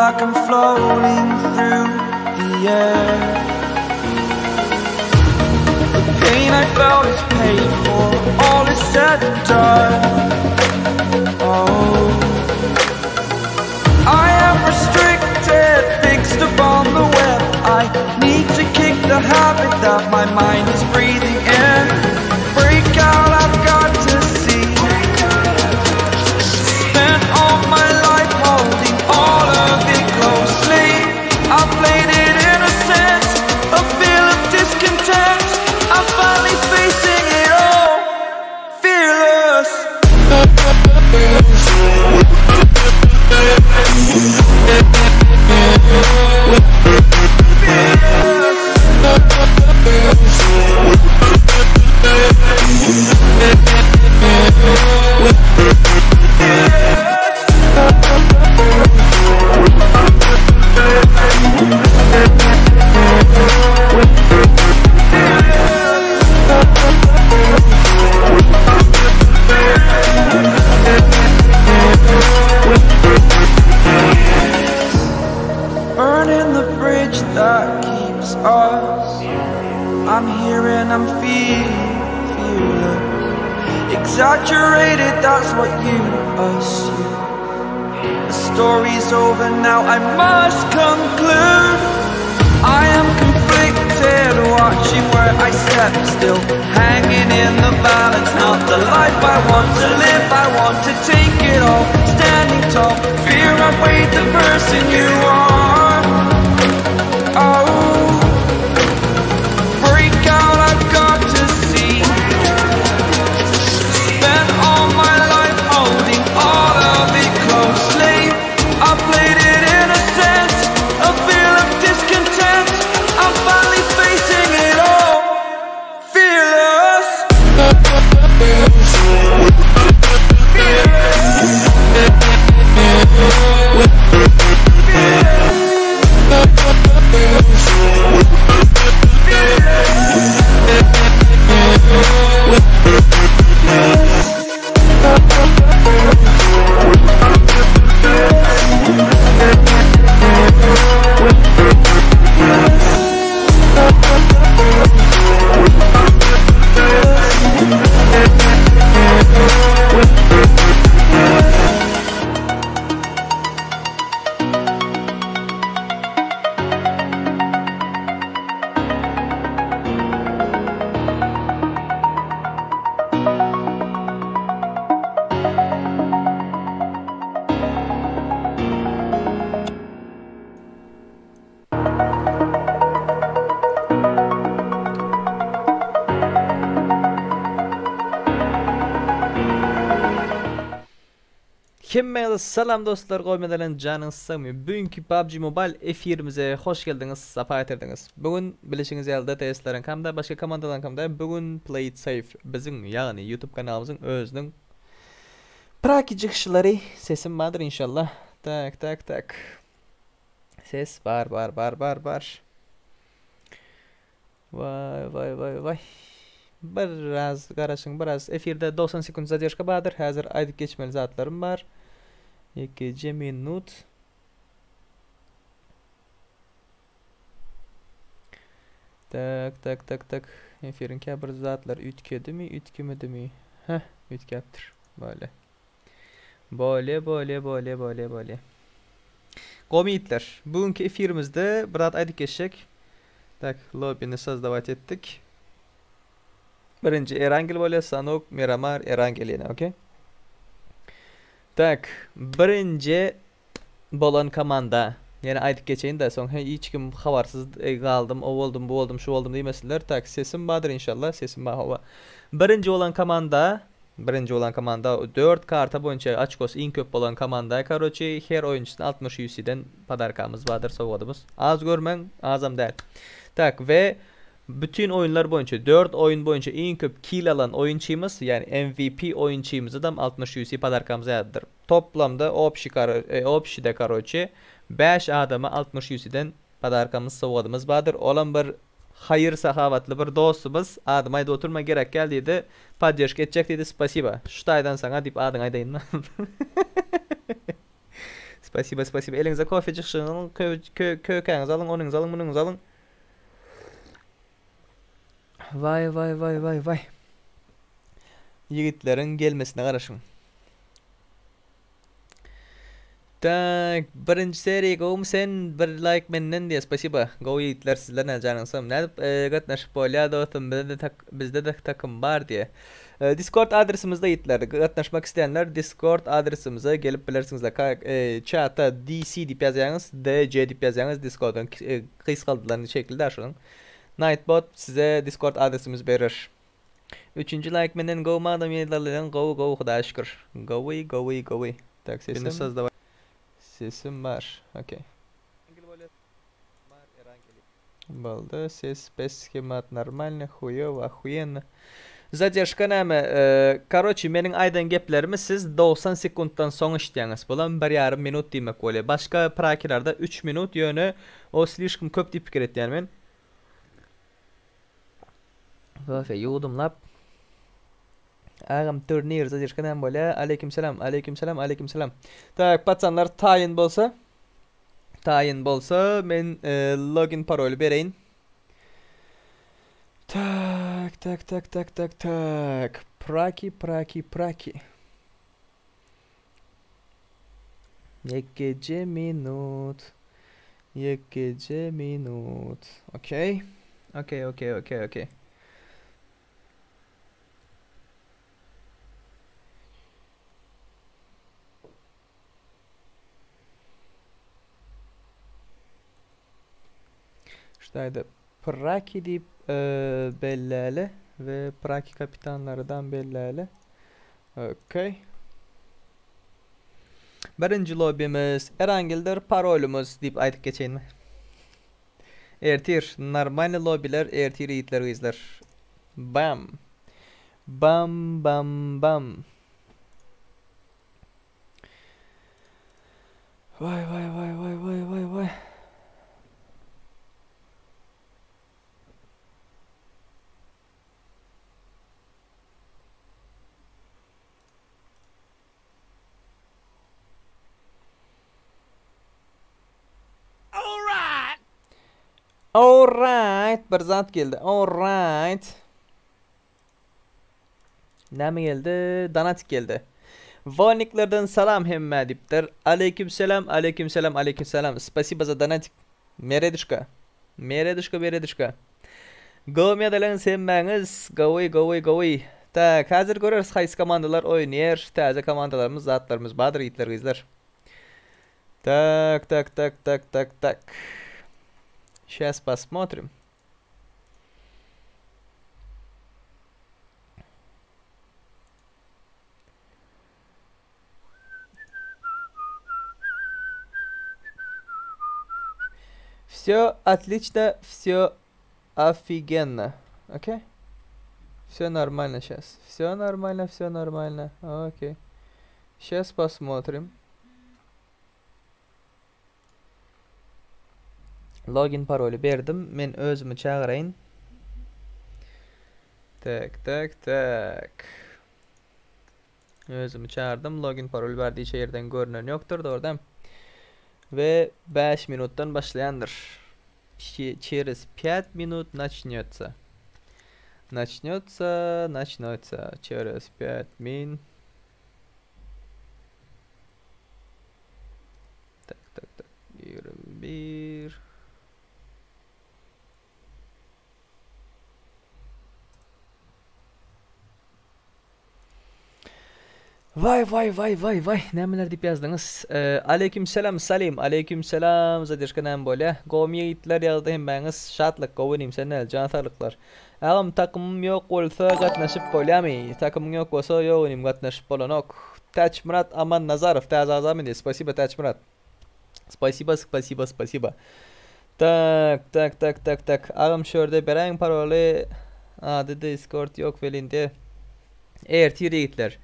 like I'm floating through the air. The pain I felt is paid for, all is said and done. Oh, I am restricted, fixed upon the web. I need to kick the habit that my mind is breathing in. Break out, I've got to see. Spent all my life holding all of it closely. I played it innocent, a feel of discontent. I'm finally facing it all, fearless. Burning the bridge that keeps us. I'm here and I'm feeling fearless. Exaggerated, that's what you assume. The story's over now, I must conclude. I am conflicted, watching where I step still, hanging in the balance. Not the life I want to live, I want to take it all, standing tall. Fear outweighed the person you are. Oh, break out, I've got to see. Spent all my life holding all of it closely. I played it innocent, a feel of discontent. I'm finally facing it all, fearless. Hemmäňize salam dostlar gowy medelen janyňyz sagmy bu günki PUBG Mobile efirimize hoş geldiňiz sapa getirdiňiz. Bu gün bilişiňiz ýaly DTS-leriň hamda başga komandalaryň hamda bu gün Play It Safe biziň ýagny YouTube kanalymyzyň özüniň praki çykyşlary sesim bardyr inşallah. Tak tak tak. Ses bar bar bar bar bar. Waý waý waý waý. Biraz garaşyň biraz. Efirde 90 sekunt zadержка bardyr. Häzir aýdyp geçmeli zatlarym bar. Ýekeje minut. Tak tak tak tak. Efiriň käbir zatlary üýtgedimi, üýtgemedimi? Heh, üýtgäpdir. Bolýa. Bolýa, bolýa, bolýa, bolýa, bolýa. Gowy ýigitler, bu günki efirimizde bir zat aýdyp geçjek. Tak, lobbini sozdawać etdik. Birinji Erangel bolýar, Sanok, Miramar, Erangel ýene, okey. Tak, birinji bolan komanda. Ýene aýdyp geçeýin-de, soň hiç kim habarsyz galdym, o boldum, bu boldum, şu boldum diýmesinler. Tak, sesim bardyr inşallah, sesim bar hawa. Birinji bolan komanda, birinji bolan komanda 4 karta boýunça oçkosy iň köp bolan komanda, karoçi, her oýunçysyna 60 UC-den podarkamyz bardyr, sowgadymyz. Az görmäň, azam däl. Tak, we bütin oýunlar boýunça, 4 oýun boýunça iň köp kill alan oýunçymyz, ýagny MVP oýunçymyzadam 60 UC podarkamyz bardyr. Toplamda obşi obşide karoçe 5 adama 60 UC-den podarkamyz sowgadymyz bardyr. Olam bir haýyr sahawatly bir dostumyz adymy aýdyp oturma gerek gel diýdi. Podderžka etjek diýdi. Spasiba. Şu taýdan saňa diýip adyňy aýdaýynmy? Spasibo, spasibo. Eliňize kofe çykyşyny alyň, kökäňizi alyň, onyňyzy alyň, munyňyzy alyň. Waý, waý, waý, waý, waý. Ýigitleriň gelmesine garaşyň. Tak, birinji seriýa gowumy sen bir laýk menden diýe spasiba. Gowy ýigitler sizler näme janyňyz sagmy nädip gatnaşyp bolýar dostum bizde tak bizde-de takym bar diýe. Discord adresimizde ýigitler gatnaşmak isleýänler Discord adresimize gelip bilersiňizler çata DC diýip ýazýaňyz DC diýip ýazýaňyz Discordyň gysgaldylan şekli da şonuň. Nightbot size Discord adresimizi berer. Üçünji laýk menden gowy madam ýyllarlaryň gowy gowy hudaýa şükür. Gowy gowy gowy. Tak sesim sesim bar. Okey. Boldy ses pes hemat normalny huýowo ahuýenno. Zadержка näme? Karoçi meniň aýdan geplerimi siz 90 sekuntdan soň eşitýäňiz. Bulam bir ýarym minut diýmek bolýar. Başga prakilerde 3 minut ýöne o slişkom köp diýip pikir etýän men. Kofe ýuwdumlap. Agam turnir zadержка näme bolýar? Aleyküm selam, aleyküm selam, aleyküm selam. Tak, paçanlar taýyn bolsa, taýyn bolsa men e, login paroly bereýin. Tak, tak, tak, tak, tak, tak. Praki, praki, praki. Ýekeje minut. Ýekeje minut. Okey. Okey, okey, okey, okey. Ştaýda Praki diýip e, belläli we Praki kapitanlarydan belläli. Okey. Birinji lobbymiz Erangildir, parolymyz diýip aýdyp geçeýinmi? Ertir normalny lobbyler, ertir ýigitler gyzlar. Bam. Bam bam bam. Vay vay vay vay vay vay vay. Alright, bir zat geldi. Alright. Näme geldi? Donatik geldi. Wolniklerden salam hemmä diýipdir. Aleyküm selam, aleyküm selam, aleyküm selam. Spasibo za donatik. Mereduşka. Mereduşka, mereduşka. Gowy medalyn hemmäňiz. Gowy, gowy, gowy. Tak, häzir göreris haýsy komandalar oýnaýar. Täze komandalarymyz, zatlarymyz bardyr ýigitler, gyzlar. Tak, tak, tak, tak, tak, tak. Сейчас посмотрим. Все отлично, все офигенно. Окей? Все нормально сейчас. Все нормально, все нормально. Окей. Сейчас посмотрим. Login paroly berdim. Men özümi çagyraýyn. Tak, tak, tak. Özümi çagyrdym. Login parol bar diýişe ýerden görünen ýokdur, dogrudan. We 5 minutdan başlaýandyr. Через 5 minut начнется. Начнется, начнется. Через 5 min. Tak, tak, tak. 21. Waý waý waý waý waý nämeler diýip ýazdyňyz. Aleýkim selam Salim Aleýkim selam Zadержка näme bolýa. Gowmy ýigitler ýazdy hemmäňiz Şatlyk gowy inim sen näl jan saglyklar. Agam takymym ýok bolsa gatnaşyp bolýamy takymyň ýok bolsa ýok inim gatnaşyp bolanok. Täçmyrat Amannazarow täze agza meni spasiba Täçmyrat. Spasiba spasiba spasiba. Tak tak tak tak tak agam şu ýerde beräýiň paroly ady discord ýok welin diýe. Ertir ýigitler.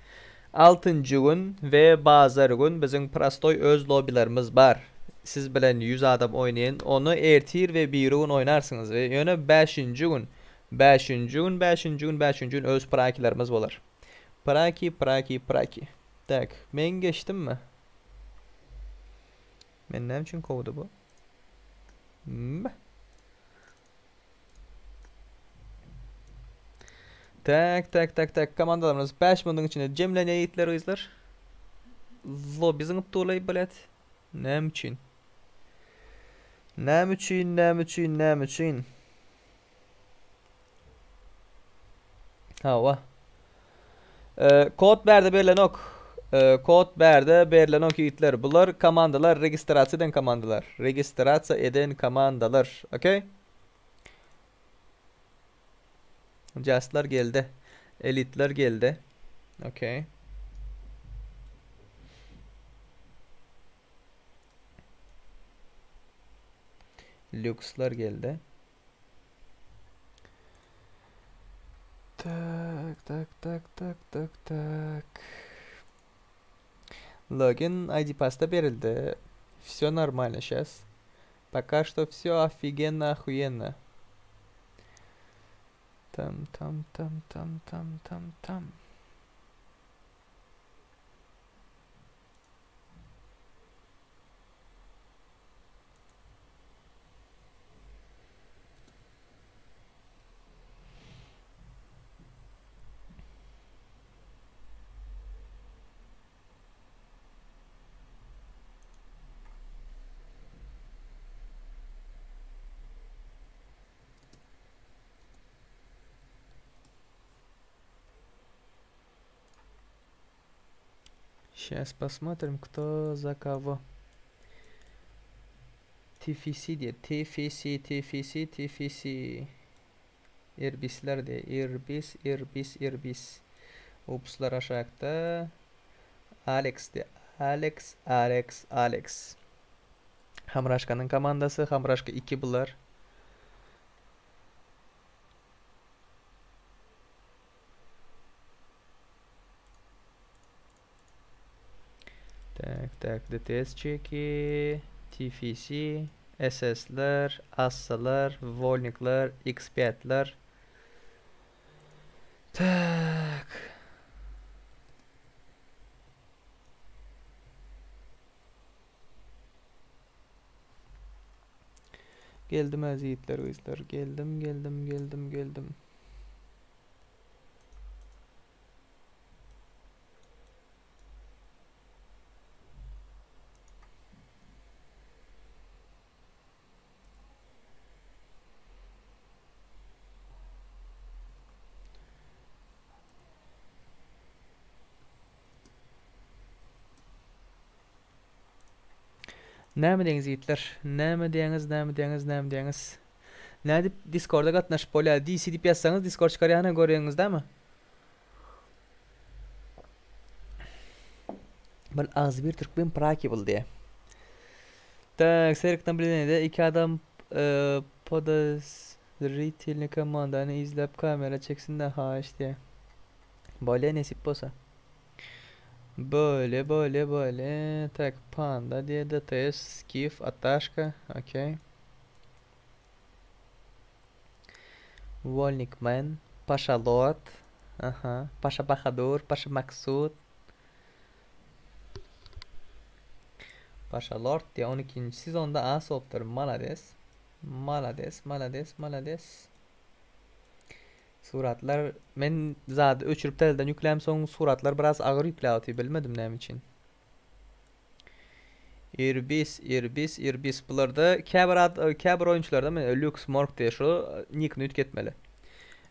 Altynjy gün we bazar gün biziň prostoý öz lobbylarymyz bar. Siz bilen 100 adam oýnaýan. Ony ertir we biri gün oýnarsyňyz we ýöne bäşinji gün, bäşinji gün, bäşinji gün, bäşinji gün öz prakilerimiz bolar. Praki, praki, praki. Tak, men geçdimmi? Meni näme üçin kowdy bu? Meh. Tak tak tak tak komandalarymyz 5 minutyň içinde jemlenýär ýigitler gyzlar. Lobby zyňyp durlaý blet. Näme üçin? Näme üçin, näme üçin, näme üçin? Hawa. Kod bärde berlenok. Kod bärde berlenok ýigitler. Bular komandalar registrasiýa eden komandalar. Registrasiýa eden komandalar. Okey. Justlar geldi. Elitler geldi. Okey. Lüksler geldi. Tak, tak, tak, tak, tak, tak. Login ID pasta berildi. Все нормально сейчас. Пока что все офигенно, охуенно. Там, там, там, там, там, там, там. Сейчас посмотрим, кто за кого. TFC diýe. TFC, TFC, TFC. Irbisler diýe. Irbis, Irbis, Irbis. Upslar aşakda. Alex diýe. Alex, Alex, Alex. Hamraşkanyň komandasy. Hamraşka 2 bular. Tak, tak, DTS çeki, TFC, SS-ler, Assalar, Volnikler, X5-ler. Tak. Geldim äzi ýigitler gyzlar. Geldim, geldim, geldim, geldim. Näme diýeňiz ýigitler? Näme diýeňiz, näme diýeňiz, näme diýeňiz? Nädip Discorda gatnaşyp bolýar? DC diýip ýazsaňyz Discord çykarýar hany görýäňiz dämi? Bir agzybir türkmen praki bul diýe. Tak, serik nablýudeniýede iki adam e, podozritelny komandany izläp kamera çeksin-de haýyş diýe. Bolýa nesip bolsa. Böyle böyle böyle. Tak, panda diýe DTS, skif, ataşka. Okey. Wolnik man, Paşa Lord. Aha, Paşa Bahadur, Paşa Maksud. Paşa Lord diýe 12-nji sezonda as bolupdyr. Malades. Malades, malades, malades. Suratlar men zady öçürip täzeden ýüklämsoň suratlar biraz agyr ýükläp otyr bilmedim näme üçin. Irbis, Irbis, Irbis bularda käbir ad käbir oýunçylarda men Lux Morg diýe şu nikini üýtgetmeli.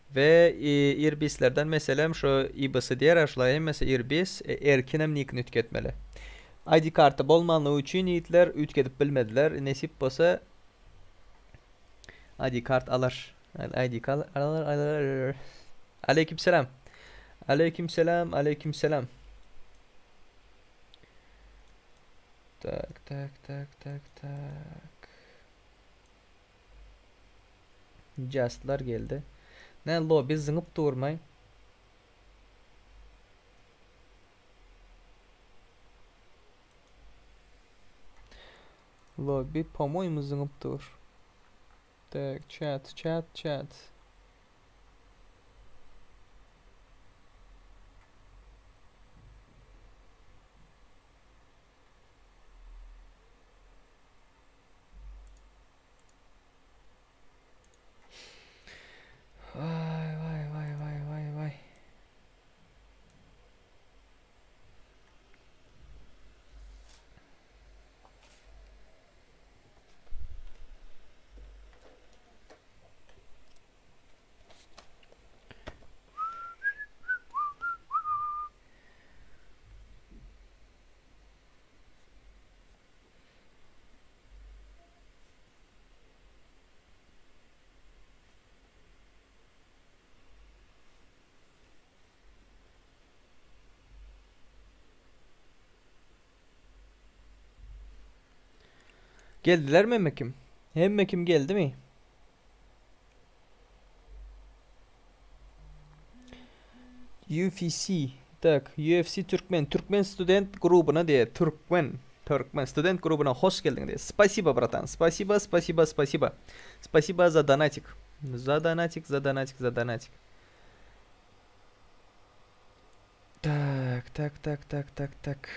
We Irbislerden meselem şu IBS diýer şular hemmesi Irbis, Erkinem nikini üýtgetmeli. ID karty bolmanlygy üçin ýigitler üýtgedip bilmediler. Nesip bolsa ID kart alar. ID kart alar alar. Aleyküm selam. Aleyküm selam, aleyküm selam. Tak tak tak tak tak. Justlar geldi. Ne lobby zyňyp durmay. Lobby po-moýemu zyňyp dur. Tak, chat, chat, chat. Geldilermi hemme kim? Hemme kim geldimi? UFC. Tak, UFC Türkmen. Türkmen student grubuna diýe. Türkmen. Türkmen student grubuna hoş geldiň diýe. Spasibo, bratan. Spasibo, spasibo, spasibo. Spasibo za donatik. Za donatik, za donatik, za donatik. Tak, tak, tak, tak, tak, tak.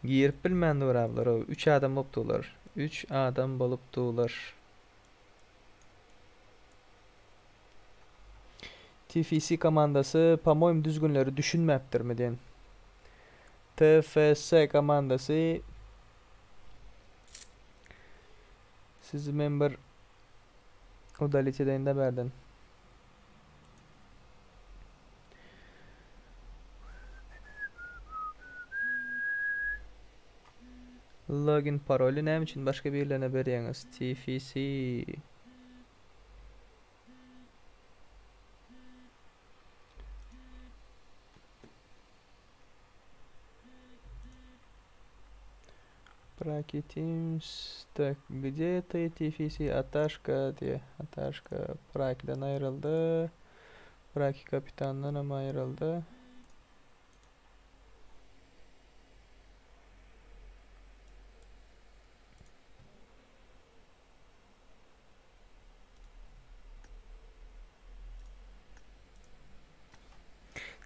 Girip bilmän dur ablar. 3 adam bolup durlar. 3 adam bolup durlar. TFC komandasy po-moýemu düzgünleri düşünmäpdirmi diýen. TFS komandasy Sizi men bir udalit edeýin-de bärden. Login paroly näme üçin başga birilerine berýäňiz? TFC. Praki Teams. Tak, где ты TFC? Ataşka diye. Ataşka Praki'den ayrıldy. Praki kapitandan hem ayryldy.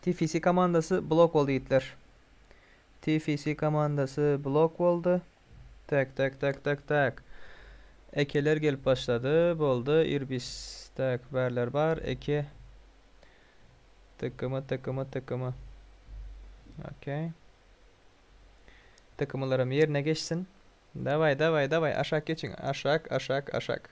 TFC komandasy blok boldy ýigitler. TFC komandasy blok boldy. Tak, tak, tak, tak, tak. Ekeler gelip başlady. Boldy. Irbis. Tak, bärler bar. Eke. TKM, TKM, TKM. Okey. TKM-laram ýerine geçsin. Daway, daway, daway. Aşak geçiň. Aşak, aşak, aşak.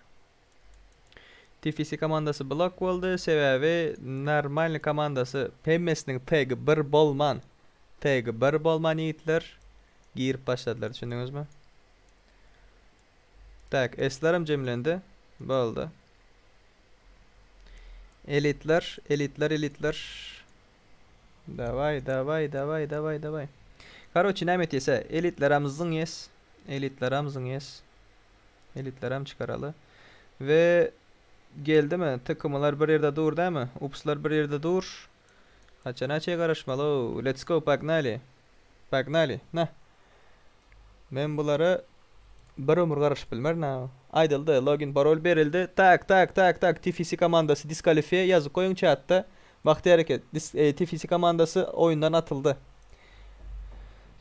TFC komandasy blok boldy. Sebäbi normalny komandasy hemmesiniň tagi bir bolman, tagi bir bolman ýigitler girip başladylar. Düşündiňizmi? Tak, S-lerem jemlendi. Boldy. Elitler, elitler, elitler. Daway, daway, daway, daway, daway. Karoçi näme etýese, elitlerem zyň ýes. Elitlerem zyň ýes. Elitlerem çykaraly. We geldimi? Tkmlar bir ýerde dur dämi? Upslar bir ýerde dur. Haçana çe garaşmaly? Let's go, pagnali. Pagnali. Na. Men bulara bir ömür garaşyp bilmerin ha. Aýdyldy, login parol berildi. Tak, tak, tak, tak. TFC komandasy diskalifiýe ýazyp goýuň chatda. Bagtyýar eke, dis, e, TFC komandasy oýundan atyldy.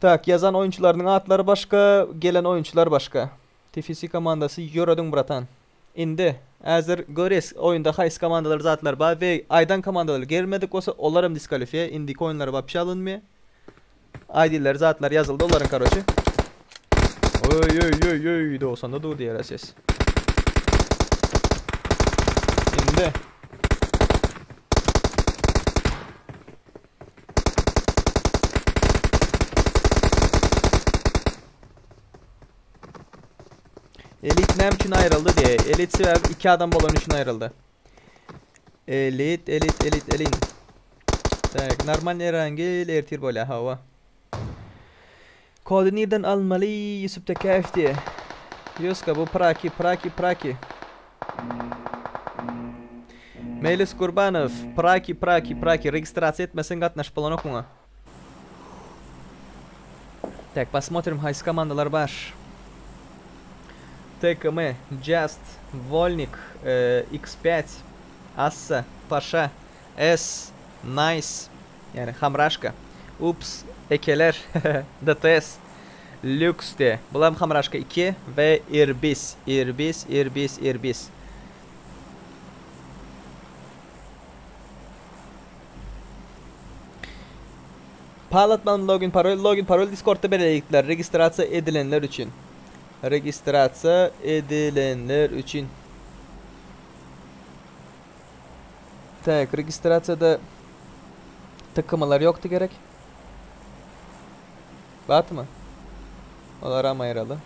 Tak, ýazan oýunçylarynyň atlary başga, gelen oýunçylar başga. TFC komandasy ýörediň bratan. Indi, häzir görýäs oýunda haýsy komandalar zatlar bar we aýdan komandalar gelmedik bolsa olaram diskalifiýe, indiki oýunlara wapşe alynmaýar. ID-leri zatlar ýazyldy olaryň karoçe. Oý oý oý oý 90-da dur diýer ses. Indi. Elit näme üçin aýryldy diýe. Elit sebäbi iki adam bolany üçin aýryldy. Elit, elit, elit, elin. Tak, normal Erangel ertir bolýar hawa. Kody nirden almaly Ýusup Tekäýew diýe. Ýuska bu praki, praki, praki. Meýlis Gurbanow, praki, praki, praki. Registrasiýa etmeseň gatnaşyp bolanok muňa. Tak, посмотрим haýsy komandalar bar. TKM, Just, Wolnik, X5, Assa, Paşa, S, Nice, ýagny Hamraşka, Ups, Ekeler, DTS, Lux diýe. Bulam Hamraşka 2 we Irbis, Irbis, Irbis, Irbis. Palatman login parol login parol Discordda berilýär registrasiýa edilenler üçin. Registrasiýa edilenler üçin. Tak, registrasiýada tıkamalar ýokdy gerek. Batmy? Olaram aýyraly.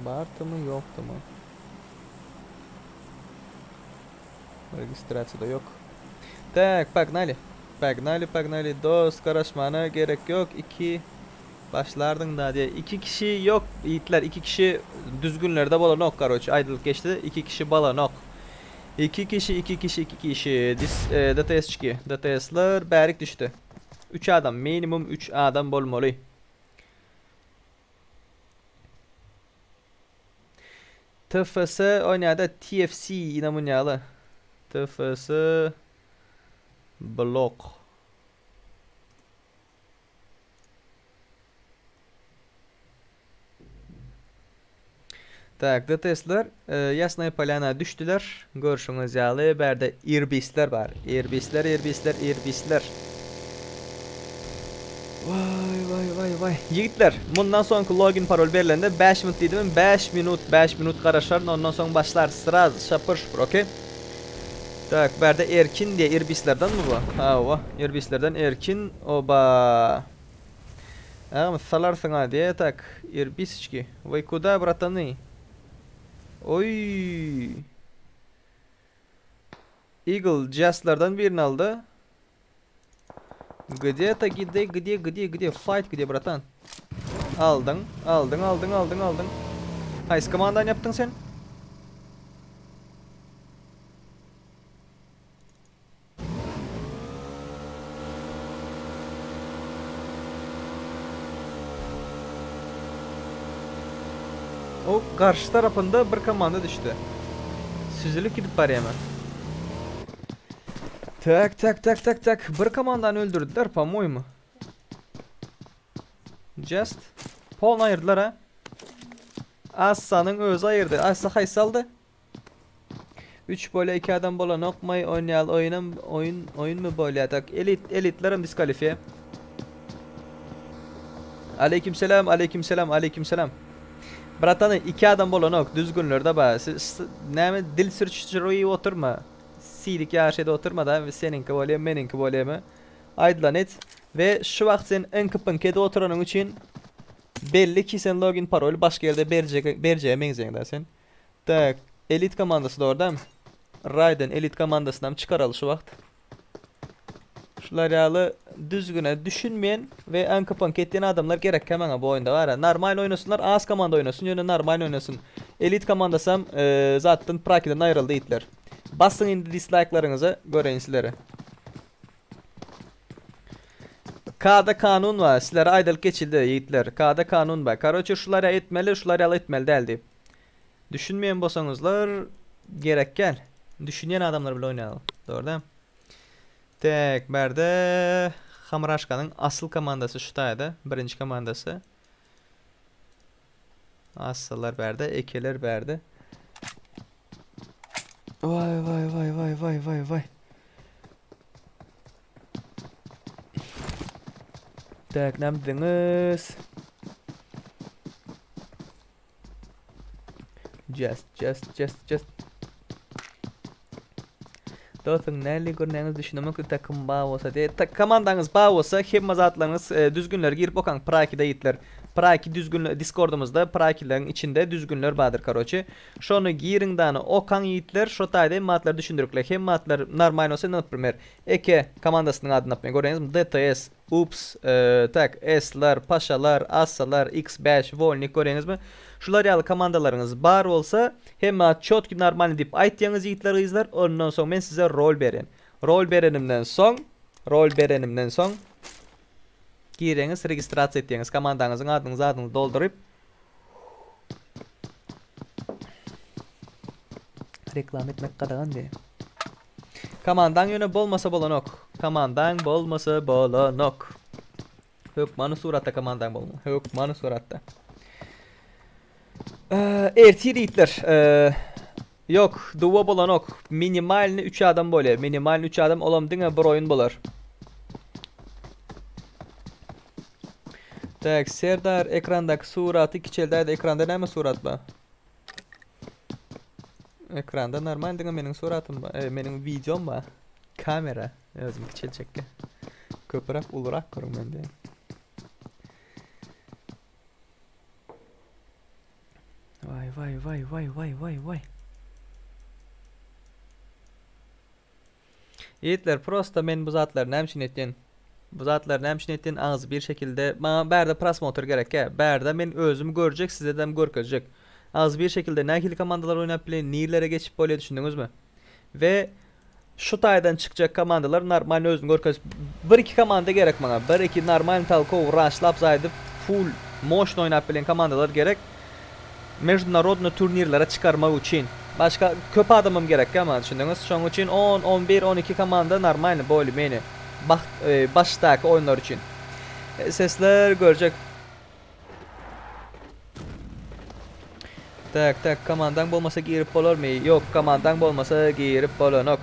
Bardymy, ýokdumy? Registrasiýada ýok. Tak, погнали. Pagnali pagnali dost garaşmana gerek ýok iki başlardyň da diýe iki kişi ýok ýigitler iki kişi düzgünlerde bolanok karoçe aýdylyp geçdi iki kişi balanok iki kişi iki kişi iki kişi dis e, DTS-çiki DTS-ler bärik düşdi üç adam minimum üç adam bolmaly. TFS oýnaýada TFC ýene munýaly. TFS blok. Tak, DTS-ler e, Ýasnaýa Polýana düşdüler. Görşüňiz ýaly, bärde irbisler bar. Irbisler, irbisler, irbisler. Waý, waý, waý, waý. Ýigitler, mundan soňky login parol berlende 5 minut diýdim, 5 minut, 5 minut garaşaryn, ondan soň başlar sraz, şapur-şupur, okey? Tak, bärde Erkin diýe irbislerdenmi bu? Hawa, irbislerden Erkin, oba. Agam salarsyň-a diýe, tak, irbisçki. Вы куда, братаны? Oý. Eagle Justlardan birini aldy. Где-то, где, где, где, где, fight, где, братан? Aldyň, aldyň, aldyň, aldyň, aldyň. Haýsy komandany ýapdyň sen? O garşy tarapynda bir komanda düşdi. Süzülip gidip barýar. Tak tak tak tak tak. Bir komandany öldürdüler, по-моему. Just. Polny aýyrdylar ha. Assanyň özi aýyrdy. Assa haýsy aldy? 3 bole 2 adam bolanokmy oýnaýaly oýunam oýun oýunmy bolýa tak elit elitlerem diskalifiýe. Aleyküm selam aleyküm selam aleyküm selam. Bratany 2 adam bolanok düzgünlerde ba näme dil sürçüşdirip oturma. Silik ýaşyda oturma da seniňki bolýa meniňki bolýamy. Aýdylan et we şu wagt sen ıňky edip oturanyň üçin belli ki sen login paroly başga ýerde berjek berjege meňzeýäň da sen. Tak, elit komandasy da orada. Raiden elit komandasyndan çykaraly şu wagt. Şular ýaly düzgüne düşünmeýän we ıňky etýän adamlar gerek maňa bu oýunda bar. Normal oýnasynlar, az komanda oýnasyn, ýöne normal oýnasyn. Elit komandasam e, zatdan Prakiden aýryldy itler. Basın indi dislike'larıňyzy göreýin sizlere. K'da kanun var. Sizlere aýdylyp geçildi ýigitler. K'da kanun var. Karoçe şulara etmeli, şulara ýaly etmeli däldi. Düşünmeýän bolsaňyzlar gerek gel. Düşünýän adamlar bile oýnaýaly. Dogry da? Tek berde Hamraşkanyň asyl komandasy şu taýda, birinji komandasy. Asyllar berde, ekeler berde. Vay vay vay vay vay vay vay. Tak, näme diňiz? Just, just, just, just. Dostum näli görnäňiz düşünemek takım ba bolsa diye. Ta komandaňyz ba bolsa hemme zatlaryňyz e, düzgünler girip okaň Prakide ýitler. Praki düzgün Discord'umuzda Prakileriň içinde düzgünler bardyr karoçe. Şonu giriň dany okaň ýitler şo taýda matlar düşündirikler. Hem matlar normal bolsa naprimер. Eke komandasynyň adyny naprimер görýäňiz DTS, Ups, e, tak S-lar, Paşalar, Assalar, X5, Volnik görýäňizmi? Şular ýaly komandalaryňyz bar bolsa, hemme çotki normal diýip aýtýaňyz ýigitler gyzlar, ondan soň men size rol beren. Rol berenimden soň, rol berenimden soň gireňiz, registrasiýa etýäňiz, komandaňyzyň adyňyzy adyňyzy dolduryp reklam etmek gadagan diýe. Komandaň ýöne bolmasa bolanok. Komandaň bolmasa bolanok. Hökmany suratda komandaň bolmaly. Hökmany suratda. Ee, ertir ýigitler. Ee, yok, duwa bolanok. Minimalny 3 adam bolýar. Minimalny 3 adam olam diňe bir oýun bolar. Tak, Serdar ekrandaki suraty kiçeldäýdi. Ekranda näme surat bar? Ekranda normal diňe meniň suratym bar. E, meniň videom bar. Kamera. Özüm kiçelçekge. Köpüräk ulurak görüň mende. Vay vay vay vay vay vay vay. Ýigitler prosta men bu zatlary näme üçin etýän? Bu zatlary näme üçin etýän agyz bir şekilde maňa bärde prosmotr gerekkä. Bärde men özüm görjek sizedem görkezjek. Agyz bir şekilde nähili komandalar oýnap bilen nirlere geçip bolýa düşündiňizmi? We şu taýdan çykjak komandalar normalny özüni görkezip bir iki komanda gerek maňa. Bir iki normalny talkow raşlap zaýdyp full moşny oýnap bilen komandalar gerek. Mejdunarodny turnirlere çykarmak üçin. Başga köp adamam gerekkä maňa düşündiňiz. Şonuň üçin on, on bir, on iki komanda normalny bolý meni bagt başdaky oýunlar üçin. Sesler görjek. Tak tak komandaň bolmasa girip bolarmy? Ýok komandaň bolmasa girip bolanok.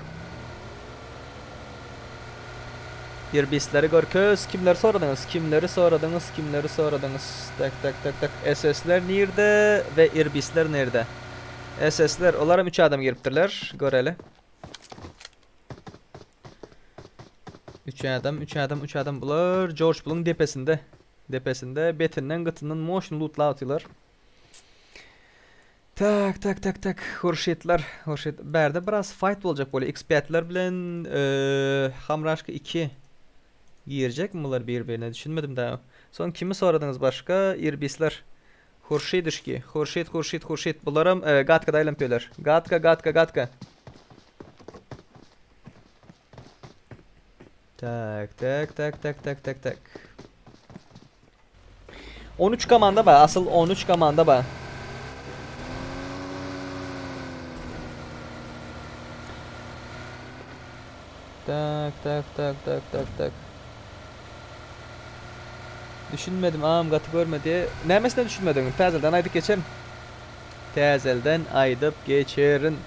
Irbisleri görkez. Kimleri soradyňyz? Kimleri soradyňyz? Kimleri soradyňyz? Tak tak tak tak. SSler nirde we irbisler nirde? SSler olaram 3 adam giripdirler. Göreli. 3 adam, 3 adam, 3 adam bular George Bull'un depesinde. Depesinde betinden gytyndan moşny lootlap atýarlar. Tak tak tak tak Hurşitler Hurşit bärde biraz fight boljak bolýar X5ler bilen eee Hamraşka 2 girjekmi bular bir birine düşünmedim daha. Soň kimi soradyňyz başga Irbisler Hurşidişki Hurşit Hurşit Hurşit bularam e, Gatkada aýlanyp ýörler. Gatka Gatka Gatka. Tak tak tak tak tak tak tak. 13 komanda bar. Asyl 13 komanda bar. Tak tak tak tak tak tak. Düşünmedim agam gaty görmedi. Nämesine düşünmediň? Täzelden aýdyp geçerin. Täzelden aýdyp geçerin.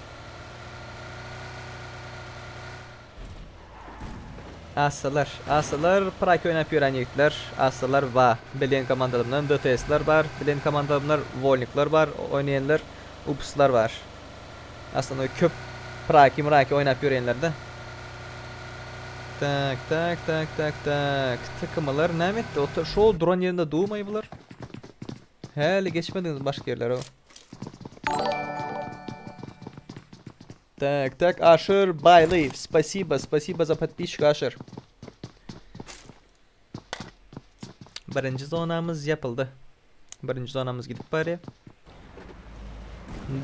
Assalar, assalar praki oýnap ýören ýigitler, assalar ba, bilen komandalarymdan DTS-ler bar, bilen komandalarymdan wolnikler bar, oýnaýanlar, upslar bar. Aslynda köp praki mraki oýnap ýörenlerde. Tak, tak, tak, tak, tak. TKM-lar näme etdi? Otur, şo duran ýerinde durmaý bular. Häli geçmediňiz başga ýerlere. Tak, tak, Aşyr Baýlyýew, spasiba, spasiba za podpisçku Aşyr. Birinji zonamyz ýapyldy. Birinji zonamyz gidip barýar.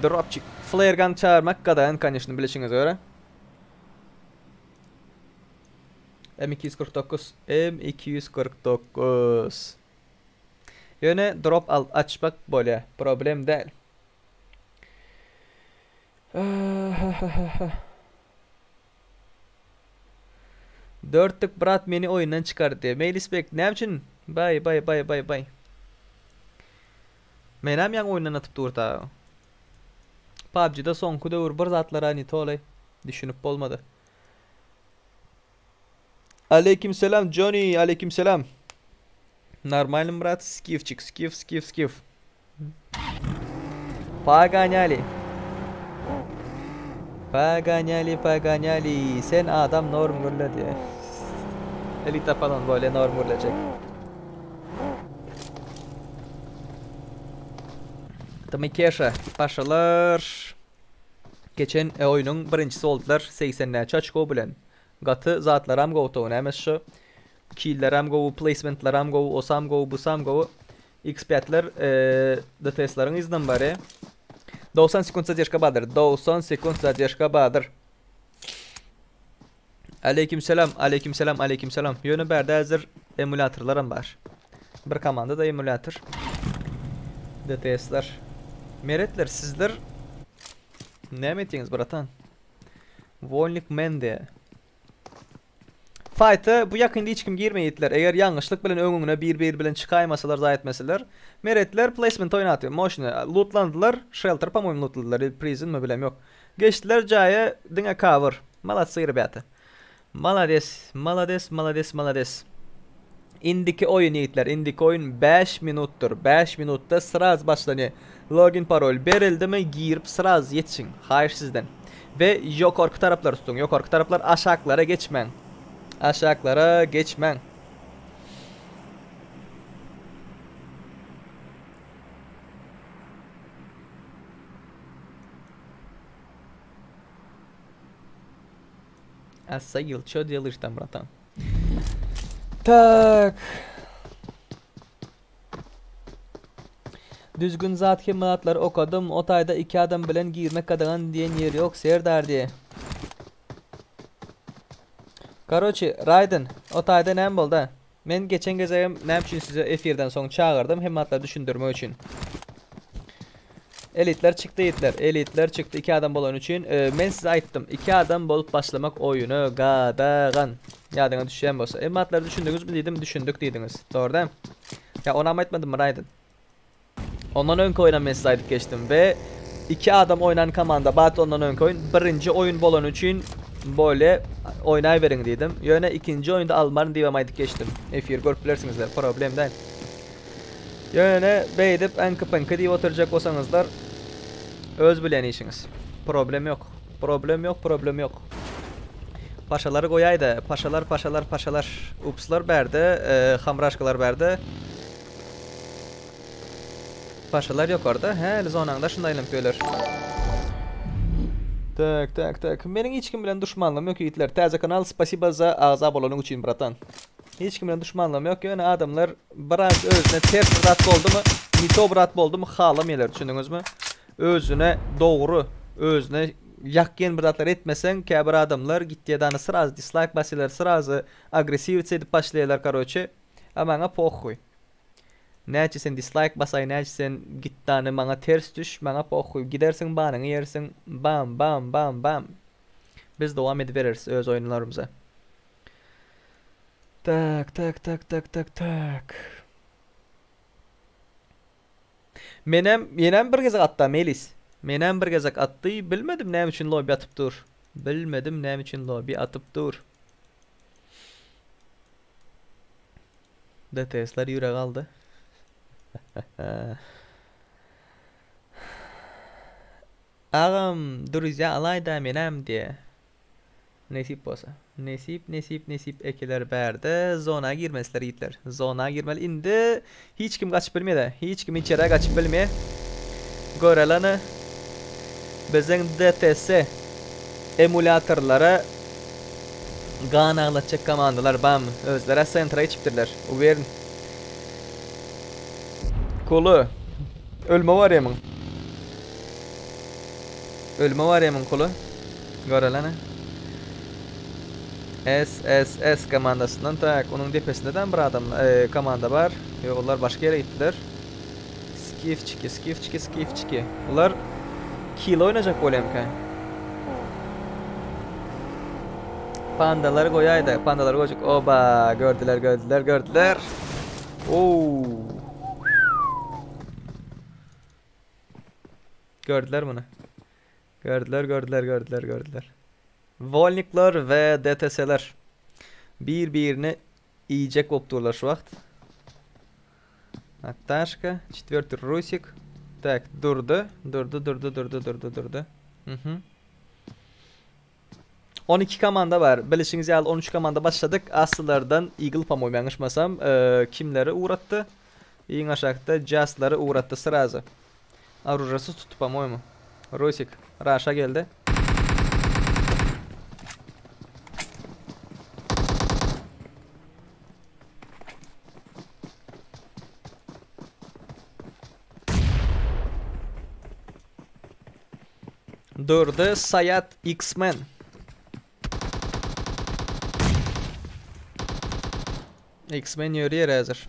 Dropçik. Flare gun çağırmak gadagan, конечно, bilişiňize görä. M249, M249. Ýöne drop al açmak bolýar, problem däl. Dörtlük brat meni oýundan çykardy. Meýlisbek näme üçin? Baý baý baý baý baý. Menem ýaňy oýundan atyp dur ta. PUBG-da soňky döwür bir zatlara ne tolay düşünip bolmady. Aleyküm selam Johnny, aleyküm selam. Normalny brat, skifçik, skif, skif, skif. Paganýali. Paganýali, paganýali. Sen adam norm gürle diýe. Eli tapalan bolýa norm gürlejek. Tmikeşa, paşalar. Geçen e, oýnuň birinjisi boldular 80 näçe oçko bilen. Gaty zatlaram gowy tow näme şu. Killleram gowy, placementleram gowy, osam gowy, busam gowy. X5-ler DTS-leriň yzyndan barýar. 90 sekunt zadержка bardyr. 90 sekunt zadержка bardyr. Aleyküm selam, aleyküm selam, aleyküm selam. Ýöne bärde häzir emulatorlaram bar. Bir komanda da emulator. DTS-ler. Meretler sizler näme etdiňiz bratan? Wolnik mende. Faýta bu ýakynda hiç kim girmeýipler. Eger ýalňyşlyk bilen öňüňe bir-bir bilen çykaýmasalar, zaý etmeseler. Meretler placement oýnaty. Moşny lootlandylar. Shelter po-moýmu lootladylar. Il prison mi bilem ýok. Geçdiler jaýa diňe cover. Молодцы ребята. Malades, malades, malades, malades. Indiki oýun ýigitler, indiki oýun 5 minutdyr. 5 minutda sraz başlanýar. Login parol berildimi girip sraz ýetişiň. Haýyş sizden. We ýokarky taraplary tutuň. Ýokarky taraplar aşaklara geçmäň. Aşaklara geçmäň. Asagil, ço delaýyş tam bratan? Tak. Düzgün zat hemme zatlary okadym. O taýda iki adam bilen girmek gadagan diýen ýeri ýok Serdar diýe. Karoçi, Raýden, o taýda näme bolda? Men geçen gezegem näme üçin sizi efirden soň çagyrdym, hemme zatlary düşündirmek üçin. Elitler çykdy ýigitler, elitler çykdy iki adam bolany üçin. E, men size aýtdym, iki adam bolup başlamak oýuny gadagan. Ýadyňa düşýän bolsa. Hemme zatlary düşündiňizmi diýdim, düşündik diýdiňiz. Dogry däl? Ýa onam aýtmadymmy Raýden? Ondan öňki oýnam men size aýdyp geçdim we iki adam oýnan komanda bat ondan öňki oýun birinji oýun bolany üçin bole oýnaýberiň diýdim. Ýöne ikinji oýunda almaryn diýibem aýdyp geçdim. Efir görüp bilersiňizler, problem däl. Ýöne beýdip äňki-pyňky diýip oturjak bolsaňyzlar öz bilen işiňiz. Problem ýok. Problem ýok, problem ýok. Paşalary goýaýda, paşalar, paşalar, paşalar. Upslar bärde, e, hamraşkalar bärde. Paşalar ýokarda, häli zonaň daşynda aýlanyp ýörler. Tak, tak, tak. Meniň hiç kim bilen duşmanlygym ýok ýigitler. Täze kanal, spasiba za agza bolanyň üçin bratan. Hiç kim bilen duşmanlygym ýok, ýöne adamlar biraz özüne ters bir zat boldumy, ne to bir zat boldumy halamaýarlar, düşündiňizmi? Özüne dogry, özüne ýakyn bir zatlar etmeseň, käbir adamlar gitýedany srazy dislaýk basýarlar, srazy agresiwiç edip başlaýarlar, karoçe. A maňa pohuý. Näçe sen dislaýk basaý näçe sen gitdany maňa ters düş maňa pohuý gidersiň banyňy ýersiň bam bam bam bam biz dowam edibereris öz oýunlarymyza. Tak tak tak tak tak tak. Menem ýenem bir gezek atda Melis. Menem bir gezek atdy bilmedim näme üçin lobby atyp dur. Bilmedim näme üçin lobby atyp dur. DTS-ler ýürek aldy. Agam, druzýa alaýda menem diýe. Nesip bolsa. Nesip, nesip, nesip ekeler bärde. Zona girmesler ýigitler. Zona girmeli. Indi hiç kim gaçyp bilmeýär. Hiç kim içerä gaçyp bilmeýär. Görelene. Biziň DTS emulyatorlara Gan aglatjak komandalar bam özlerä sentra geçipdirler uwerin. Kuly ölme bar ýemyň. Ölme bar ýemyň kuly. Görelene. S S S komandasyndan tak onuň depesinde de bir adam e, komanda bar. Ýok olar başga ýere gitdiler. Skifçiki, skifçiki, skifçiki. Bular kilo oýnajak bolýamka. Pandalary goýaýda, pandalary goýjak. Oba, gördüler, gördüler, gördüler. Oo. Gördüler bunu. Gördüler, gördüler, gördüler, gördüler. Volnikler we DTS'ler bir-birini iýjek bolup durlar şu wagt. Aktaşka, çetwertiý Rusik. Tak, durdy, durdy, durdy, durdy, durdy, durdy. Mhm. 12 komanda bar. Bilişiňiz ýaly 13 komanda başladyk. Aslylardan Eagle po-moýmu ýalňyşmasam, e, kimleri ugratdy? Iň aşakda Jastlary ugratdy srazy. Oružasy tutdy po-moýmu. Rusik, Raşa geldi. Durdy Saýat X-Men. X-Men ýörýär häzir.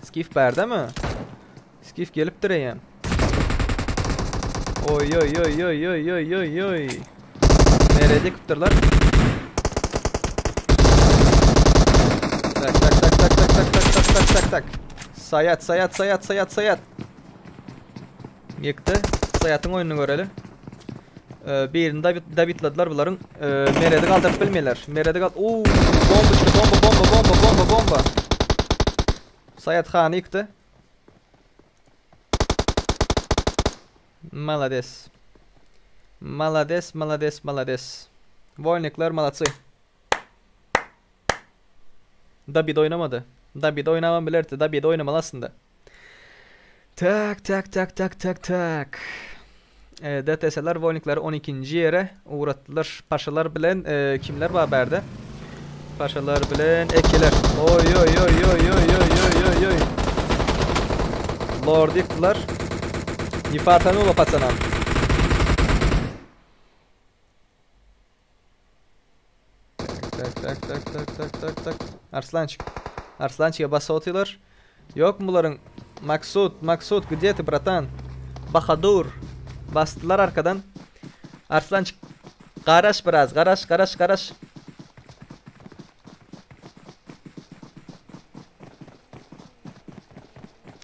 Skif bärdemi? Skif gelipdir eýýäm. Oý oý oý oý oý oý oý oý. Nerede ýykypdyrlar? Tak tak tak tak tak tak tak tak tak tak tak. Saýat saýat saýat saýat saýat. Ýykdy. Saýatyň oýnuny göreli. Ee, birini dabitladylar bularyň. Ee, meredi galdyryp bilmeýärler. Meredi gal Oo, bomba çykdy. Bomba bomba bomba bomba bomba. Saýat hany ýykdy. Malades. Malades, malades, malades. Wolnikler malatsy. Dabid oýnamady. Dabid oýnabam bilerdi. Dabid oýnamaly aslynda. Tak, tak, tak, tak, tak, tak. DTS-ler Wolnikleri 12-nji ýere ugratdylar. Paşalar bilen e, kimler bar bärde? Paşalar bilen ekeler. Oy oy oy oy oy oy oy oy oy. Lord ýykdylar. Не фартануло пацанам. Tak tak tak tak tak tak tak. Arslançyk. Arslançyga basyp otyrlar. Ýokmy bularyň Maksut, Maksut, gde ty bratan? Bahadur. Basdylar arkadan. Arslançyk garaş biraz, garaş, garaş, garaş.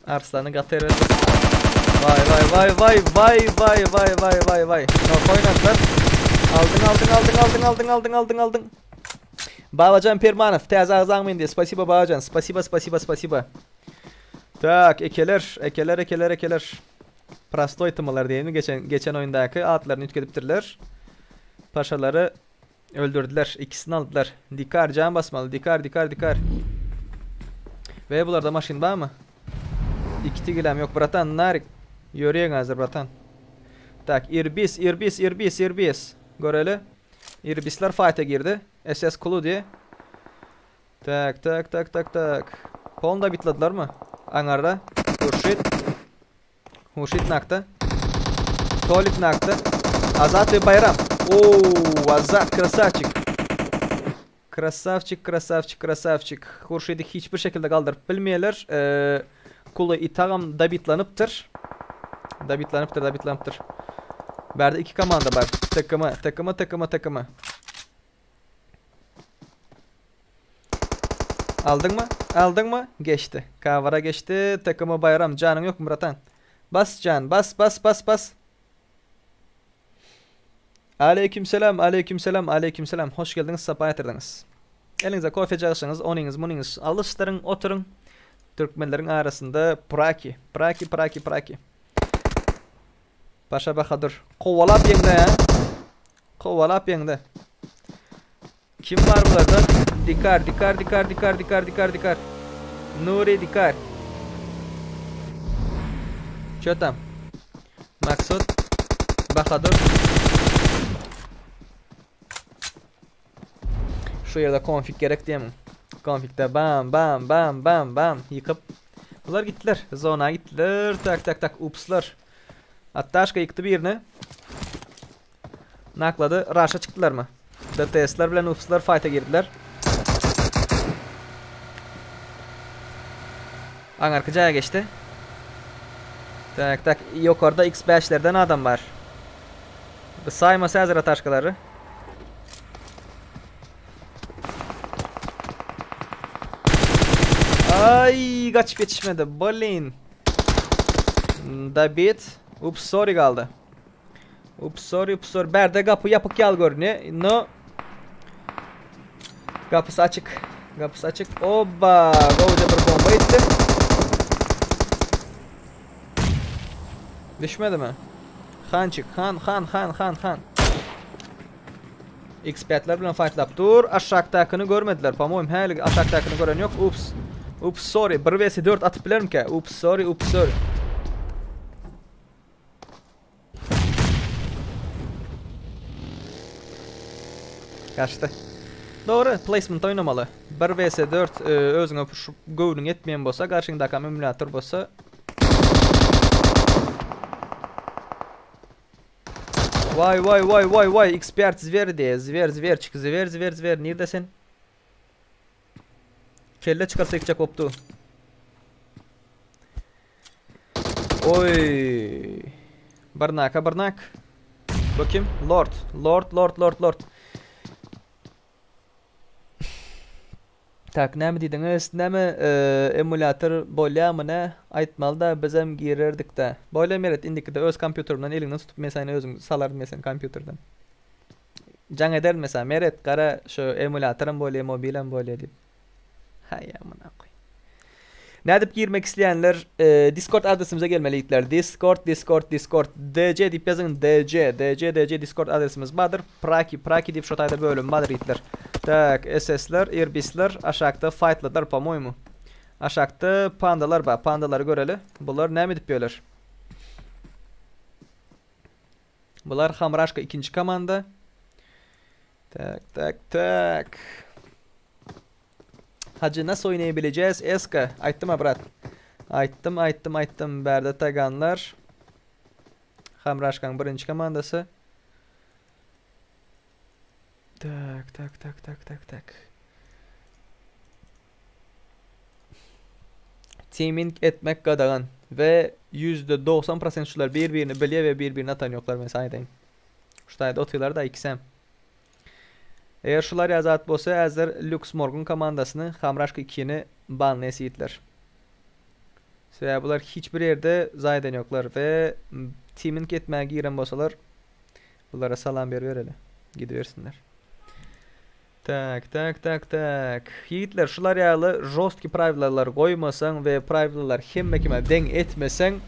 Arslany gaty erbet. Vay vay vay vay vay vay vay vay vay vay. Nok oýnadylar. Aldyň aldyň aldyň aldyň aldyň aldyň aldyň aldyň. Babajan Permanow täze agzaň men diýe. Spasibo Babajan. Spasibo spasibo spasibo. Tak, ekeler, ekeler, ekeler, ekeler. Prostoý tymalar diýeni geçen geçen oýundaky atlaryny üýtgedipdirler. Paşalary öldürdiler. Ikisini aldylar. Dikar jan basmaly. Dikar, dikar, dikar. Ve bularda maşyn barmy? Iki tigilem ýok bratan. Narik. Ýörýäň hazir bratan. Tak, Irbis, Irbis, Irbis, Irbis. Göreli. Irbisler fight'a girdi. SS Kulu diye. Tak, tak, tak, tak, tak. Polny da bitladylarmy? Aňarda. Hurşit. Hurşit nakda. Tolik nakda. Azat we Bayram. Oo, Azat krasavçik. Krasavçik, krasavçik, krasavçik. Hurşidi hiç bir şekilde galdyryp bilmeýärler. Ee, Kulu itagam dabitlanypdyr. Dabitlanypdyr, dabitlanypdyr. Bärde iki komanda bar. TKM, TKM, TKM, TKM. Aldyňmy? Aldyňmy? Geçdi. Kawara geçdi. TKM Baýram janyň ýokmy bratan? Bas jan, bas, bas, bas, bas. Aleyküm selam, aleyküm selam, aleyküm selam. Hoş geldiňiz, sapa getirdiňiz. Eliňize kofe jagşyňyz, onyňyz, munyňyz alyşdyryň, oturyň. Türkmenleriň arasynda praki, praki, praki, praki. Paşa Bahadur kowalap ýeňdi hä? Kowalap ýeňdi. Kim bar bularda? Dikar, dikar, dikar, dikar, dikar, dikar, dikar. Nuri dikar. Ço tam? Maksut Bahadur. Şu ýerde konfig gerek diýemiň. Konfigde bam bam bam bam bam ýykyp. Bular gitdiler. Zona gitdiler. Tak tak tak upslar. Attaşka ýykdy birini. Naklady. Raşa çykdylarmy? DTS-ler bilen upslar fight'a girdiler. Aňarky jaýa geçdi. Tak tak ýokarda X5-lerden adam bar. Saýmasa häzir ataşkalary. Ay gaçyp ýetişmedi. Blin. Dabit. Ups sorry galdy. Ups sorry ups sorry. Bärde gapy ýapyk ýaly görünýär. No. Gapysy açyk. Gapysy açyk. Oba, gowja bir bomba ýetdi. Düşmedimi? Hançyk, han, han, han, han, han. X5'ler bilen fightlap dur. Aşakdakyny görmediler. Po-moýem häli aşakdakyny gören ýok. Ups. Ups, sorry. 1 vs 4 atyp bilerimkä? Ups, sorry, ups, sorry. Gaçdy. Dogry, placement oýnamaly. 1 vs 4 e, özüňe şu göwnüň ýetmeýän bolsa, garşyňdakam emulator bolsa, Vay vay vay vay vay X5 zwer diye. Zwer zwerçik zwer zwer zwer nirde sen? Kelle çykarsa ýykjak bopdy. Oý. Barnaka barnak. Bu kim? Lord. Lord Lord Lord Lord. Tak näme diýdiňiz? Näme emulýator bolýamy nä? Aýtmalyda bizem girerdikdä. Bolýa Meret indikide öz kompýuterimden eliňden tutup men seni özüm salaryn men seni kompýuterden. Jaň ederin mesela Meret gara şu emulýatoram bolýa mobilem bolýa diýip. Haý amyna goý. Nädip girmek isleýänler Discord adresimize gelmeli ýigitler. Discord Discord Discord DC diýip ýazyň DC DC DC Discord adresimiz bardyr. Praki Praki diýip şo taýda bölüm bardyr ýigitler. Tak SS-ler, Irbisler aşakda fightladylar po-moýmu. Aşakda pandalar bar. Pandalary göreli. Bular näme edip ýörler? Bular Hamraşka ikinji komanda. Tak tak tak. Hacı nasıl oynayabileceğiz? Eska. Aýtdym a brat. Aýtdym aýtdym aýtdym. Bärde Taganlar. Hamraşkaň birinji komandasy. Tak tak tak tak tak tak. Teaming etmek gadagan we %90 prosent şular bir birini bilýär we bir birini atan ýoklar men sana aýdaýyn. Şu taýda otyrlar da ikisem. Eger şular ýa zat bolsa häzir Lux Morgan komandasyny Hamraşka 2-ni banlaýas ýigitler. Sebäbi bular hiç bir ýerde zaýdan ýoklar we teaming etmäge giren bolsalar bulara salam beribereli. Gidibersinler. Tak tak tak tak. Ýigitler şular ýaly žostki prawilalar goýmasaň we prawilalar hemme kime deň etmeseň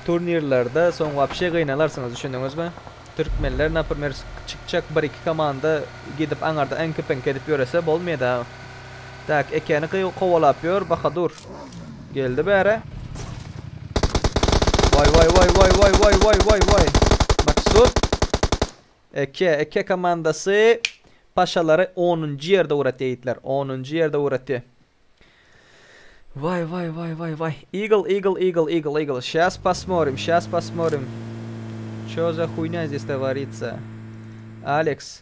turnirlerde soň wapşe gynalarsyňyz düşündiňizmi? Türkmenler naprimer çykjak bir iki komanda gidip aňarda äňki peňki edip ýörese bolmaýada. Tak ekeni kowalap ýör Bahadur. Geldi bäre. Waý waý waý waý waý waý waý waý waý. Maksut. Eke, Eke komandasy Paşalary onunjy ýerde ugratýar ýigitler. Onunjy ýerde ugratýar. Waý, waý, waý, waý, waý. Eagle, Eagle, Eagle, Eagle, Eagle. Şas posmorim, şas posmorim. Ço za huýnýa здесь творится? Alex.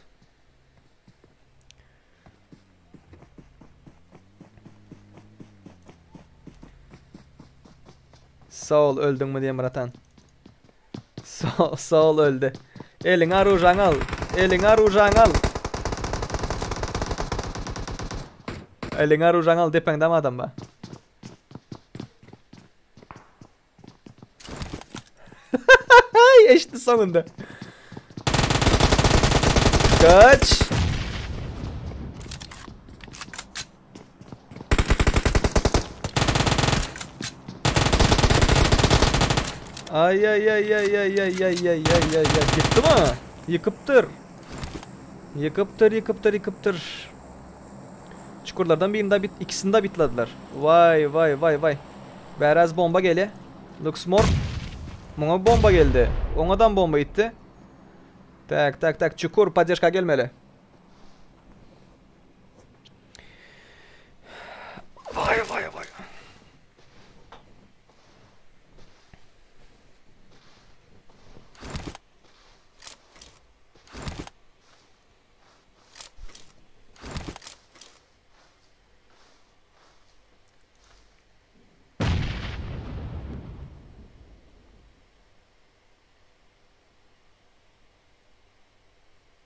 Sag ol, öldüňmi diýen bratan. Saul öldi. Eliňe aružaňy al. Eliňe aružaňy al. Eliňe aružaňy al, depeňdemi adam bar? Eşitdi soňunda. Kaç. Ay ay ay ay ay ay ay ay ay ay ay. Gitdi mi? Ýykypdyr. Ýykypdyr, ýykypdyr, ýykypdyr. Çukurlardan birini de bit, ikisini de bitladylar. Vay vay vay vay. Bäräz bomba gelýär. Luxmore. Muňa bomba geldi. Oňadan bomba gitdi. Tak, tak, tak. Çukur poddežka gelmeli. Vay vay vay.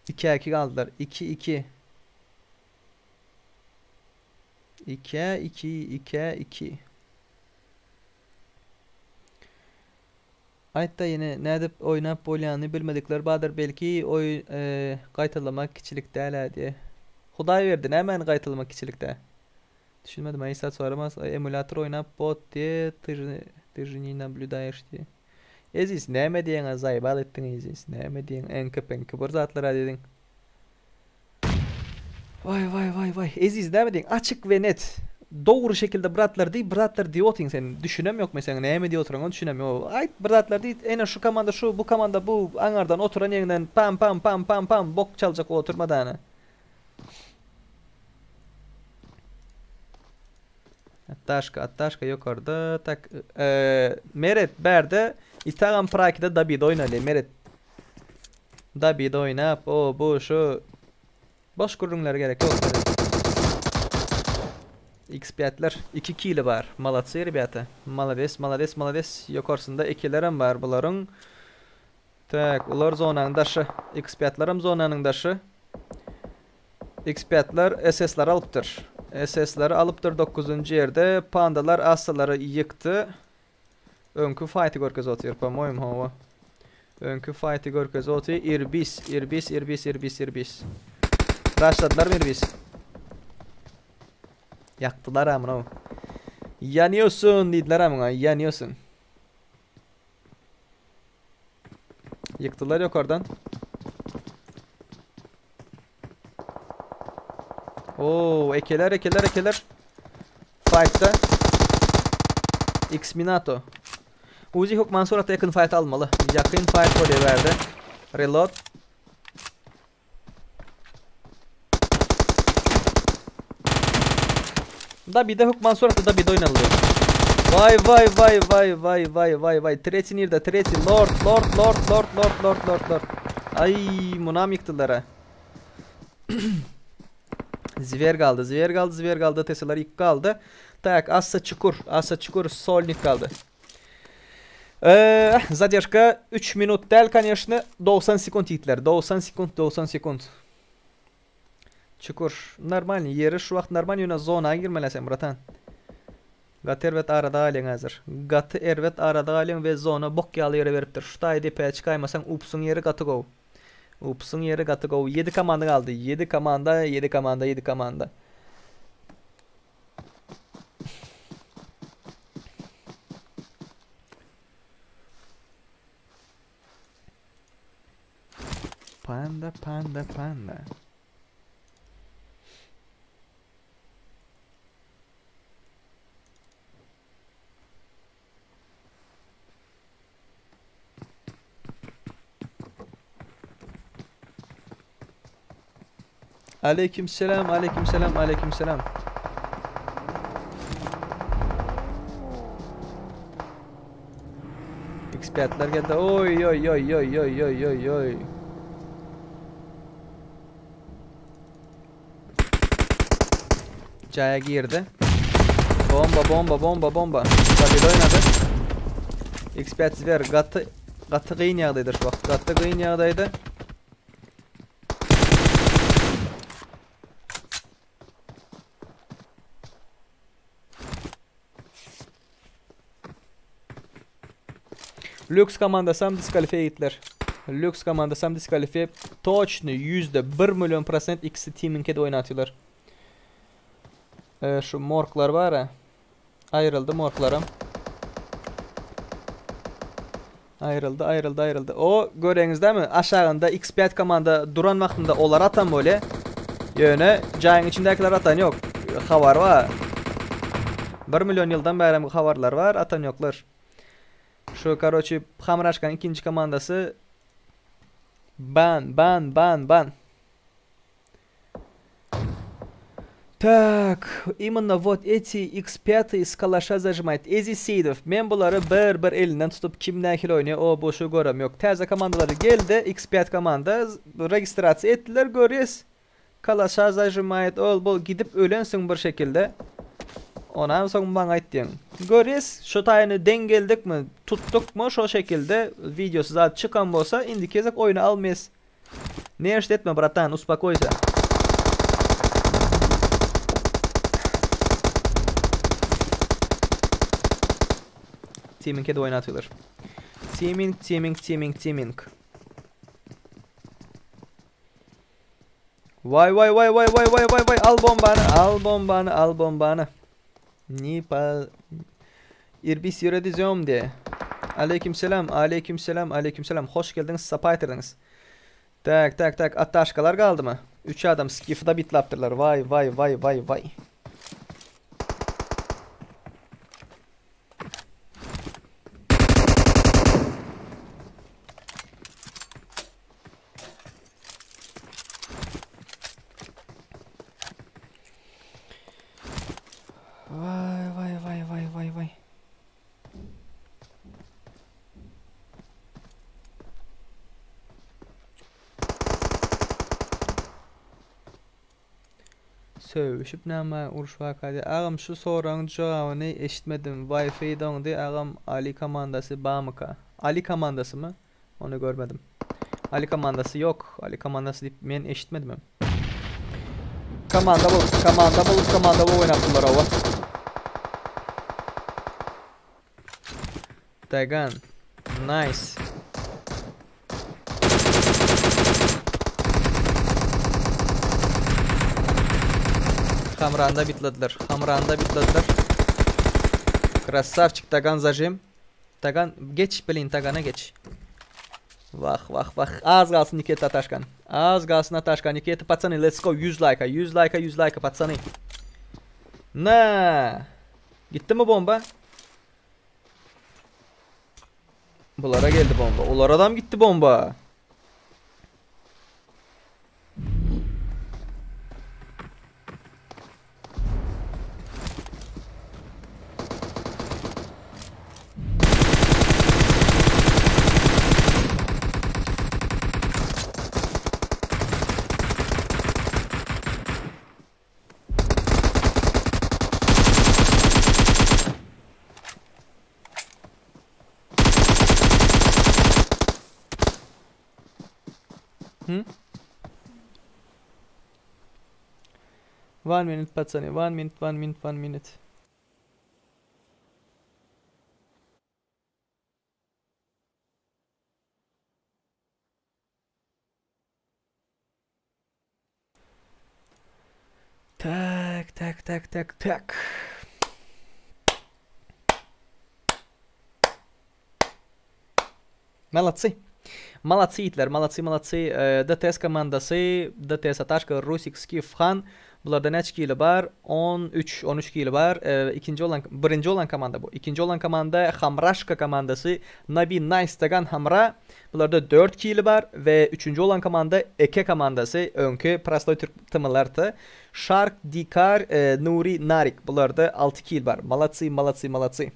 İki iki kaldılar. 2 2. 2 2 2 2. Aýtda ýene nädip oýnap bolýanyny bilmedikler bardyr belki oý gaýtalamak kiçilik dälä diýe. Hudaý berdi nämäni gaýtalamak kiçilik dä. Düşünmedim aý hiç soramaz emulýator oýnap bot diýe ty же не nablýudaýeş diýe. Eziz näme diýeňä zaýbal etdiň Eziz näme diýeň eňki peňki bir zatlara diýdiň. Waý waý waý waý Eziz näme diýiň açyk we net dogry şekilde bir zatlar diý bir zatlar diýip otyň sen düşünem ýok men seň näme diýip oturanyňa düşünem ýok aýt bir zatlar diý ene şu komanda şu bu komanda bu aňardan oturan ýeriňden pam pam pam pam pam bok çaljak oturma dana. Attaşka attaşka ýokarda tak Meret bärde Itagam Prakide Dabide oýnaly Meret Dabide oýnap o bu şu Boş gürrüňlere gerek ýok bize. X5-ler 2 kili bar. Malatsy rebýata. Malades, malades, malades. Ýokarsynda ikilerem bar bularyň. Tak, ular zonanyň daşy. X5-lerem zonanyň daşy. X5-ler SS-leri alypdyr. SS-leri alypdyr 9-njy ýerde. Pandalar Assalary ýykdy. Öňki faýty görkezip otyr, po-moýem, hawa. Öňki faýty görkezip otyr. Irbis, Irbis, Irbis, Irbis, Irbis. Raşladylarmy Irbis? Ýakdylar-a muny. Ýanýosun diýdiler-a muňa, ýanýosun. Ýykdylar ýokardan. Oo, ekeler, ekeler, ekeler. Fight'ta. X Minato. Uzi hökman suratda ýakyn fight almaly. Ýakyn fight bolýar bärde. Reload. Dabide hökman suratda Dabide oýnaldy. Vay vay vay vay vay vay vay vay. Treti nirde? Treti. Lord, Lord, Lord, Lord, Lord, Lord, Lord, Lord. Ay, munam ýykdylar ha. Zwer galdy, Zwer galdy, Zwer galdy, Teslalar ýyk galdy. Tak, Assa Çukur, Assa Çukur, Solnik galdy. Eee, zadержка 3 minut däl, конечно, 90 sekund ýigitler, 90 sekund, 90 sekund. Çukur, normalny, ýeri şu wagt normalny, ýöne zona girmeli sen, bratan. Gaty erbet arada galýaň häzir. Gaty erbet arada galýaň we zona bok ýaly ýere beripdir. Şu taýy depä çykaýmasaň, upsuň ýeri gaty gowy. Upsuň ýeri gaty gowy. 7 komanda galdy. 7 komanda, 7 komanda, 7 komanda. Panda, panda, panda. Aleykümselam, aleykümselam, aleykümselam. Expertler geldi. Oy oy oy oy oy oy oy oy. Jaya girdi. Bomba bomba bomba bomba. Stabil oynady. Expert Zver gaty gaty gyn ýagdaýda şu wagt. Gaty gyn ýagdaýda. Lüks komandasam diskalifiýe ýigitler. Lüks komandasam diskalifiýe. Toçny 1% milyon prosent ikisi teaminkede oýnatýarlar. Ee, şu morklar bar ha. Aýryldy morklaram. Aýryldy, aýryldy, aýryldy. O göreňizdemi? Aşagynda X5 komanda duran wagtynda olar atan bolýa. Ýöne jaýyň içindäkiler atan ýok. Habar bar. 1 milyon ýyldan bäri habarlar bar, atan ýoklar. Şu karoçi Hamraşkanyň ikinji komandasy ban, ban, ban, ban. Tak, именно вот эти X5 из калаша зажимает. Ezi Seýdow. Men bulary bir bir elinden tutup kim nähili oýnaýar, o bu şu görem ýok. Täze komandalary geldi, X5 komanda registrasiýa etdiler, görýäs. Kalaşa zajimает, ol bul gidip ölensiň bir şekilde. Ondan soň maňa aýtdyň. Görýäs, şu taýyny deň geldikmi, tutdukmy şo şekilde videosy zat çykan bolsa, indi gezek oýny almaýas. Ne etme bratan, uspokойся. Teaming'e de oynatıyorlar. Teaming, teaming, teaming, teaming. Vay vay vay vay vay vay vay vay al bombanı al bombanı al bombanı. Ni pa Irbis yöredizom diye. Aleykümselam, aleykümselam, aleykümselam. Hoş geldiniz, sapa getirdiniz. Tak tak tak Ataşkalar kaldı mı? 3 adam skifda bitlaptırlar. Vay vay vay vay vay. Vay vay vay vay vay vay. Sövüşüp näme uruş wakady. Agam şu soragyň jogabyny eşitmedim. Wi-Fi doňdy. Agam Ali komandasy bamyka? Ali komandasy mı? Onu görmedim. Ali komandasy yok. Ali komandasy diýip men eşitmedim hem. Komanda bolup, komanda bolup, komanda bolup oýnapdylar owa. Dagan. Nice. Hamranda bitlediler. Hamranda bitlediler. Красавчик Tagan zajim. Tagan geç bilin Tagan'a geç. Vah vah vah. Az kalsın Nikita Ataşkan. Az kalsın Ataşkan. Nikita пацаны, let's go. 100 like'a, 100 like'a, 100 like'a пацаны. Na. Gitti mi bomba? Bulara geldi bomba. Olar adam gitti bomba. Hı? One minute patsany, one minute, one minute, one minute. Tak, tak, tak, tak, tak. Молодцы. Молодцы ýigitler, молодцы, молодцы. DTS komandasy, DTS Ataşka, Rusik, Skif, Han. Bularda näçe kili bar? 13, 13 kili bar. Ikinji bolan, birinji bolan komanda bu. Ikinji bolan komanda Hamraşka komandasy, Nabi Nice Tagan Hamra. Bularda 4 kili bar we üçünji bolan komanda Eke komandasy, öňki Prostoý Türk tmlarty. Şark, Dikar, Nuri, Narik. Bularda 6 kil bar. Молодцы, молодцы, молодцы.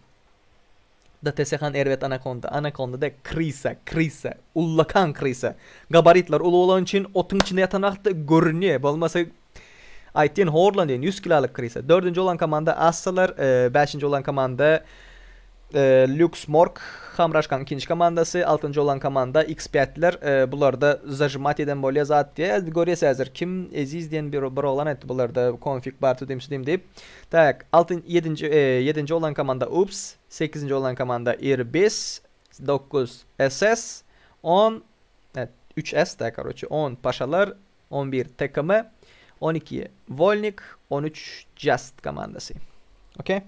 DTS han erbet anakonda. Anakonda dek krysa, krysa, ullakan krysa. Gabaritler uly bolany üçin otuň içinde ýatan wagtda görünýär. Bolmasa aýtýan horlan diýen 100 kilolyk krysa. Dördünji bolan komanda Assalar, bäşinji bolan komanda Lux Morg Hamraşkaň ikinji komandasy, altynjy bolan komanda X5-ler. Bularda zažimat eden bolýar zat diýýär. Görýäs häzir kim Eziz diýen bir bir oglan aýtdy bularda konfig bar tudim sudim diýip. Tak, altyn ýedinji ýedinji bolan komanda Ups, Sekizinji bolan komanda Irbis, 9 SS, 10 3 S da karoçe 10 Paşalar, 11 TKM, 12 Wolnik, 13 Just komandasy. Okey.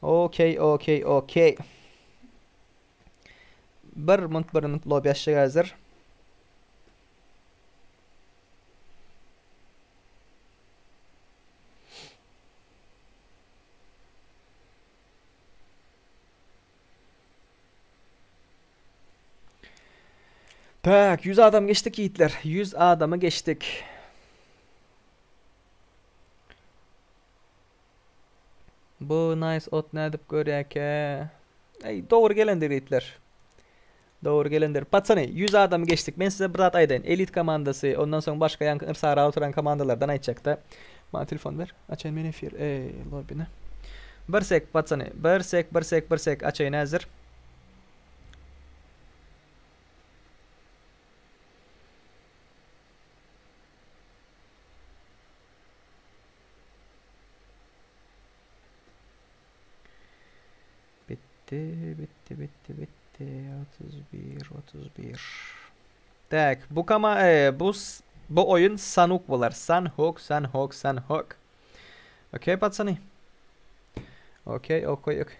Okey, okey, okey. Bir munt bir munt lobi açjak häzir. Tak, 100 adam geçdik ýigitler. 100 adamy geçdik. Bu nice ot nädip görýärkä? Ey, dogry gelendir ýigitler. Dogry gelendir. Patsany, 100 adamy geçdik. Men size bir zat aýdaýyn. Elit komandasy, ondan soň başga ýaňky yrsara oturan komandalardan aýtjakda. Maňa telefon ber. Açaýyn men efir. Ey, lobbyny. Bir sek, patsany. Bir sek, bir sek, bir sek açaýyn häzir. Bitdi, bitdi, bitdi, bitdi. 31, 31. Tak, bu kama e, bu bu oyun Sanuk bolar. Sanhok, Sanhok, Sanhok. Okey, patsany. Okey, okey, okey.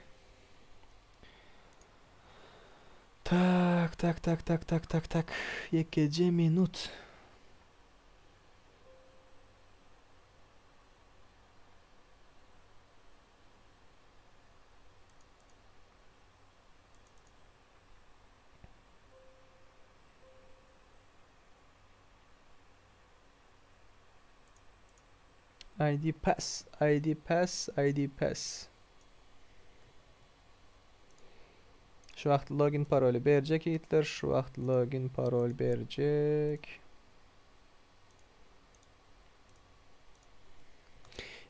Tak, tak, tak, tak, tak, tak, tak. Ýekeje minut. ID pass, ID pass, ID pass. Şu wagt login paroly berjek ýigitler, şu wagt login parol berjek.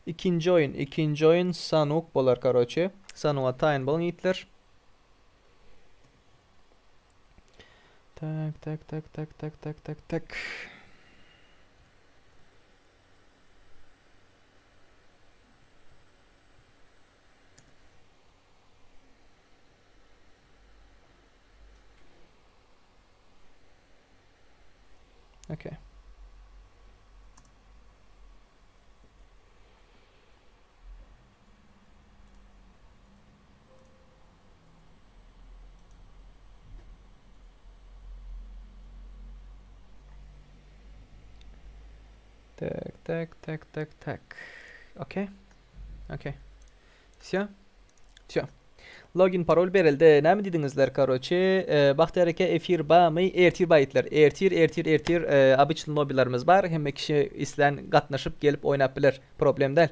Ikinji oýun, ikinji oýun Sanuk bolar karoçe. Sanuga taýyn boluň ýigitler. Tak, tak, tak, tak, tak, tak, tak, tak. Okay. Tak, tak, tak, tak, tak. Okey. Okey. Vsyo. Vsyo. Login parol berildi. Näme diýdiňizler karoçe? Bagtyýar eke efir bamy? Ertir ba ýitler. Ertir, ertir, ertir obyçny lobbylarymyz bar. Hemme kişi islän gatnaşyp gelip oýnap biler. Problem däl.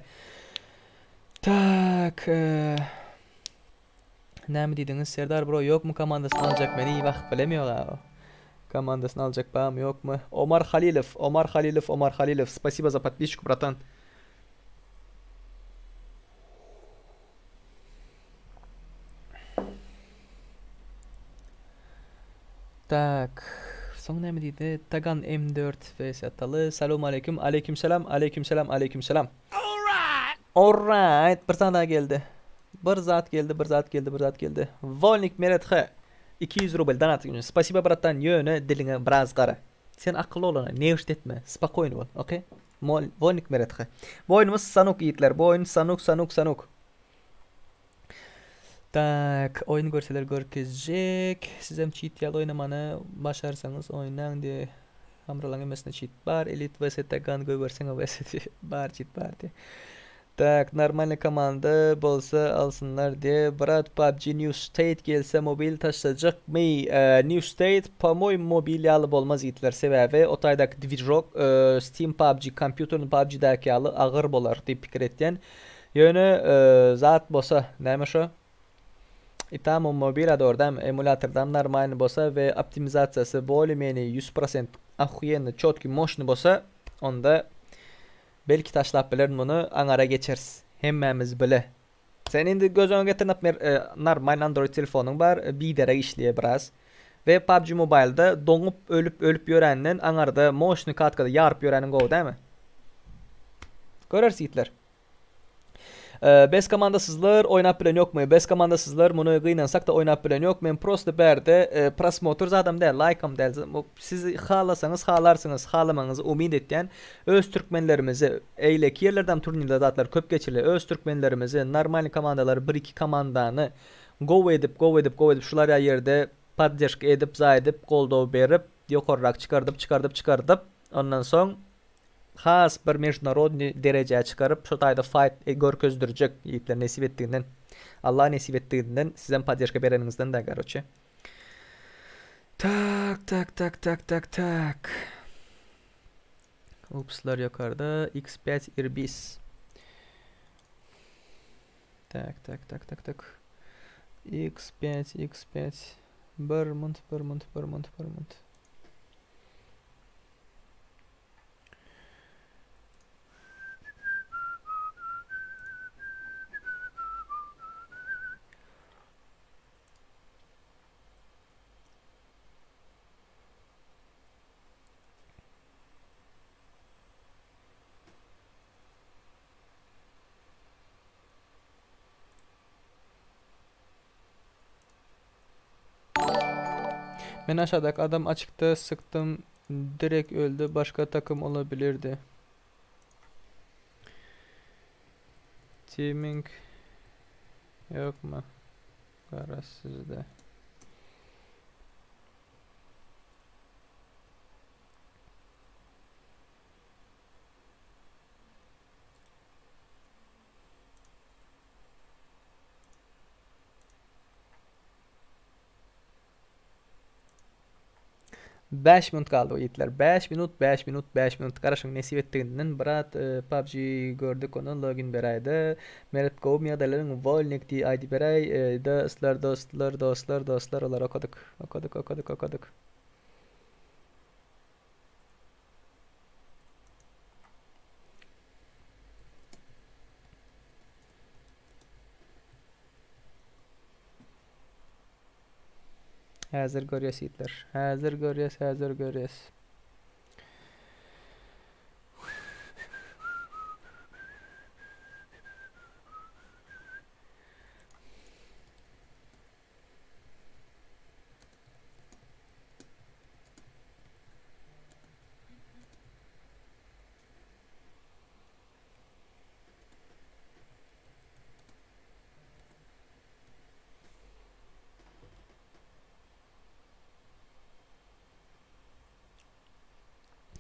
Tak. Näme diýdiňiz? Serdar bro ýokmy komandasyny aljak meni? Wah bilemýoga. Komandasyny aljak bamy ýokmy? Omar Halilow, Omar Halilow, Omar Halilow. Spasibo za podpisku, bratan. Tak. Soň näme diýdi? Tagan M4 vs ataly. Salam aleýkum. Aleýkum salam. Aleýkum salam. Aleýkum salam. Alright. Bir sany daha geldi. Bir zat geldi, bir zat geldi, bir zat geldi. Wolnik Meret H. 200 rubl donat üçin. Spasibo bratan, ýöne diliňe biraz gara. Sen akylly bolana, newşt etme. Spokojny bol, okey? Wolnik Meret H. Bu oýnumyz sanuk ýigitler. Bu oýun sanuk, sanuk, sanuk. Tak, oýun görseler görkezjek. Sizem çit ýaly oýnamany başarsaňyz oýnaň diýe. Hamralaň hemmesinde çit bar. Elit vs Tagan goýberseňe vs diýe. Bar çit bar diýe. Tak, normalny komanda bolsa alsynlar diýe. Brat PUBG New State gelse mobil taşlajakmy? New State po-moýmu mobil ýaly bolmaz ýigitler. Sebäbi o taýdaky dwižok Steam PUBG kompýuterni PUBG-däki ýaly agyr bolar diýip pikir etýän. Ýöne zat bolsa näme şo itam mobila dogry emulatordan normalny bolsa we optimizasiýasy bolý meni 100% ahuýenny çotki moşny bolsa onda belki taşlap bilerin muny aňara geçeris hemmämiz bile. Sen indi göz öňüne getir napmer normalny android telefonyň bar biderek işleýär biraz we PUBG mobilda doňup ölüp ölüp ýöränden aňarda moşny katkada ýaryp ýöräniň gowy dämi? Göreris ýigitler. Bes komandasyzlar oýnap bilen ýokmy? Bes komandasyzlar muny gynansakda oýnap bilen ýok. Men prosta bärde prosmotr zadam däl, laýkam däl. Siz halasaňyz halarsyňyz, halamagyňyzy umyt etýän. Öz türkmenlerimizi eýleki ýerlerdem turnirler zatlar köp geçirilýär. Öz türkmenlerimizi normalny komandalary bir iki komandany gowy edip, gowy edip, gowy edip şular ýaly ýerde poddežka edip, zaý edip, goldaw berip, ýokarrak çykardyp, çykardyp, çykardyp, ondan soň has bir meždunarodnyý derejä çykaryp şo taýda faýt görkezdirjek ýigitler nesip etdiginden Allah nesip etdiginden sizem poddežka bereniňizden da garoçe tak tak tak tak tak tak Upslar ýokarda X5 Irbis Tak tak tak tak tak X5 X5 bir munt bir munt bir munt bir munt Men aşağıdaki adam açıkta sıktım direkt öldü başka takım olabilirdi. Teaming yok mu? Garaz sizde. 5 minut galdy ýigitler. 5 minut, 5 minut, 5 minut. Garaşyň nesip etdiginden brat e, PUBG gördük onu login beräýdi. Meret gowy ýagdaýlaryň Wolnik diý ID beräý. E, dostlar, dostlar, dostlar, dostlar olar okadyk. Okadyk, okadyk, okadyk. Häzir görýäs ýigitler. Häzir görýäs, häzir görýäs.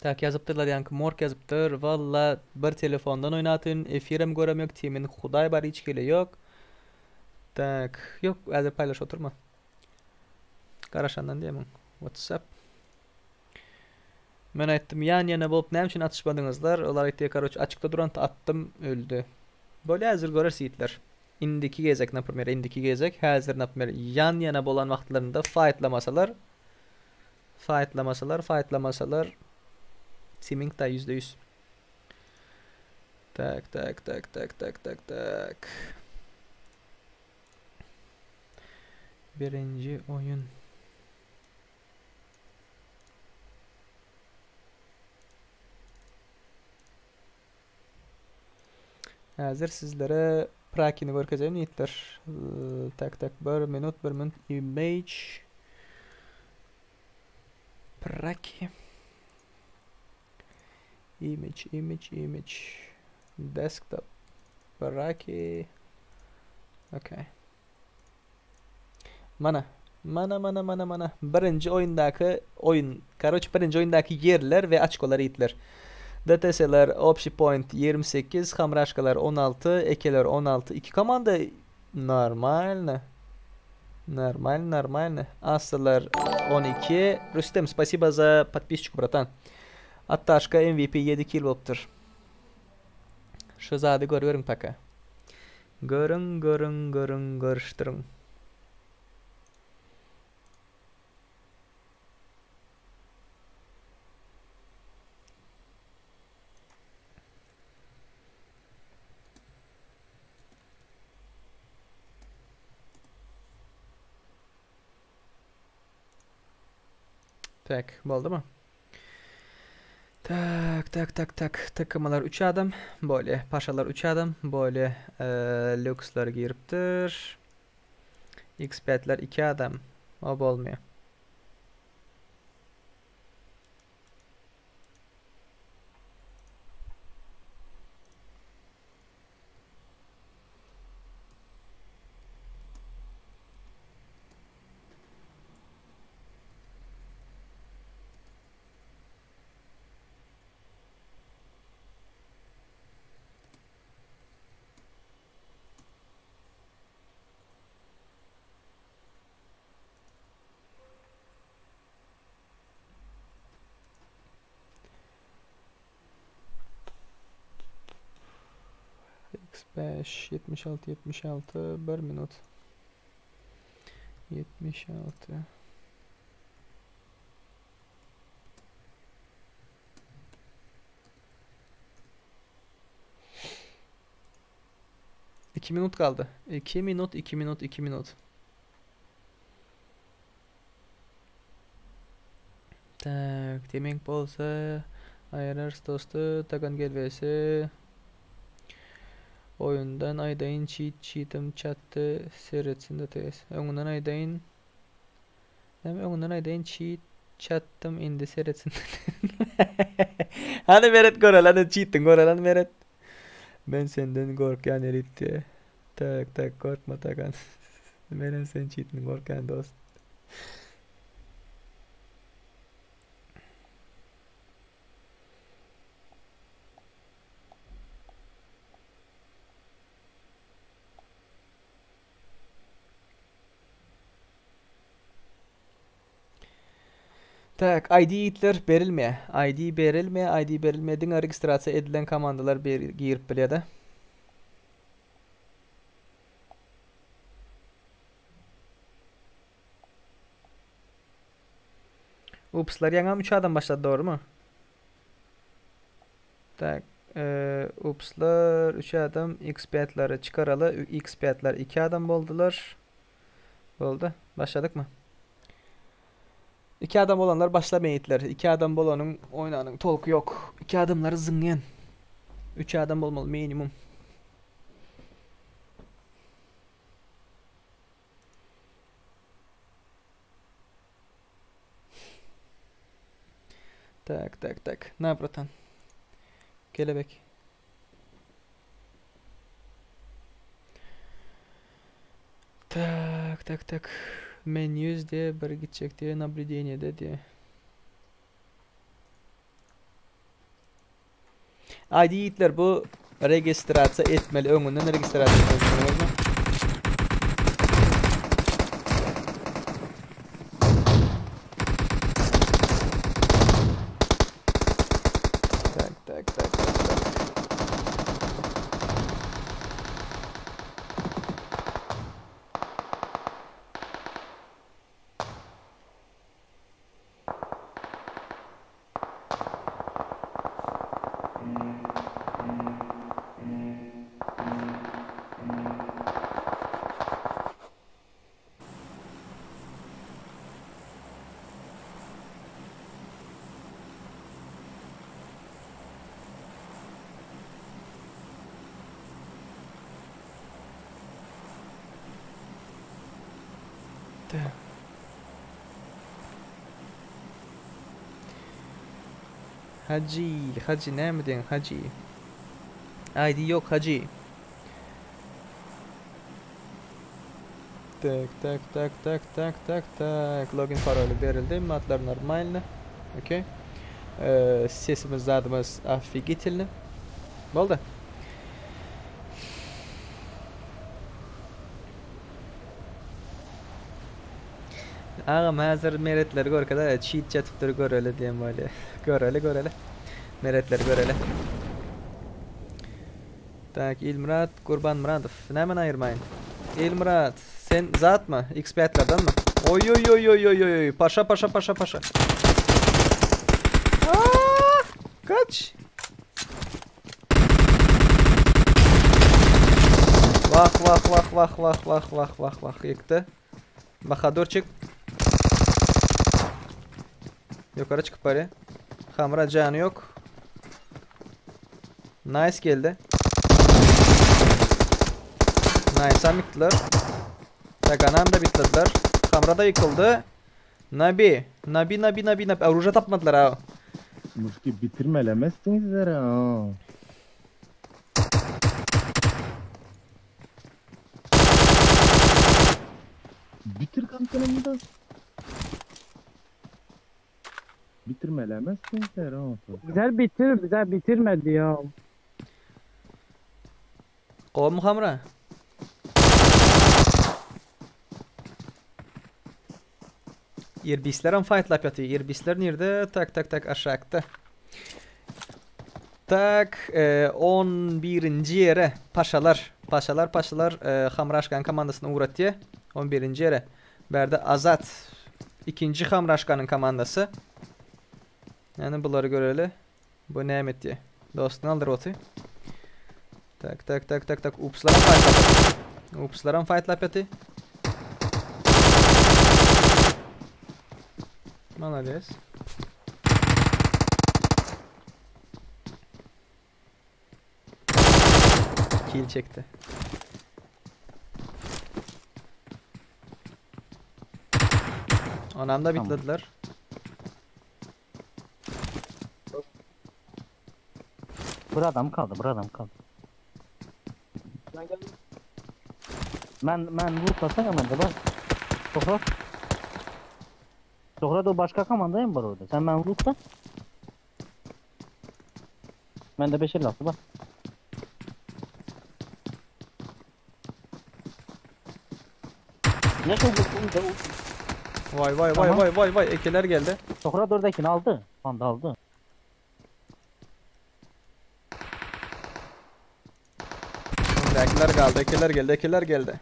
Tak ýazypdyrlar ýaňky mork ýazypdyr. Walla bir telefondan oýnatyn. Efirem göremok timin hudaý bar hiç hili ýok. Tak ýok häzir paýlaşyp oturma. Garaşandan diýemiň. Whatsapp. Men aýtdym ýan ýana bolup näme üçin atyşmadyňyzlar? Olar aýtdy karoç açykda duran atdym öldi. Bolýa häzir göreris ýigitler. Indiki gezek naprimer indiki gezek häzir naprimer ýan ýana bolan wagtlarynda faýtlamasalar Faýtlamasalar, faýtlamasalar Siming da %100. Tak, tak, tak, tak, tak, tak, tak. Birinji oýun. Häzir sizlere Prakini görkezeyim ýigitler. Tak tak 1 minut 1 minut image Praki Image image image desktop Praki Okay. Mana mana mana mana mana birinji oýundaky oýun karoç birinji oýundaky ýerler we açkolar ýigitler. DTS-ler общий point 28, Hamraşkalar 16, Ekeler 16. Iki komanda normalno. Нормально, нормально. Assalar 12. Rüstem, спасибо за подписчику, братан. Attaşka MVP 7 kill bolupdyr. Şu zady görüberiň paka. Görüň, görüň, görüň, görüşdiriň. Tak, boldumy? Tak, tak, tak, tak. Takımlar 3 adam. Böyle. Paşalar 3 adam. Böyle e, lüksler giripdir. X5'ler 2 adam. O bolmuyor. X5 76 76 1 minut. 76 2 minut kaldı. 2 minut, 2 minut, 2 minut. Tak, demek bolsa ayararız dostu tagan gelbesi. Oyundan aýdaýyn cheat cheatim chatdy seretsin DTS. Öňünden aýdaýyn. Näme öňünden aýdaýyn cheat chatdym indi seretsin. Hany Meret görel, hany cheatin görel, hany Meret. Men senden gorkýan elit diye. Tak tak korkma tagan. Menem sen cheatin gorkýan dost. Tak, ID ýitler berilme. ID berilme, ID berilme. Diňe registrasiýa edilen komandalar ber girip bilýär-de. Upslar ýaňam 3 adam başlady, dogrymy? Tak, e, upslar 3 adam, X5'leri çykaraly, X5'ler 2 adam boldular. Boldy. Başladyk mı? 2 adam olanlar başlamaýan ýigitler. 2 adam bolanyň oýnanyň tolky ýok. 2 adamlary zyňýan. 3 adam bolmaly minimum. Tak tak tak. Ne bratan? Kelebek. Tak tak tak. Menüs diye bir gidjek diye nablюдениede diye. ID ýigitler bu registrasiýa etmeli öňünden registrasiýa etmeli. Tak tak tak tak tak. Hajy, Hajy näme diýen Hajy? ID ýok Hajy. Tak, tak, tak, tak, tak, tak, tak. Login paroly berildi. Matlar normalny. Okey. Ee, sesimiz zadymyz ofigitilny. Boldy. Agam häzir meretleri görkezä çit çatypdyr göreli diýen bolýa. Göreli göreli. Meretleri göreli. Tak Ilmyrat Gurbanmyradow. Nämeni aýyrmaýyn? Ilmyrat sen zatmy? X5-lerdenmi? Oý oý oý oý oý oý. Paşa paşa paşa paşa. Aa, kaç. Wah wah wah wah wah wah wah wah wah ýykdy. Bahadurçik. Ýokary çykyp barýar. Hamra jany ýok. Nice geldi. Nice am ýykdylar. Taganam da bitlediler. Hamra da ýykyldy. Nabi, Nabi, Nabi, Nabi, Nabi. Oruža tapmadylar ha. Muşki bitirmelemezsiňizler ha. Bitir kankanımı da. Bitirmelemezsiňizler ha. Güzel bitir, güzel bitirmedi ya. Gowmy Hamra? Irbislerem fightlap ýatyr. Irbisler nirde? Tak tak tak aşakda. Tak, e, 11-nji ýere Paşalar. Paşalar, Paşalar e, Hamraşkanyň komandasyny ugratýar. 11-nji ýere. Bärde Azat. Ikinji Hamraşkanyň komandasy. Ýani bulary göreli. Bu näme etdi? Dostuny aldyr oty. Tak tak tak tak tak. Upslaram fightlap ýaty. Upslaram fightlap ýaty. Malades. Kill çekdi. Onam da Tamam. bitlediler. Bir adam kaldı, bir adam kaldı. Ben ben lootlasana ben de bak. Sokrat. Sokrat o başka komandaya mı var orada? Sen ben lootla. Ben de 556 bak. Ne çok Vay vay vay Tamam. vay vay vay ekeler geldi. Sokrat oradakini aldı. Panda aldı. Ekeler kaldı, ekeler geldi, ekeler geldi.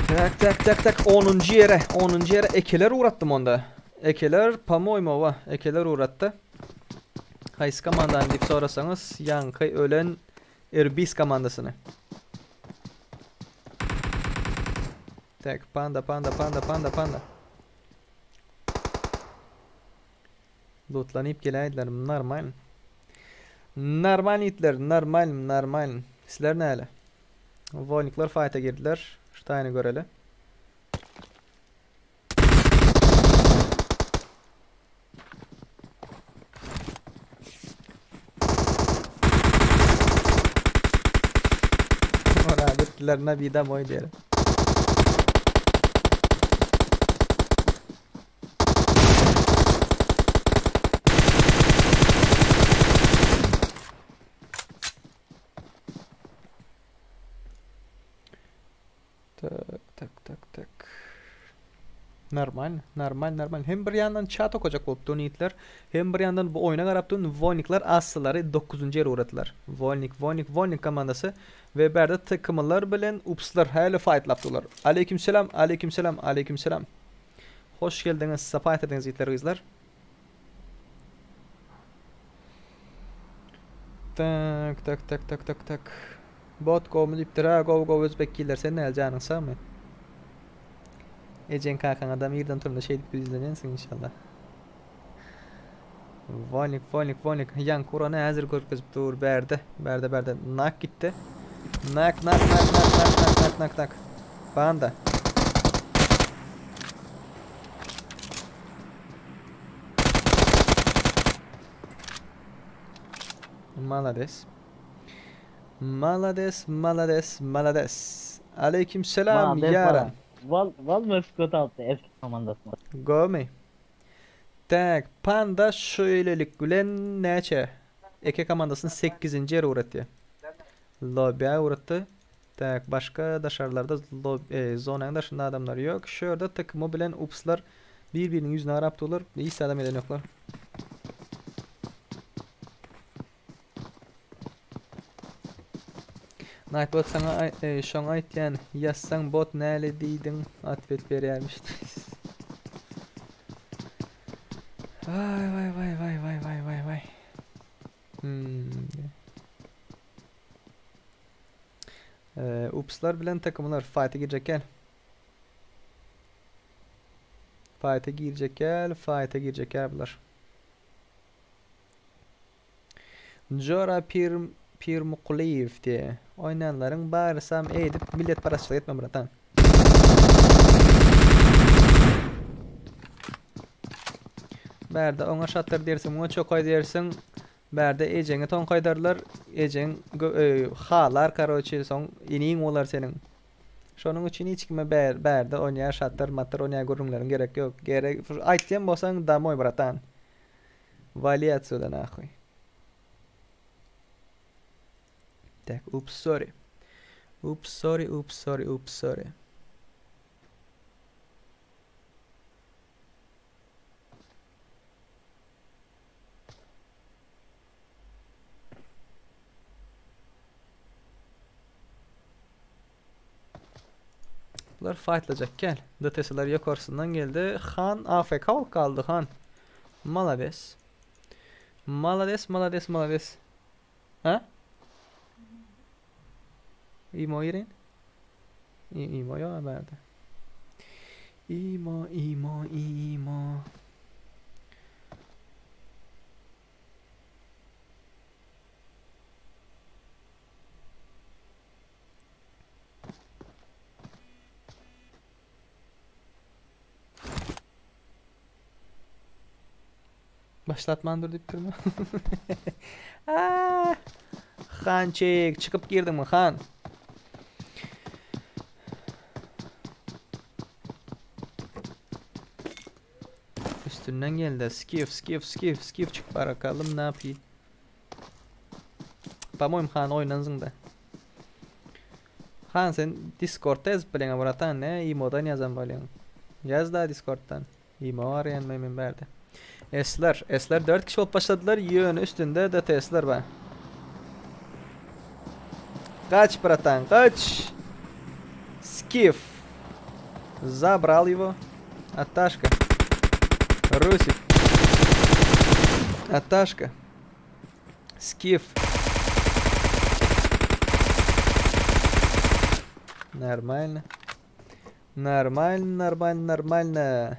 Tak tak tak tak 10. yere, 10. yere ekeler uğrattım onda. Ekeler pamoymova ekeler uğrattı. Haýsy komandany diýip sorasaňyz, ýaňky ölen Irbis komandasyny. Tak, panda, panda, panda, panda, panda. Lootlanyp geläýdiler, normal. Normal itler, normal, normal. Sizler näle? Volnikler fight'a girdiler. Şu taýyny göreli. Ora bittiler Nabi'den oy diyelim. Tak tak tak tak. Normal, normal, normal. Hem bir ýandan chat okajak bolup donitler, hem bir ýandan bu oýuna garap durun Volnikler aslylary 9-njy ýere ugradylar. Volnik, Volnik, Volnik komandasy we bärde TKM-lar bilen Upslar häli fightlap durlar. Aleykümselam, aleykümselam, aleykümselam. Hoş geldiňiz, sapa getirdiňiz ýigitler gyzlar. Tak, tak, tak, tak, tak, tak. Bot gowmy diýipdir ha, gowy gowy özbek killer. Sen näle janyň sagmy? Ejeň kakaň adam irden turanda şeýdip ýüzlenensiň inşallah. Volnik, Volnik, Volnik. Ýaňky urany häzir görkezip dur bärde. Bärde, bärde. Nak gitdi. Nak, nak, nak, nak, nak, nak, nak, nak, nak. Banda. Malades. Malades, malades, malades. Aleyküm selam Malades ýaran. Val Val Möskot aldy eski komandasyna. Gomy? Tak, Panda şeýlelik bilen näçe? Eke komandasyny 8-nji ýere ugratýar. Lobby'a ugratdy. Tak, başga daşarlarda lob e, zonanyň daşynda adamlar ýok. Şu ýerde TKM bilen Upslar bir-biriniň ýüzüne garap durlar. Hiç adam eden ýoklar. Nightbot saňa e, şoňa aýtýan, ýazsaň bot näle diýdiň, otwet berýärmiş. Waý waý waý waý waý waý waý waý. Hmm. Ee, upslar bilen takımlar fight'a girecek gel. Fight'a girecek gel, fight'a girecek gel bular. Jora Pir Pirmukulyýew diýe. Oýnanlaryň barysam eýdip milletparazçylyk etme bratan. Bärde oňa şatyr diýersiň, muňa çokaý diýersiň. Bärde ejeňi toňkaýdarlar, ejeň halar karoçi, soň iniň bolar seniň. Şonuň üçin hiç kime bärde onýa şatyr matyr onýa gürrüňleriň gerek ýok. Gerek aýtýan bolsaň damoý bratan. Wali otsuda nahuý. Tak, ups sorry. Ups sorry, ups sorry, ups sorry. Bular fightlajak gel. DTS'ler ýokarsyndan geldi. Han AFK bolup galdy Han. Malades. Malades, malades, malades. Ha? Imo girin. Imo ýok bärde. Imo, imo, imo. Başlatman dur diýip durma. Ah! Hançik, çykyp girdiňmi han? Üstünden geldi. Skif, skif, skif, skif çık barakalım ne yapayım. По-моему, han oýnansyň-da. Han sen Discordda ýazyp bileňä bratan ne imodan ýazan bolýaň. Ýaz-da Discorddan. Imo araýan men bärde. Esler, Esler 4 kişi bolup başladylar, ýöne üstünde DTS'ler bar. Kaç bratan, kaç. Skif. Забрал его. Аташка. Русик. Аташка. Skif. Нормально. Нормально, нормально, нормально.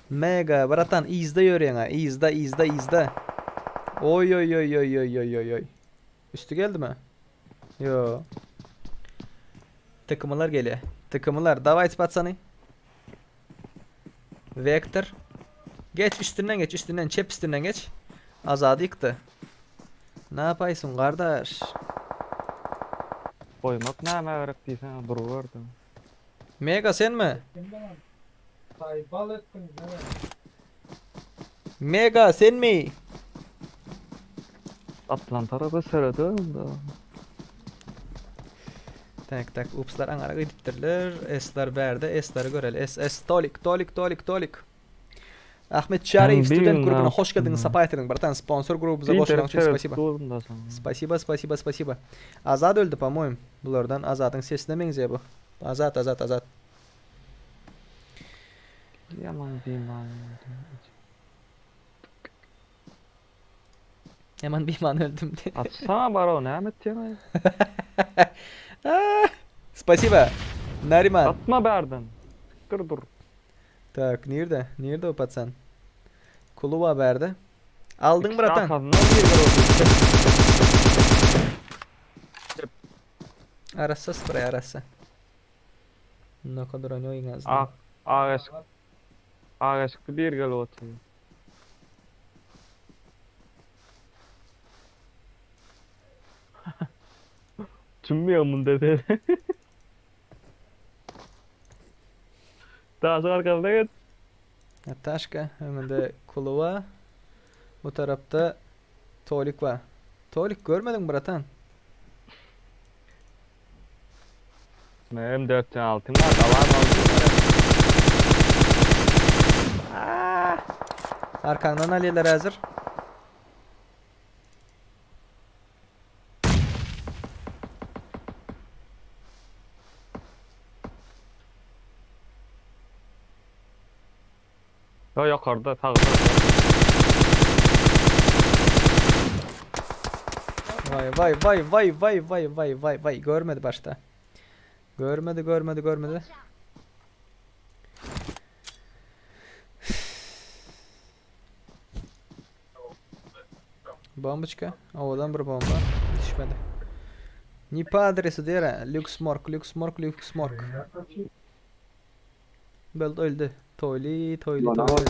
Mega, bratan, yzda ýörýäň-ä. Yzda, yzda, yzda. Oý oý oý oý oý oý oý oý. Üsti geldimi? Ýo. Tkmlar gelýär. Tkmlar, dawayte patsany. Vektor. Geç üstünden geç, üstünden, çep üstünden geç. Azady ýykdy. Napaýsyň gardaş? Goýmak nämä gerek diýseň duruberdi. Mega senmi? Saýbal etdiň näme? Mega senmi? Atlan tarapa serediyorum da. Tak tak upslar aňara gidipdirler. Sler bärde, Sleri göreli. S S tolik tolik tolik tolik. Ahmet Çaryýew student grubuna hoş geldiňiz, sapa getirdiň bratan. Sponsor grubumyza goşulanyň üçin spasiba. Spasiba, spasiba, spasiba. Azat öldi, po-moýem. Bulardan Azadyň sesine meňzeýär bu. Azat, Azat, Azat. Ýaman biman. Ýaman biman öldüm. Atsana baro näme etýäň? Spasiba. Nariman. Atma bärden. Dur dur. Tak, nirde? Nirde o patsan? Kuluba bärde. Aldyň bratan. Arassa sprey arassa. Noka duran ýok iň azyndan. Ak ak Ak eşikli bir gelip otyr. Düşünmeýän munda sen. Daşyň arkasyna geç. Taşka öňünde Kuluwa. Bu tarapda Tolik bar. Tolik görmediň bratan. Menem 4 altym bar, dalan aldy. Arkaňdan alýarlar häzir. Yo ýokarda sagda. Vay vay vay vay vay vay vay vay vay görmedi başda. Görmedi görmedi görmedi. Bomboçka. Owadan bir bomba. Düşmedi. Ne по adresi diýer ha. Lux Morg, Lux Morg, Lux Morg. Beld öldü. Toyli, toyli, toyli.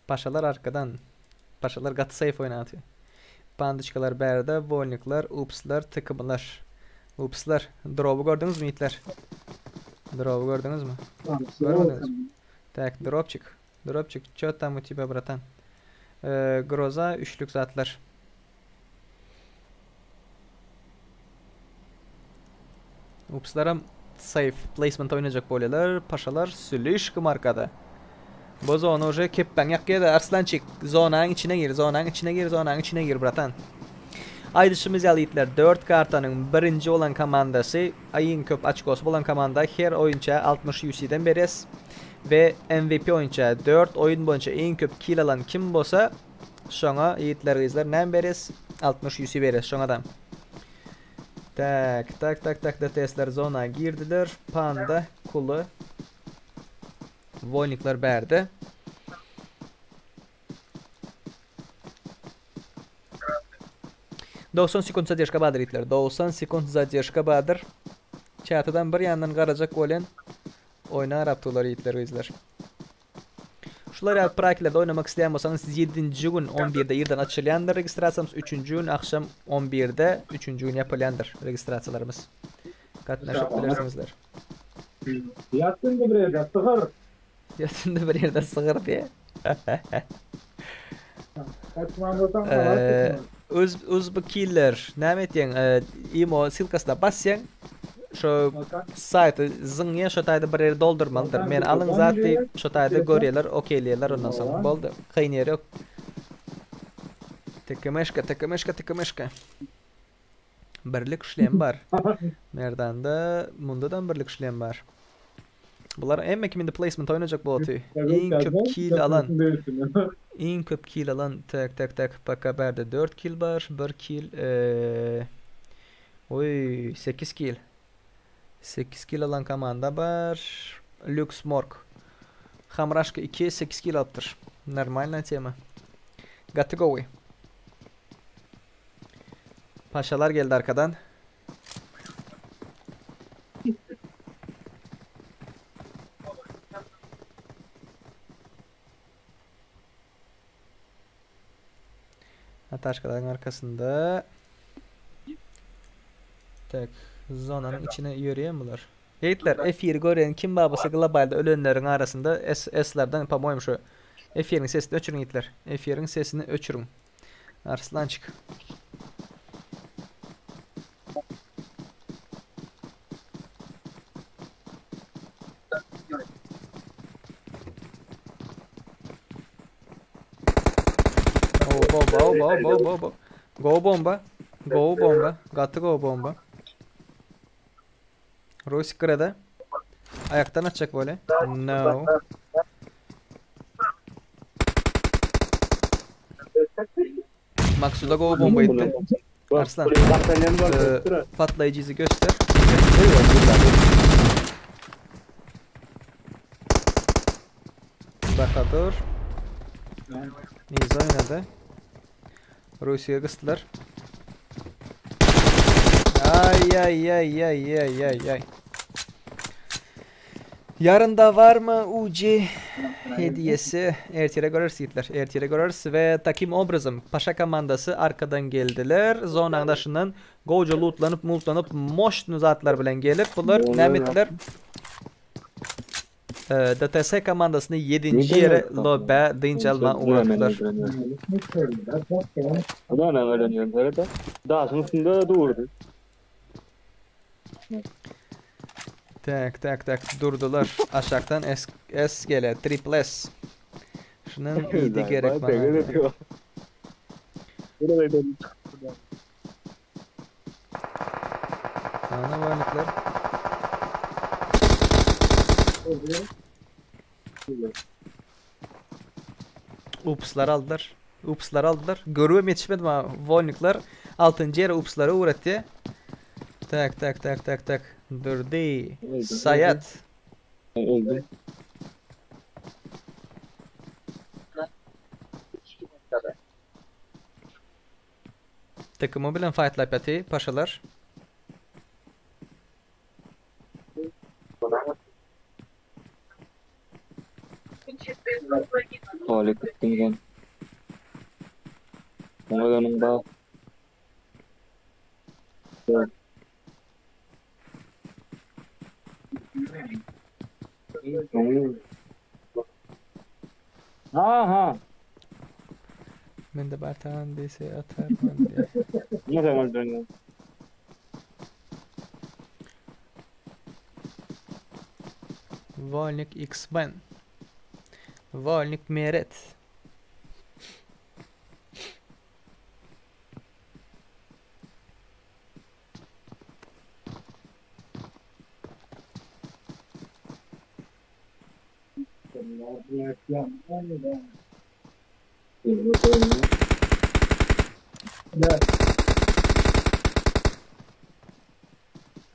Paşalar arkadan. Paşalar gaty safe oýnatýar. Bandiçkalar bärde, wolnikler, upslar, tkmlar. Upslar. Drop'u gördüňizmi ýigitler? Drop'u gördüňizmi? Görmediňizmi? Tak, dropçik. Dropçik, ço tam u тебя, bratan? Ee, groza, üçlük zatlar. Upslaram safe placement oýnajak bolýarlar. Paşalar slişkom arkada. Bu zona уже kepbäň ýakýar Arslançik. Zonanyň içine gir, zonanyň içine gir, zonanyň içine gir bratan. Aýdyşymyz ýaly ýigitler 4 kartanyň birinji bolan komandasy, iň köp açkosy bolan komanda her oýunça 60 UC-den berýäs. We MVP oýunça 4 oýun boýunça iň köp kill alan kim bolsa, şoňa ýigitler gyzlar näme berýäs? 60 UC berýäs şoňa da. Tak, tak, tak, tak, DTS-ler zona girdiler. Panda, Kulu, Wolnikler bärde. 90 sekund zadержка bardyr ýigitler. 90 sekund zadержка bardyr. Çatydan bir ýandan garajak bolýan oýna arapdylar ýigitler gyzlar. Şular ýaly prakilerde oýnamak isleýän bolsaňyz 7-nji gün 11-de irden açylýandyr registrasiýamyz, 3-nji gün akşam 11-de 3-nji gün ýapylýandyr registrasiýalarymyz. Gatnaşyp bilersiňizler. Ýatynda bir ýerde sygyr. Ýatynda bir ýerde sygyr diýe. Kaçman bolsaň halas Uz Uzbekiller näme etýäň? Imo ssylkasyna basýaň. Şo saýty zyňýa şo taýda bir ýeri doldurmalydyr. Men alyň zat diýip şo taýda görýärler, okeýleýärler ondan soň. Boldy. Kyn ýeri ýok. TKMşka, TKMşka, TKMşka. Birlik şlem bar. Merdanda, mundadam birlik şlem bar. Bular hemme kim indi placement oýnajak boldy. Iň köp kill alan. Iň köp kill alan tak tak tak paka bärde 4 kill bar, 1 kill eee Oý 8 kill. 8 kill alan komanda bar. Lux Morg. Hamraşka 2 8 kill alypdyr. Normalna tema. Gaty gowy. Paşalar geldi arkadan. Ataşkalaryň arkasynda. Tak, zonanyň içine ýörýän bular. Ýigitler, efiri görýän kim babasy globalda ölenleriň arasynda S S-lerden, po-moýemu şu efiriň sesini öçüriň ýigitler. Efiriň sesini öçüriň. Arslançyk. Oba oba oba oba oba oba. Go bomba. Go bomba. Gaty go bomba. Rusik gyrada. Aýakdan atjak bolýa. No. Maksuda go bomba etdi. Arslan. E, patlaýjyzy göster. Bahadur. Niza oynady. Russiýa gysdylar. Ay ay ay ay ay ay ay. Yarın da var mı UC hediyesi? Ertire göreriz ýigitler. Ertire göreriz we takim obrazım Paşa komandasy arkadan geldiler. Zonaň daşyndan gowja lootlanyp multlanyp moşny zatlar bilen gelip bular näme etdiler? DTS komandasyny 7-nji ýere lobbä dynç alma ugratdylar. Daşyň üstünde durdy. Tak tak tak durdular. Aşakdan S, S gele triple S. Şundan iydi gerek bana. Ana varlıklar. Upslar aldylar. Upslar aldylar. Görüwem ýetişmedim ha. Wolnikler 6. ýere upslara uğratdy. Tak tak tak tak tak. Durdy. Sayat. Öldüm. Takımı bilen fight ýaty paşalar. Hali gittim ben. Oranın da. Ha ha. Men de bartan dese atar man diye. Ne zaman dönüyor? Volnik X-Men. Volnik Meret.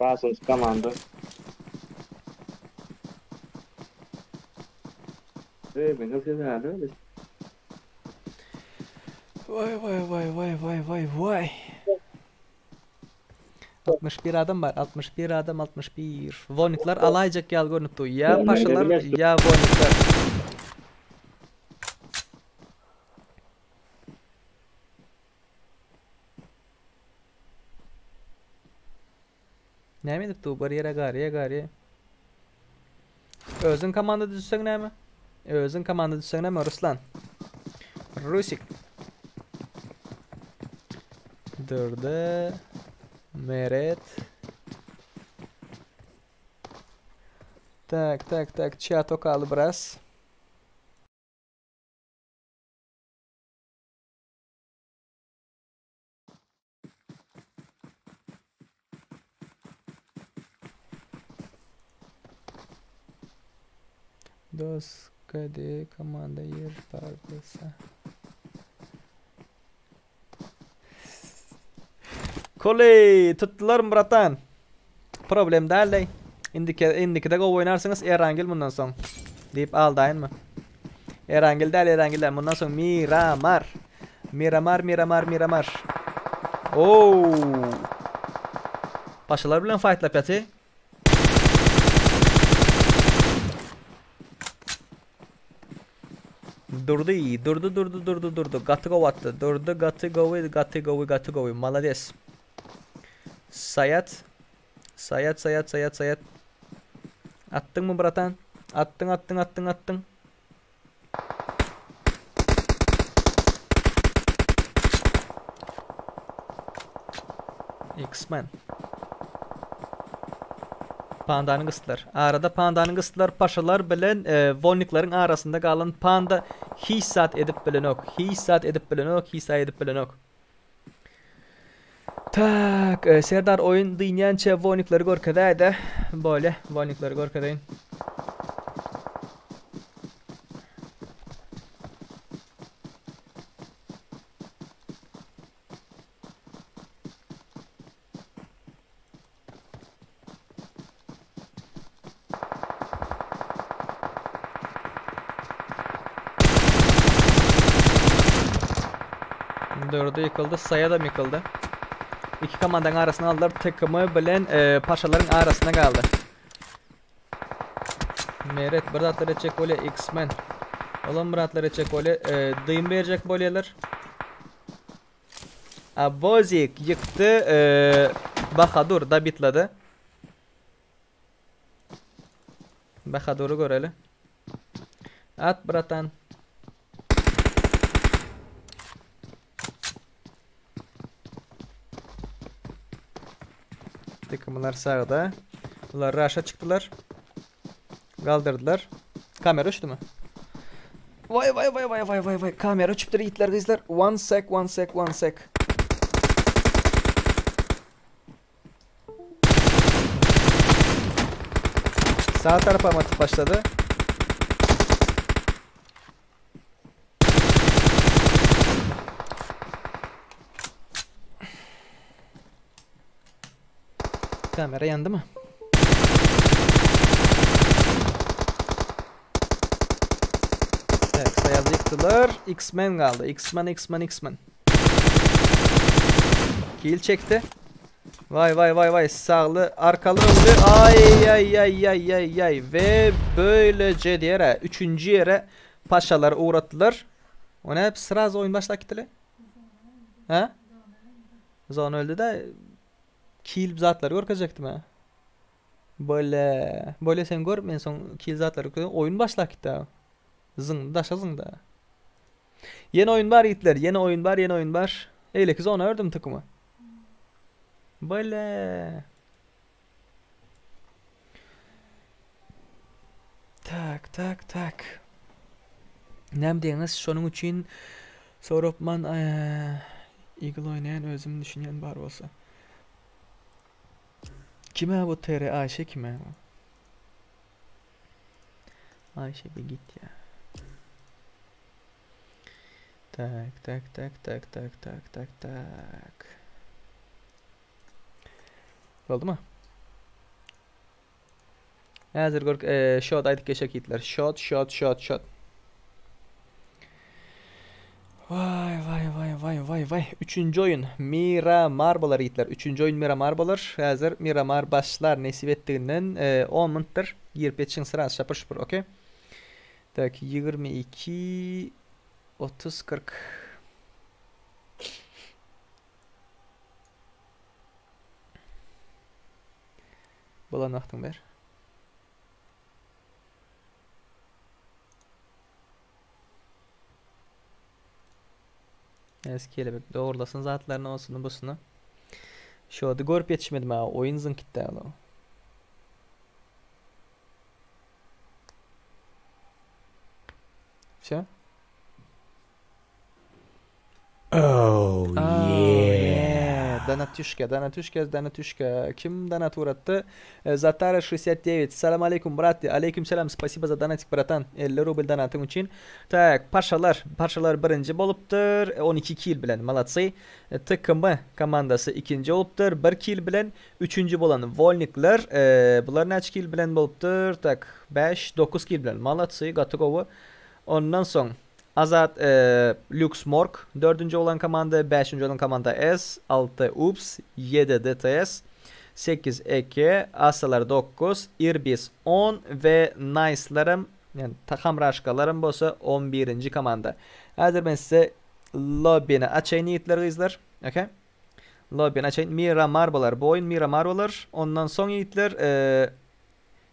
Basın komanda. Vay vay vay vay vay vay vay. 61 adam var. 61 adam 61. Voniklar alaycak ýaly görünüp dur. Ya paşalar ya voniklar. Näme edip dur? Bir ýere garýa garýa. Özüň komanda düzseň näme? Özüň komanda düzseň näme Ruslan? Rusik. Durdy. Meret. Tak tak tak chat okaly biraz. Dos KD komanda ýer bar bolsa. Koley tutdular bratan. Problem däl Indiki indikide gowy oýnarsyňyz Erangel mundan soň. Diýip aldaýynmy? Erangel däl Erangel däl mundan soň Miramar. Miramar Miramar Miramar. Oo. Paşalar bilen fightlap ýaty. Durdy, durdy, durdy, durdy, durdy. Gaty gowy atdy. Durdy, gaty gowy, gaty gowy, gaty gowy. Malades. Sayat. Sayat, sayat, sayat, sayat. Atdyň mı bratan? Atdyň, atdyň, atdyň, atdyň. X-Men. Pandany gysdylar. Arada pandany gysdylar. Paşalar bilen e, volniklaryň arasynda galan panda hiç saat edip bilenok. Hiç saat edip bilenok, hiç saat edip bilenok. Tak, e, Serdar oyun dynýança volniklary görkezäýdi. Böyle volniklary görkezeýin. Dördü yıkıldı, saya da yıkıldı. İki komandanın arasına aldılar. Takımı bilen e, paşaların arasına kaldı. Meret bir zatlar etjek bolýar X-Men. Olam bir zatlar etjek bolýar. E, dym berjek bolýarlar. Abozik ýykdy. E, Bahadur dabitlady. Bahadury göreli. At bratan. Takımlar sağda. Bunlar raşa çıktılar. Kaldırdılar. Kamera uçtu mu? Vay vay vay vay vay vay vay. Kamera uçupdur yiğitler kızlar. One sec, one sec, one sec. Sağ tarafa atıp başladı. Kamera yandı mı? Evet, sayazı yıktılar. X-Men kaldı. X-Men, X-Men, X-Men. Kill çekti. Vay vay vay vay sağlı arkalı öldü. Ay ay ay ay ay ay ve böylece diğer üçüncü yere paşalar uğrattılar. O ne hep sırası oyun başla gittiler. Ha? Zon öldü de kill zatları görkezecektim ha. Böyle böyle sen gör men son kill zatları görkezecektim. Oyun başla gitti ha. Zın daşa zın da. Yeni oyun var yiğitler. Yeni oyun var, yeni oyun var. Eyle kız onu ördüm takımı. Böyle. Tak tak tak. Nem diýeňiz şonuň üçin soropman Eagle oýnaýan özüm düşünýän bar bolsa. Kime bu TR Ayşe kime? Ayşe bir git ya. Tak tak tak tak tak tak tak tak. Boldy mı? Häzir görk e, shot aýdyp geçek ýitler. Shot shot shot shot. Vay vay vay vay vay vay. Üçünji oýun Miramar bolar ýitler. Üçünji oýun Miramar bolar. Häzir Miramar başlar nesip etdiginden e, 10 minutdyr. Girip ýetişiň sraz şapur şupur, okey. Tak 22 30 40. Bolan wagtyň ber. Eski kelebek dogrulasyn zatlaryny osuny busuny. Şody görüp ýetişmedim ha oýun zyňk gitdi alo. Vse? Oh yeah. Donatüşka, Donatüşka, Donatüşka. Kim donat uğrattı? E, Zatara 69. Selam aleyküm brat. Aleyküm selam. Spasibo za donatik bratan. 50 rubl donatyň üçin. Tak, paşalar. Paşalar birinji bolupdyr. 12 kill bilen. Malatsy. E, TKM komandasy ikinji bolupdyr. 1 kill bilen. Üçünji bolan Volnikler. E, bular näçe kill bilen bolupdyr? Tak, 5, 9 kill bilen. Malatsy, gaty gowy. Ondan soň Azat Lux Morg dördünji bolan komanda, bäşinji bolan komanda S, 6 Ups, 7 DTS, 8 EK, Asalar 9, Irbis 10 we Nice'larym, ýagny Hamraşkalaram bolsa 11-nji komanda. Häzir men size lobbini açaýyn ýigitler gyzlar. Okay. Lobbini açaýyn. Miramar bolar. Bu oýun Miramar bolar. Ondan soň ýigitler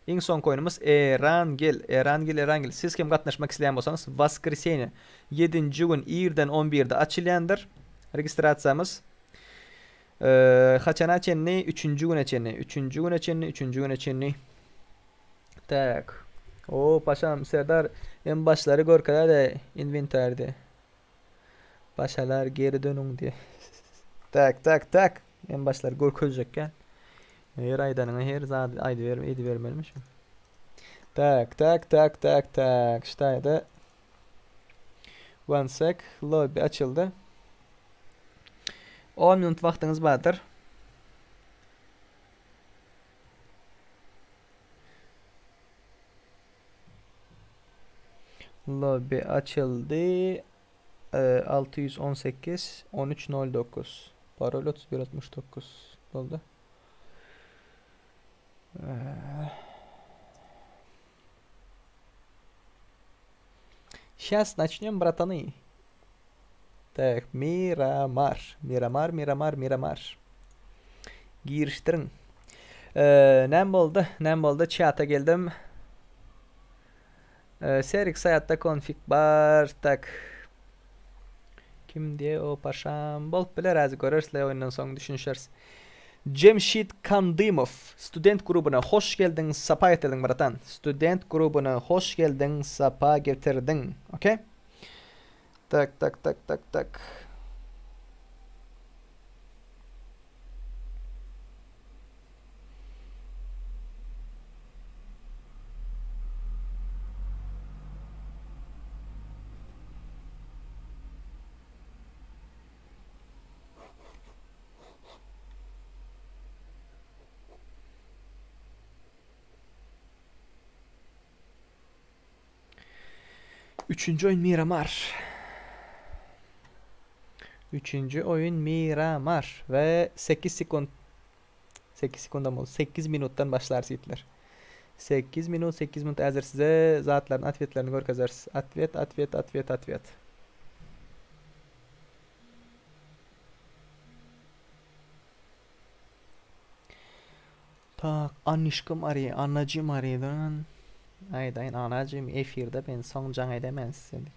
Iň soňky oýnumyz Erangel. Erangel, Erangel. Siz hem gatnaşmak isleýän bolsaňyz, Waskreseniýe, ýedinji gün irden on birde açylýandyr registrasiýamyz. Haçana çenli? Üçünji güne çenli. Üçünji güne çenli, üçünji güne çenli. Tak. O paşam Serdar en başlary görkezäde inwentarde. Paşalar geri dönüň diye. Tak tak tak. En başlary görkezjekkä. Her aýdanyňa her zady aýdyber edibermelimişim. Tak tak tak tak tak. Ştaýda One sec. Lobby açyldy. 10 minut wagtyňyz bardyr. Lobby açyldy. 618 1309 Parol 3169 boldy. Şas naçnýom bratany. Tak, Miramar. Miramar, Miramar, Miramar. Girişdiriň. Ee, näme boldy? Näme boldy? Çata geldim. Ee, Serik saýatda konfig bar. Tak. Kim diye o paşam? Bolup biler häzir göreris le oýundan soň düşünişeris. Jemşit Kandymow student grubuna hoş geldiň sapa getirdiň bratan. Student grubuna hoş geldiň sapa getirdiň. Okey. Tak tak tak tak tak. Üçünji oýun Miramar. Üçünji oýun Miramar we 8 sekund 8 sekundam boldy. 8 minutdan başlar sitler. 8 minut, 8 minut häzir size zatlaryň otwetlerini görkezeris. Otwet, otwet, otwet, otwet. Tak, Anişkam arýa, Annajym arýadan. Aýdaýyn, Anajym, efirde men soň jaň edemen size.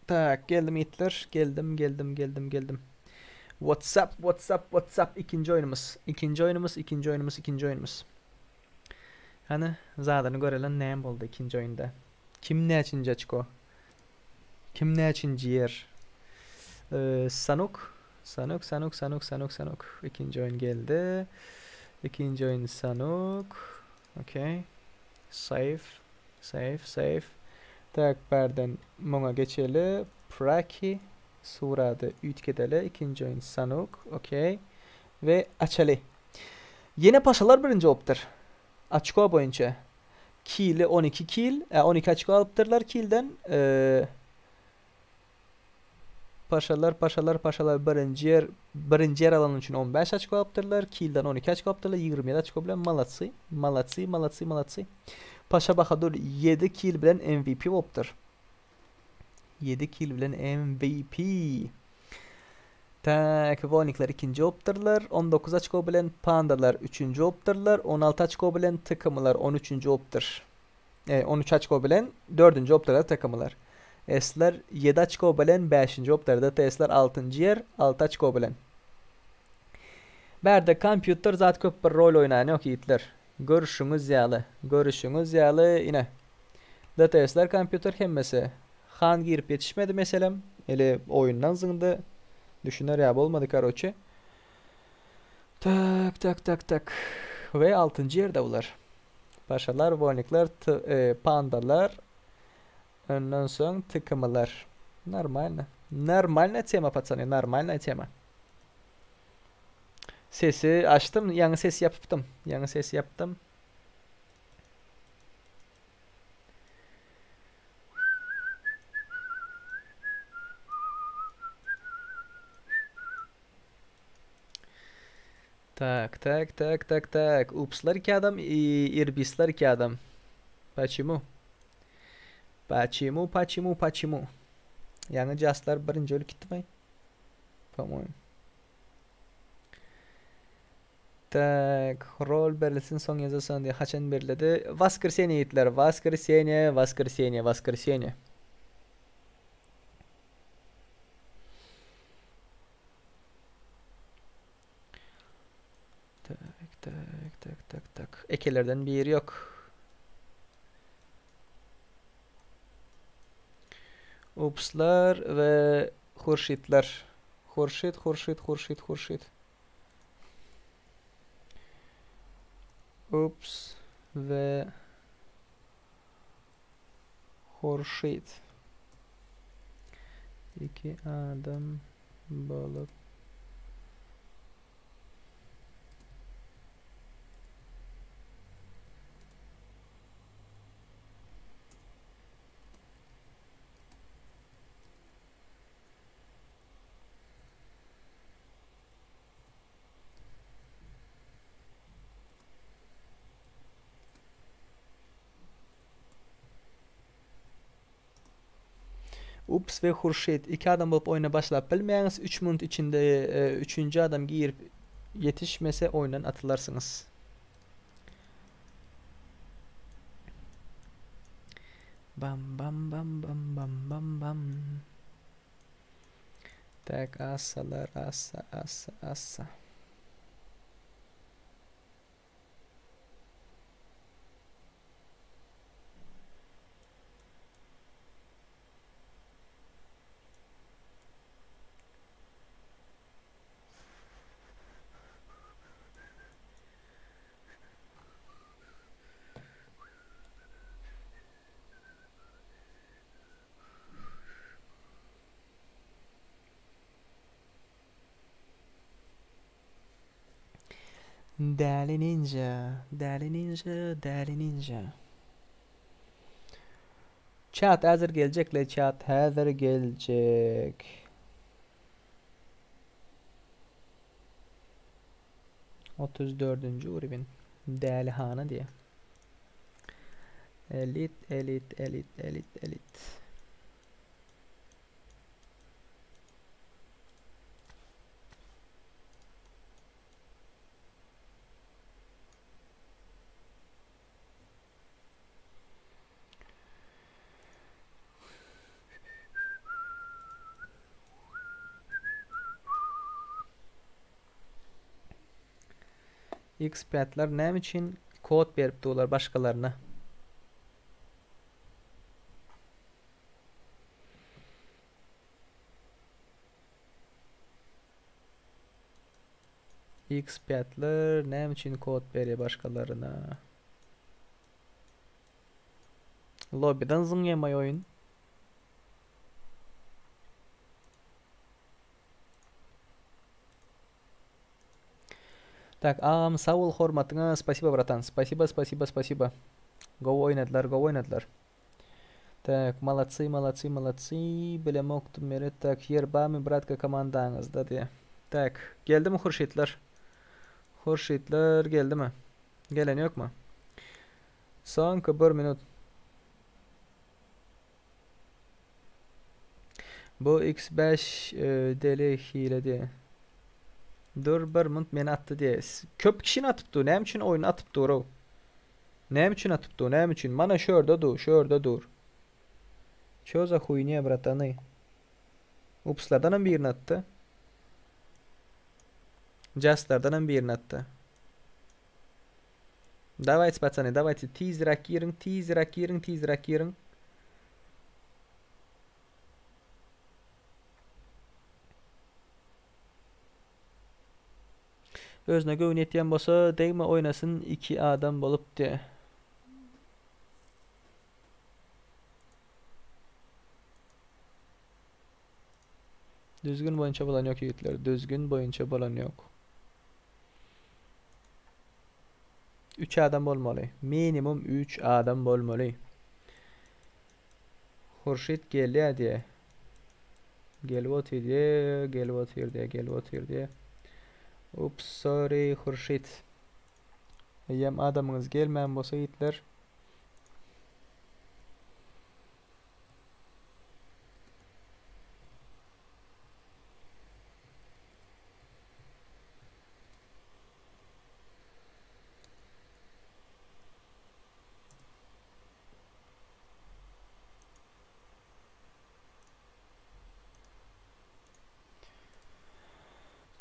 Tak, geldim itler. Geldim, geldim, geldim, geldim. What's up, what's up, what's up? Ikinji oýnumyz. Ikinji oýnumyz, ikinji oýnumyz, ikinji oýnumyz. Hany, zadyny görelen näme boldy ikinji oýunda? Kim näçinji oçko? Kim näçinji ýer? Ee, Sanuk. Sanuk, Sanuk, Sanuk, Sanuk, Sanuk. Ikinji oýun geldi. Ikinji oýun Sanuk. Okey. Save. Save, save. Tak, bärden muňa geçeli. Praki surady üýtgedeli. Ikinji oýun Sanuk. Okey. We açaly. Ýene paşalar birinji bolupdyr. Açko boýunça. Kili 12 kil, 12 açko alypdyrlar kilden. Paşalar, paşalar, paşalar birinji ýer, birinji ýer alan üçin 15 açko alypdyrlar. Kilden 12 açko alypdyrlar. 27 açko bilen malatsy, malatsy, malatsy, malatsy. Paşa Bahadur 7 kil bilen MVP bolupdyr. 7 kil bilen MVP. Tak, Wolnikler ikinji bolupdyrlar. 19 açko bilen Pandalar üçünji bolupdyrlar. 16 açko bilen Tkmlar 13-nji bolupdyr. E, 13 açko bilen dördünji bolupdyrlar Tkmlar. Sler 7 açko bilen bäşinji bolupdyr. DTSler altynjy ýer, 6 açko bilen. Bärde kompýuter zat köp bir rol oýnaýan ýok ýigitler. Görüşüňiz ýaly, görüşüňiz ýaly ine. DTSler kompýuter hemmesi. Han girip ýetişmedi meselem. Eli oýundan zyňdy. Düşüner ýa bolmady karoçe. Tak tak tak tak. We altynjy ýerde bular. Paşalar, wolnikler, e, pandalar. Ondan soň tkmlar. Normalno. Normalna tema pacany, normalna tema. Sesi açdym, ýaňy ses ýapypdym. Ýaňy ses ýapdym. Tak, tak, tak, tak, tak. Upslar iki adam, irbisler iki adam. Почему? Почему, почему, почему? Ýaňy jaslar birinji ölüp gitdimi? По-моему. Tak, rol berilsin soň ýazasan diýe haçan beriledi? Waskreseniýe ýigitler, waskreseniýe, waskreseniýe, waskreseniýe. Tak, tak, tak, tak, tak. Ekelerden biri ýok. Upslar we Hurşitler. Hurşit, Hurşit, Hurşit, Hurşit. Ups we Hurşit. Iki adam bolup Ups we Hurşit iki adam bolup oýna başlap bilmeýäňiz. Üç minut içinde üçünji adam girip ýetişmese oýundan atylarsyňyz. Bam bam bam bam bam bam bam. Tak assalar assa assa assa. Däli ninja, däli ninja, däli ninja. Chat häzir geljek le chat häzir geljek. 34-nji urbin. Dälihana diýe. Elit, elit, elit, elit, elit. X-Petler näme üçin kod berip durlar başgalaryna? X-Petler näme üçin kod berýär başgalaryna? Lobbydan zyňýamaý oýun. Tak, agam sag bol hormatyňa, spasibo bratan, spasibo, spasibo, spasibo. Gowy oýnadylar, gowy oýnadylar. Tak, malatsy, malatsy, malatsy, bilemokdym meret, tak, ýer barmy bratka komandaňyzda diýe. Tak, geldimi Hurşitler? Hurşitler geldimi? Gelen ýokmy? Soňky bir minut. Bu X5 deli hile diýe. Dur bir minut meni atdy diýe. Köp kişini atyp dur. Näme üçin oýun atyp dur o? Näme üçin atyp dur? Näme üçin? Mana şu ýerde dur, şu ýerde dur. Ço za huýnýa bratany? Upslardan hem birini atdy. Jaslardan hem birini atdy. Dawajte pacany, dawajte tizräk giriň, tizräk giriň, tizräk giriň. Özüne göwni ýetýän bolsa degme oýnasyn iki adam bolup diýe. Düzgün boýunça bolan ýok ýigitler, düzgün boýunça bolan ýok. 3 adam bolmaly. Minimum 3 adam bolmaly. Hurşit gelýär diýe. Gelip otyr diýe, gelip otyr diýe, gelip otyr diýe. Ups, sorry Hurşit. Eýýäm adamyňyz gelmän bolsa ýitler.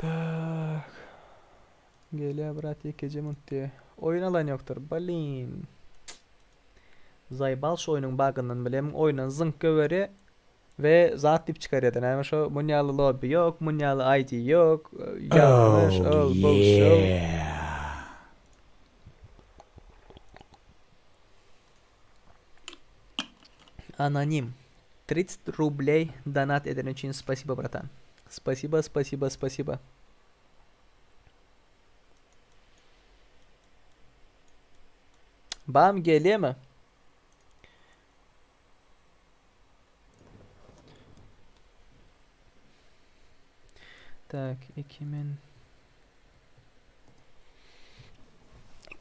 Tak. Gelýär brat ýekeje munt diýe. Oýun alan ýokdur. Blin. Zaýbal şu oýnuň bagyndan bilem oýundan zyňk göweri we zat diýip çykarýardy. Näme şo mun ýaly lobby ýok, mun ýaly ID ýok. Ýalňyş, Oh ol, bu, şol. yeah. Anonim. 30 рублей донат edeni üçin spasibo bratan. Spasibo, spasibo, spasibo. Bam gelýärmi? Tak, 2000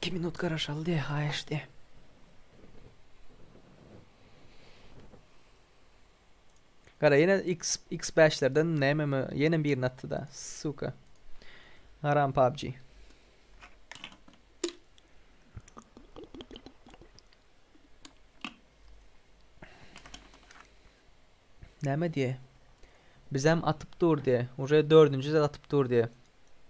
2 minut garaşaly diýe, haýyş diýe. Gara ýene X X5-lerden nämemi ýene birini atdy da. Suka. Haram PUBG. Näme diýe? Bizem atyp dur diýe. Uje dördünji zat atyp dur diýe.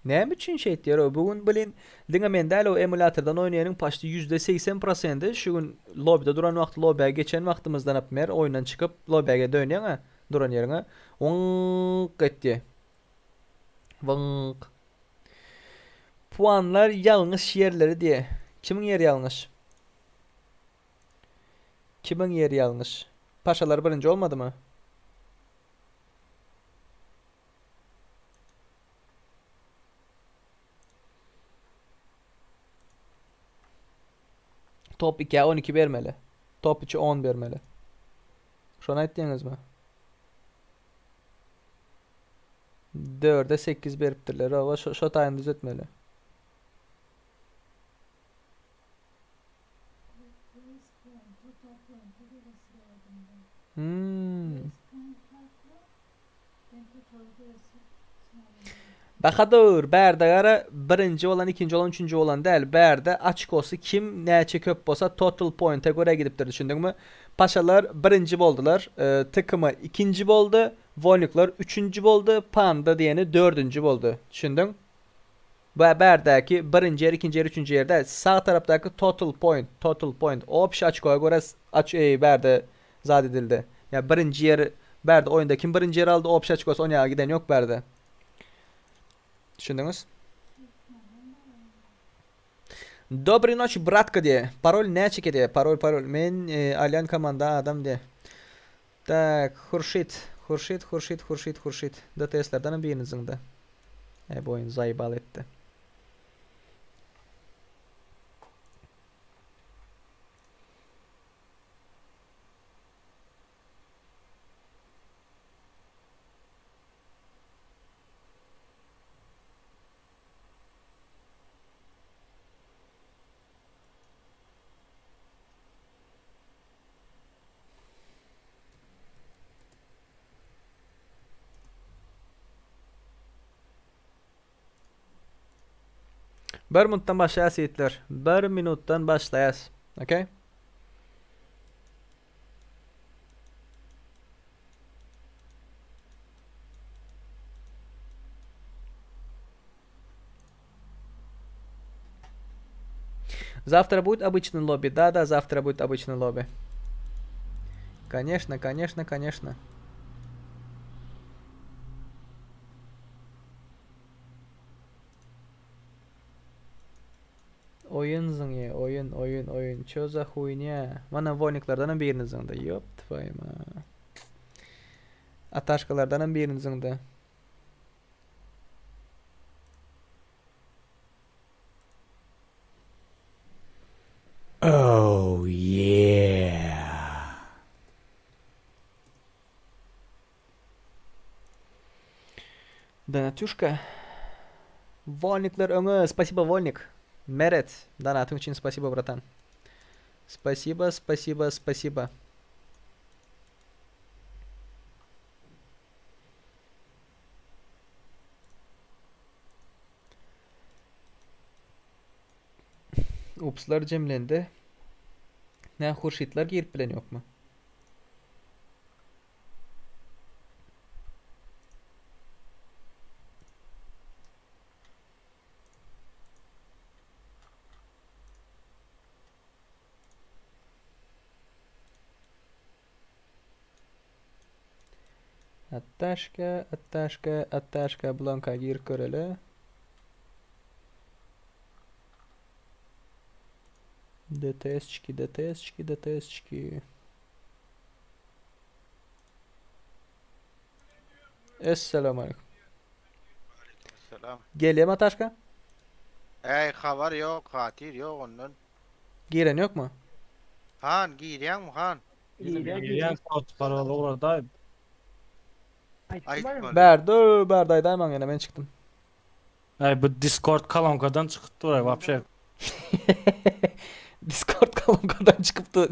Näme üçin şeýtýär o? Bu gün blin diňe men däl o emulatordan oýnaýanyň paçti %80 prosenti şu gün lobide duran wagty lobä geçen wagtymyzdan napmer oýundan çykyp lobäge dönýäň-ä duran ýeriňe wyňk etýä. Wyňk. Puanlar ýalňyş ýerleri diýe. Kimiň ýeri ýalňyş? Kimiň ýeri ýalňyş? Paşalar birinji bolmadymy? Top 2'ye 12 bermeli. Top 3'e 10 bermeli. Şony aýtdyňyzmy? 4'e 8 beripdirler. Oba şo, şo taýyny düzetmeli. Hmm. Bahadur, bärde gara birinji bolan, ikinji bolan, üçünji bolan däl. Bärde açkosy kim näçe köp bolsa total pointe görä gidipdir, düşündiňmi? Paşalar birinji boldular, e, TKM ikinji boldy, Wolnikler üçünji boldy, Panda diýeni dördünji boldy. Düşündiň? Bu bärdäki birinji ýer, ikinji ýer, üçünji ýer däl. Sag tarapdaky total point, total point, obşi açkoga görä aç e, bärde zat edildi. Ýa birinji ýer bärde oýunda kim birinji ýer aldy, obşi açkosy onýaga giden ýok bärde. Düşündiňiz? Dobry noç bratka diýe. Parol näçe diýe. Parol parol. Men e, alýan komanda adam diýe. Tak, Hurşit. Hurşit, Hurşit, Hurşit, Hurşit. DTS-lerden birini zyňdy. E, bu oyun zaýbal etdi. Bir minutdan başlaýas ýigitler. Bir minutdan başlaýas. Okey? Завтра будет обычный лобби? Да, да, завтра будет обычный лобби. Конечно, конечно, конечно. Oýun zyňy, oýun, oýun, oýun. Ço za huýnýa? Mana wolniklardanam birini zyňdy. Ýop tvoýu ma. Ataşkalardanam birini zyňdy. Donatuşka. Wolnikler öňe, spasibo Wolnik. Meret, donatyň üçin spasibo bratan. Spasibo, spasibo, spasibo. Upslar jemlendi. Nä Hurşitler girip bilen ýokmy? Attaşka, attaşka, attaşka Blanka girip göreli. DTS-çki, DTS-çki, DTS-çki. Esselamu aleyküm. Selam. Gelýärmi Ataşka? Äý habar ýok, hatyr ýok ondan. Giren ýokmy? Han girýäňmi han? Girýän kod parol ugradaý. Aýtmaly. Bärde, bärde aýdaýmaň ýene men çykdym. Äý bu Discord kolonkadan çykyp dur wapşe. Discord kolonkadan çykyp dur.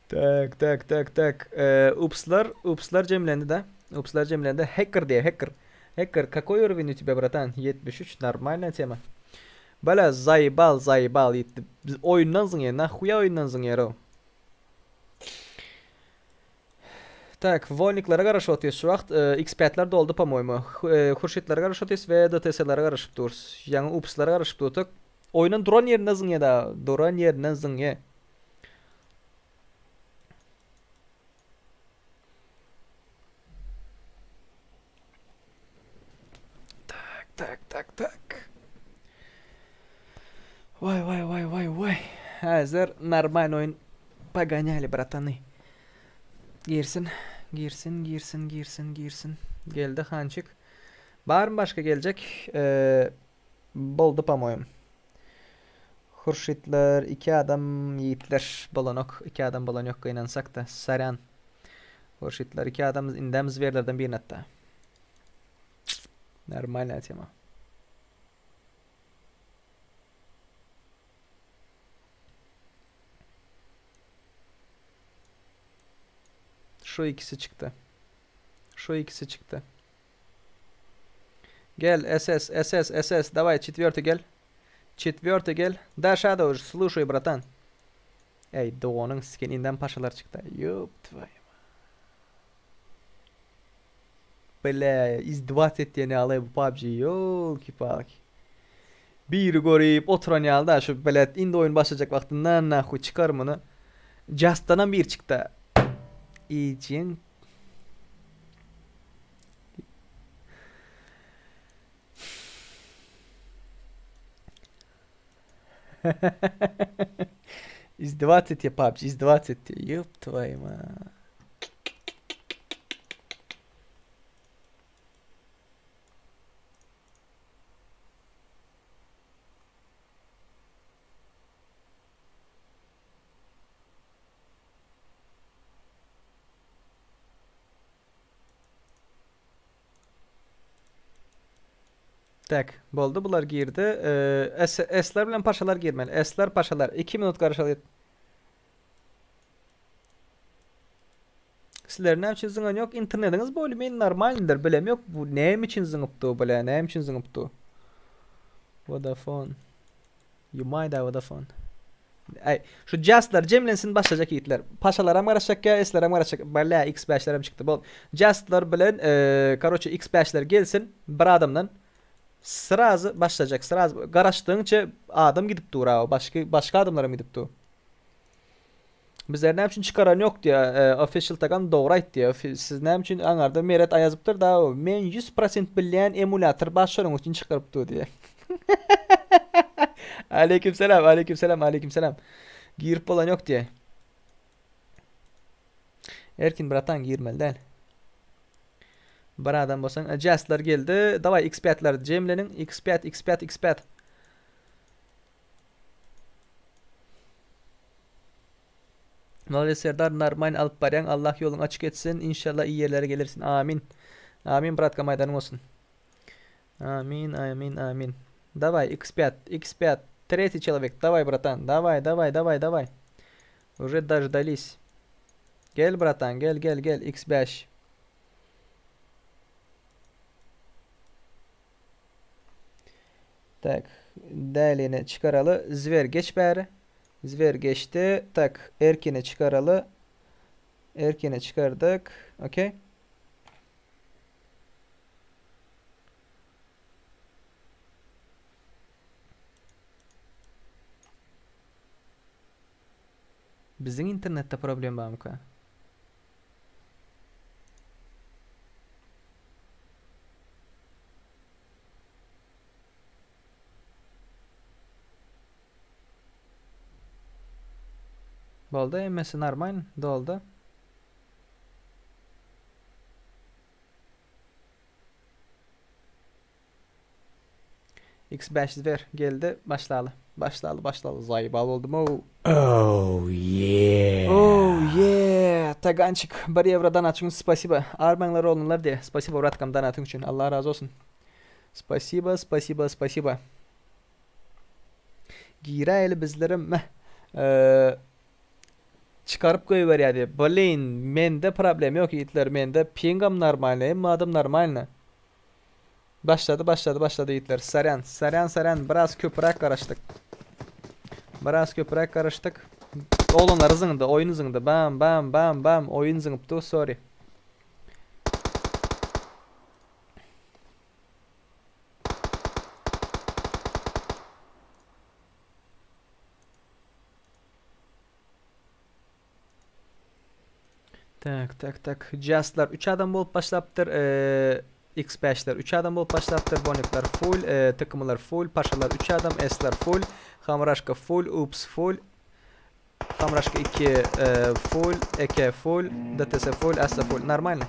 Tak, tak, tak, tak. Ee, upslar, upslar jemlendi da. Upslar jemlendi. Hacker diye, hacker. Hacker, какой уровень у тебя, братан? 73, нормальная тема. Бля, заебал, заебал. Ýetdi. Biz oýundan zyňýar. Nahuýa oýundan zyňýar o. Tak, Wolniklara garaşyp otyrys şu wagt. X5-ler doldy, po-moýmu. Hurşitlere garaşyp otyrys we DTS-lere garaşyp durus. Ýaňy upslara garaşyp durdyk. Oýundan duran ýerinden zyňýar da. Duran ýerinden zyňýar. Tak, tak, tak, tak. Waý, waý, waý, waý, waý. Häzir normalny oýun pogonýaly, bratany. Girsin, girsin, girsin, girsin, girsin. Geldi Hançik. Barmy başga geljek? Ee, boldy po-moýem. Hurşitler, iki adam ýigitler bolanok. Iki adam bolan ýok gynansak-da. Saryan. Hurşitler iki adam indem zwerlerden birini atdy. Normalna tema. Şu ikisi çykdy. Şu ikisi çykdy. Gel SS SS SS daway çetwerty gel. Çetwerty gel. Da Shadow sluşaý bratan. Eý doganyň siken indem paşalar çykdy. Ýop tvoýu Bile iz 20 diýen ýaly bu PUBG ýolki palki. Biri görüp oturan ýaly da şu bilet indi oýun başlajak wagtynda nahuý çykar muny. Jastanam bir çykdy. Ijiň Из 20 PUBG, из 20, ёб твою мать. Tak, boldy bular girdi. Ee, S, S'ler bilen paşalar girmeli. S'ler paşalar. 2 minut garaşaly. Sizler näme üçin zyňan ýok? Internetiňiz bolýa men normalnydyr, bilem ýok. Bu näme üçin zyňypdy bile, näme üçin zyňypdy? Vodafone. You might have Vodafone. Aý, şu Justlar jemlensin başlajak ýigitler. Paşalaram garaşjak ýa, S'lerem garaşjak. Bile X5-lerem çykdy. Bol. Justlar bilen, e, karoçe X5-ler gelsin bir adamdan. Srazy başlajak. Srazy garaşdygyňça adam gidip dur ha. Başga başga adamlaram gidip dur. Bizler näme üçin çykaran ýok diýä. E, official tagan dogry aýtdy. Siz näme üçin aňarda Meret aýazypdyr da men 100% bilýän emulyator bar şonuň üçin çykaryp dur diýä. Aleyküm selam, aleyküm selam, aleyküm selam. Girip bolan ýok diýä. Erkin bratan girmeli däl. Bir adam bolsaň, Justlar geldi. Daway X5-ler jemleniň. X5, X5, X5. Molades Serdar narmaýn alyp barýaň Allah ýoluňy açyk etsin inşallah iyi ýerlere gelersin amin amin bratkam aýdanyň bolsun amin amin amin daway x5 x5 tretiý çelowek daway bratan daway daway daway daway uje daždalis gel bratan gel gel gel x5 Tak dälini çykaraly zwer geç bäri Zwer geçdi. Tak, Erkini çykaraly. Erkini çykardyk. Okey. Biziň internetde problem barmyka? Boldy, hemmesi normalny, doldy. X5 zwer geldi. Başlaly. Başlaly, başlaly. Zaýbal boldum ow. Oh yeah. Oh yeah. Tagançik 1 ýewro donatyň spasiba. Armaňlar oglanlar diýe. Spasiba bratkam donatyň üçin. Allah razy bolsun. Spasiba, spasiba, spasiba. Giräýeli bizlerem meh. Çykaryp goýberýärdi. Blin, mende problem ýok ýigitler, mende pingam normalny, hemme zadam normalny. Başlady, başlady, başlady ýigitler. Sarýan, sarýan, sarýan, biraz köpräk garaşdyk. Biraz köpräk garaşdyk. Oglanlar zyňdy, oýun zyňdy. Bam, bam, bam, bam, oýun zyňypdy, sorry. Tak, tak, tak. Justlar 3 adam bolup başlapdyr. Ee, X5'ler 3 adam bolup başlapdyr. Bonetler full, e, takımlar full, paşalar 3 adam, S'ler full, Hamraşka full, Ups full, Hamraşka 2 e, full, Eke full, DTS full, S full. Normalno.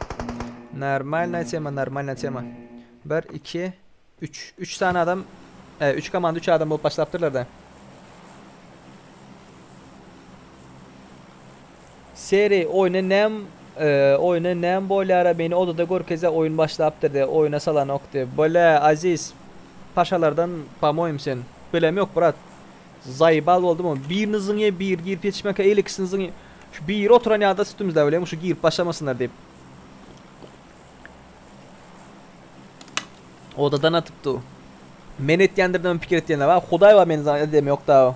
Normalna tema, normalna tema. 1 2 3 3 sany adam, 3 komanda 3 adam bolup başlapdyrlar da. Seri oýna näm oýna näm bolýara meni odada görkezýä oýun başlapdyr diýä oýuna salanok diýä bole Aziz paşalardan pomoýym sen bilem ýok brat zaýbal boldum o birini zyňýa biri girip ýetişmäkä eýlekisini zyňýa şu biri oturan ýada üstümizde bilem şu girip başlamasynlar diýip Odadan atypdy. Men etýändir diýip pikir etýänler bar. Hudaý bar meni zat edem ýok da.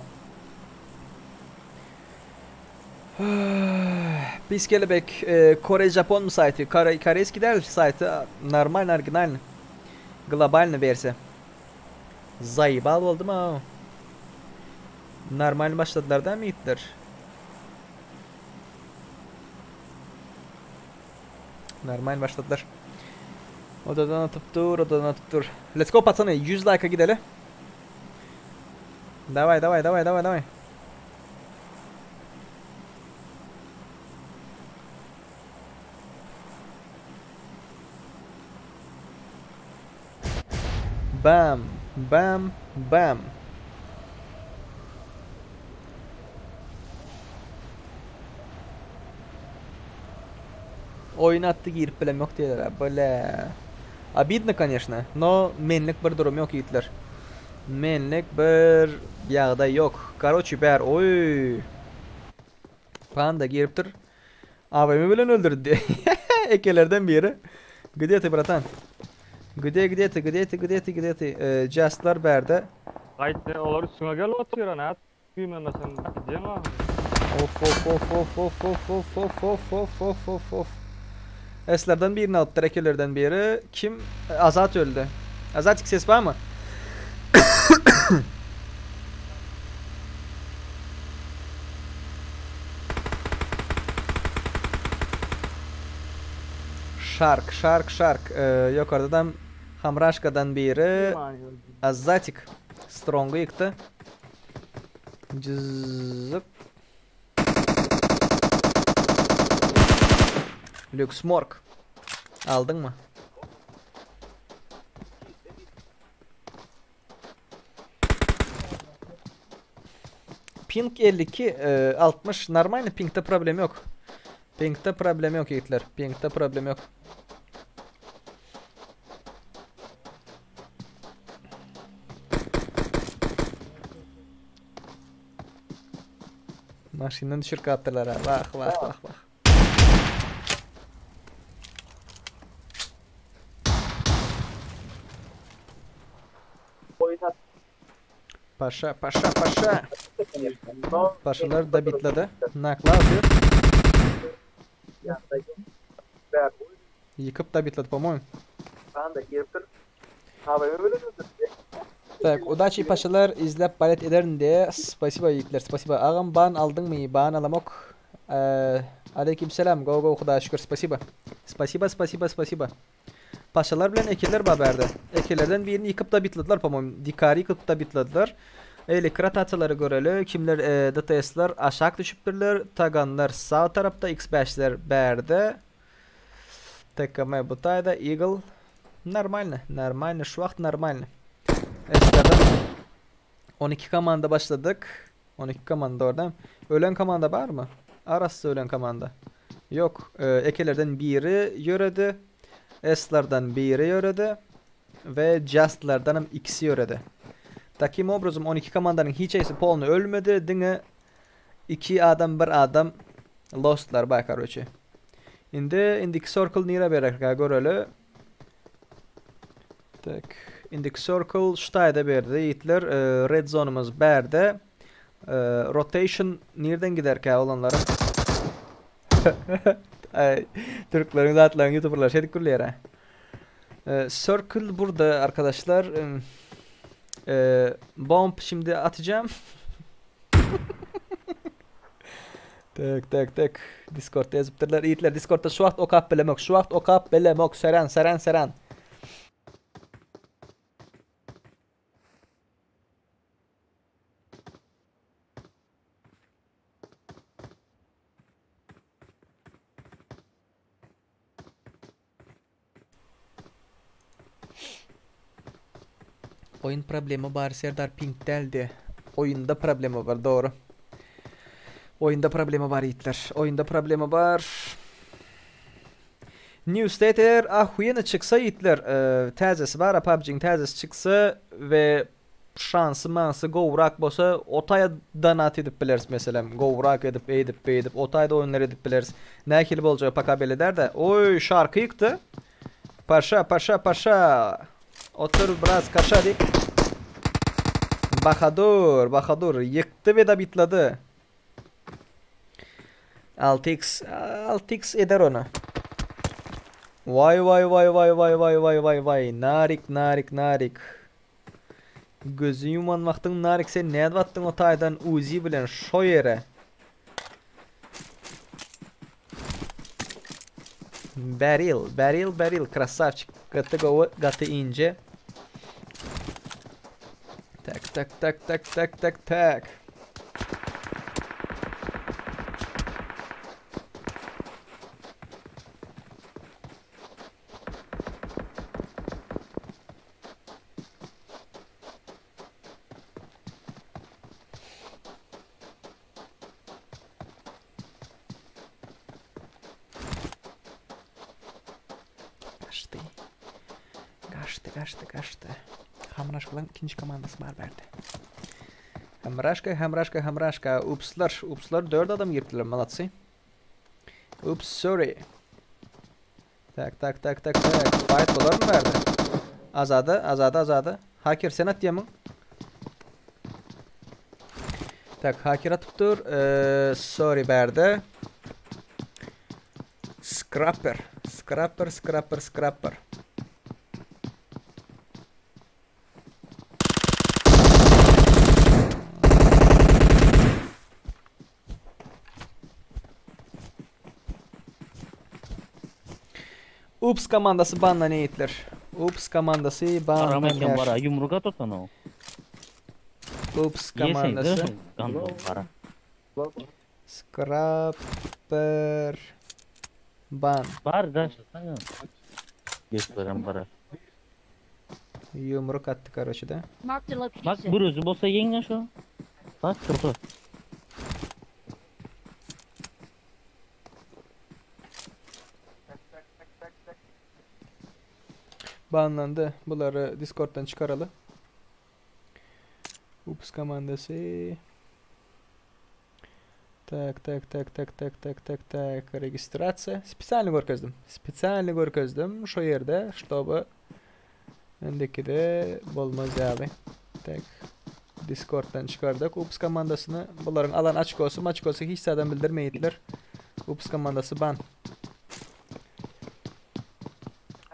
Pis kelebek e, Kore Japon mu saýty? Kore koreyski däl saýty normal original. Globalny wersiýa. Zaýbal boldum ha. Normal başladylar da ýigitler. Normal başladylar. Odadan atyp dur, odadan atyp dur. Let's go patsany, 100 like'a gideli. Daway, daway, daway, daway, daway. Bam, bam, bam. Oýun atdy girip bilem ýok diýýärler. Bile. Obidno, конечно, но menlik bir durum ýok ýigitler. Menlik bir ýagdaý ýok. Karoçi bär oý. Panda giripdir. AWM bilen öldürdi. Ekelerden biri. Gde ty bratan? Gde gde ty gde ty gde ty gde ty? Justlar bärde. Gaýtdy olar üstüňe gelip otyr ana güýmenmeseň gidýäň ahyry. Of of of of of of of of of of of of of. Eslerden birini alypdyr ekelerden biri. Kim? Azat öldi. Azatik ses barmy? Şark, şark, şark. Ýokardadan Hamraşkadan biri Azatik Strongy ýykdy. Jyzyp. Lüksmorg. Aldyňmy? Ping 52, 60 normalny pingde problem ýok. Pingde problem ýok ýigitler. Pingde problem ýok. Maşyndan düşürip gapdyrlar ha. Vah vah vah vah. Paşa paşa paşa. Paşalar da bitladı. Nakla atıyor. Ýykyp da bitladı по-моему. Tak, udaçi paşalar izläp balet ederin diye. Spasiba ýigitler, spasiba. Agam ban aldyňmy? Ban alamok. Aleyküm selam. Go go Hudaýa şükür. Spasiba. Spasiba, spasiba, spasiba. Paşalar bilen ekeler bar bärde. Ekelerden birini ýykyp da bitladylar po-moýemu. Dikary ýykyp da bitladylar. Eýleki rotasiýalary göreli. Kimler DTS-ler aşak düşüpdirler. Taganlar sag tarapda, X5-ler bärde. TKM bu taýda, Eagle. Normalny, normalny, şu wagt normalny. S-lerden 12 komanda başladyk. 12 komanda orada. Ölen komanda barmy? Arassa ölen komanda. Ýok, ekelerden biri ýöredi. S-lardan biri ýöredi. We Just-lardanam ikisi ýöredi. Takim obrazom 12 komandanyň hiç haýsy polny ölmedi. Diňe 2 adam bir adam lostlar bar karoçe. Indi indiki circle nirä bererkä göreli. Tak. Indiki circle şu taýda berdi ýigitler. Red zone'umyz bärde. Rotation nirden giderkä olanlaryň? Ay, türkleriň zatlaryň youtuberlar şeýdip gürleýär ha. Circle burada arkadaşlar. Bomb şimdi atacağım. Tek tek tek. Discordda ýazypdyrlar. Ýigitler Discordda şu wagt okap bilemok. Şu wagt okap bilemok. Seren seren seren. Oýun problema bar Serdar ping däldi. Oýunda problema bar dogry. Oýunda problema bar ýigitler. Oýunda problema bar. New State eger ahuýena çyksa ýigitler, täzesi bar PUBG-iň täzesi çyksa we şansy mansy gowrak bolsa o taýa donat edip bileris meselem gowrak edip eýdip beýdip o taýda oýunlar edip bileris. Nähili boljagy paka belli dälde. Oý şarky ýykdy. Paşa paşa paşa. Otur biraz kaşa diýip. Bahadur Bahadur ýykdy we dabitlady. 6x 6x eder ony. Waý waý waý waý waý waý waý waý waý narik narik narik. Gözüni ýuman wagtyň Narik sen nädip atdyň o taýdan Uzi bilen şo ýere. Baril, baril, baril, krasavçik. Gaty gowy, gaty ince. Tak, tak, tak, tak, tak, tak, tak. Gaçdy. Gaçdy, gaçdy, gaçdy. Hamraşkalaň ikinji komandasy bar bärde. Hamraşka, Hamraşka, Hamraşka. Upslar, upslar 4 adam giripdiler, malatsy. Ups, sorry. Tak tak tak tak tak. Fight bolarmy bärde? Azada, Azada, Azada. Haker sen atýamyň? Tak, haker atyp dur. Ee, sorry bärde. Scrapper, scrapper, scrapper, scrapper. Ups komandasy banlan ýigitler. Ups komandasy Aram eken banlanýar. bara ýumruk at otana. Ups komandasy. Bara. Scrapper ban. Bar daşlasana. Geç baram bara. Ýumruk atdy karoçe da. Marked a Bak location. bir özü bolsa ýeňňe şu. Bak şurada. Banlandy. Bulary Discord'dan çykaraly. Ups komandasy. Tak tak tak tak tak tak tak tak registrasiýa. Spesialny görkezdim. Spesialny görkezdim şo ýerde, ştoby indikide bolmaz ýaly. Tak. Discord'dan çykardyk Ups komandasyny. Bularyň alan açkosy, maçkosy hiç zadam bildirmeýdiler. Ups komandasy ban.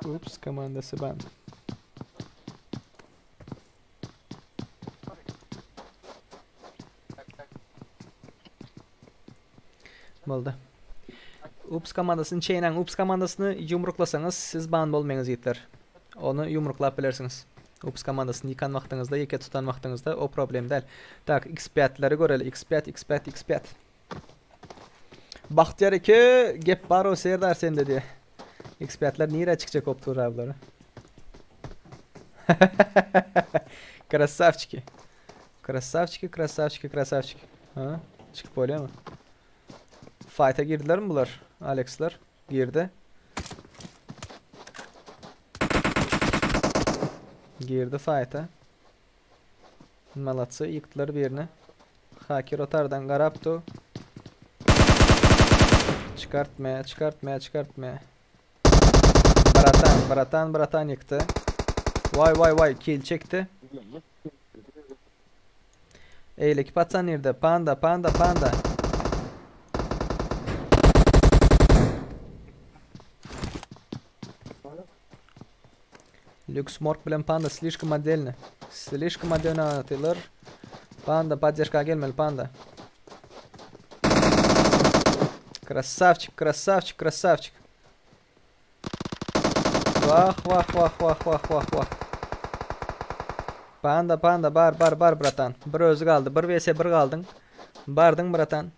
Ups komandasy ban. Boldy. Ups komandasyny çeýnäň. Ups komandasyny ýumruklasaňyz siz ban bolmaýaňyz ýigitler. Ony ýumruklap bilersiňiz. Ups komandasyny ýykan wagtyňyzda, ýeke tutan wagtyňyzda o problem däl. Tak, X5-leri göreli. X5, X5, X5. Bagtyýar eke gep bar o Serdar sende diýe. X5-ler nirä çykjak bolup dur ablara. Krasavçiki. Krasavçiki, krasavçiki, krasavçiki. Ha, çykyp bolýarmy? Fight'a girdilermi bular? Alexler girdi. Girdi fight'a. Malatsy ýykdylar birini. Hakir otardan garapdy. Çykartmaýa, çykartmaýa, çykartmaýa. Bratan, bratan, bratan ýykdy. Waý, waý, waý, kill çekdi. Eýleki patsan nirde? Panda, panda, panda. Lüks Morg bilen Panda slişkom otdelny. Slişkom otdelny atýarlar. Panda poddežka gelmeli Panda. Krasavçik, krasavçik, krasavçik. Wah, wah, wah, wah, wah, wah, wah. Panda, panda, bar, bar, bar, bratan. Bir özi galdy. Bir vs bir galdyň. Bardyň, bratan.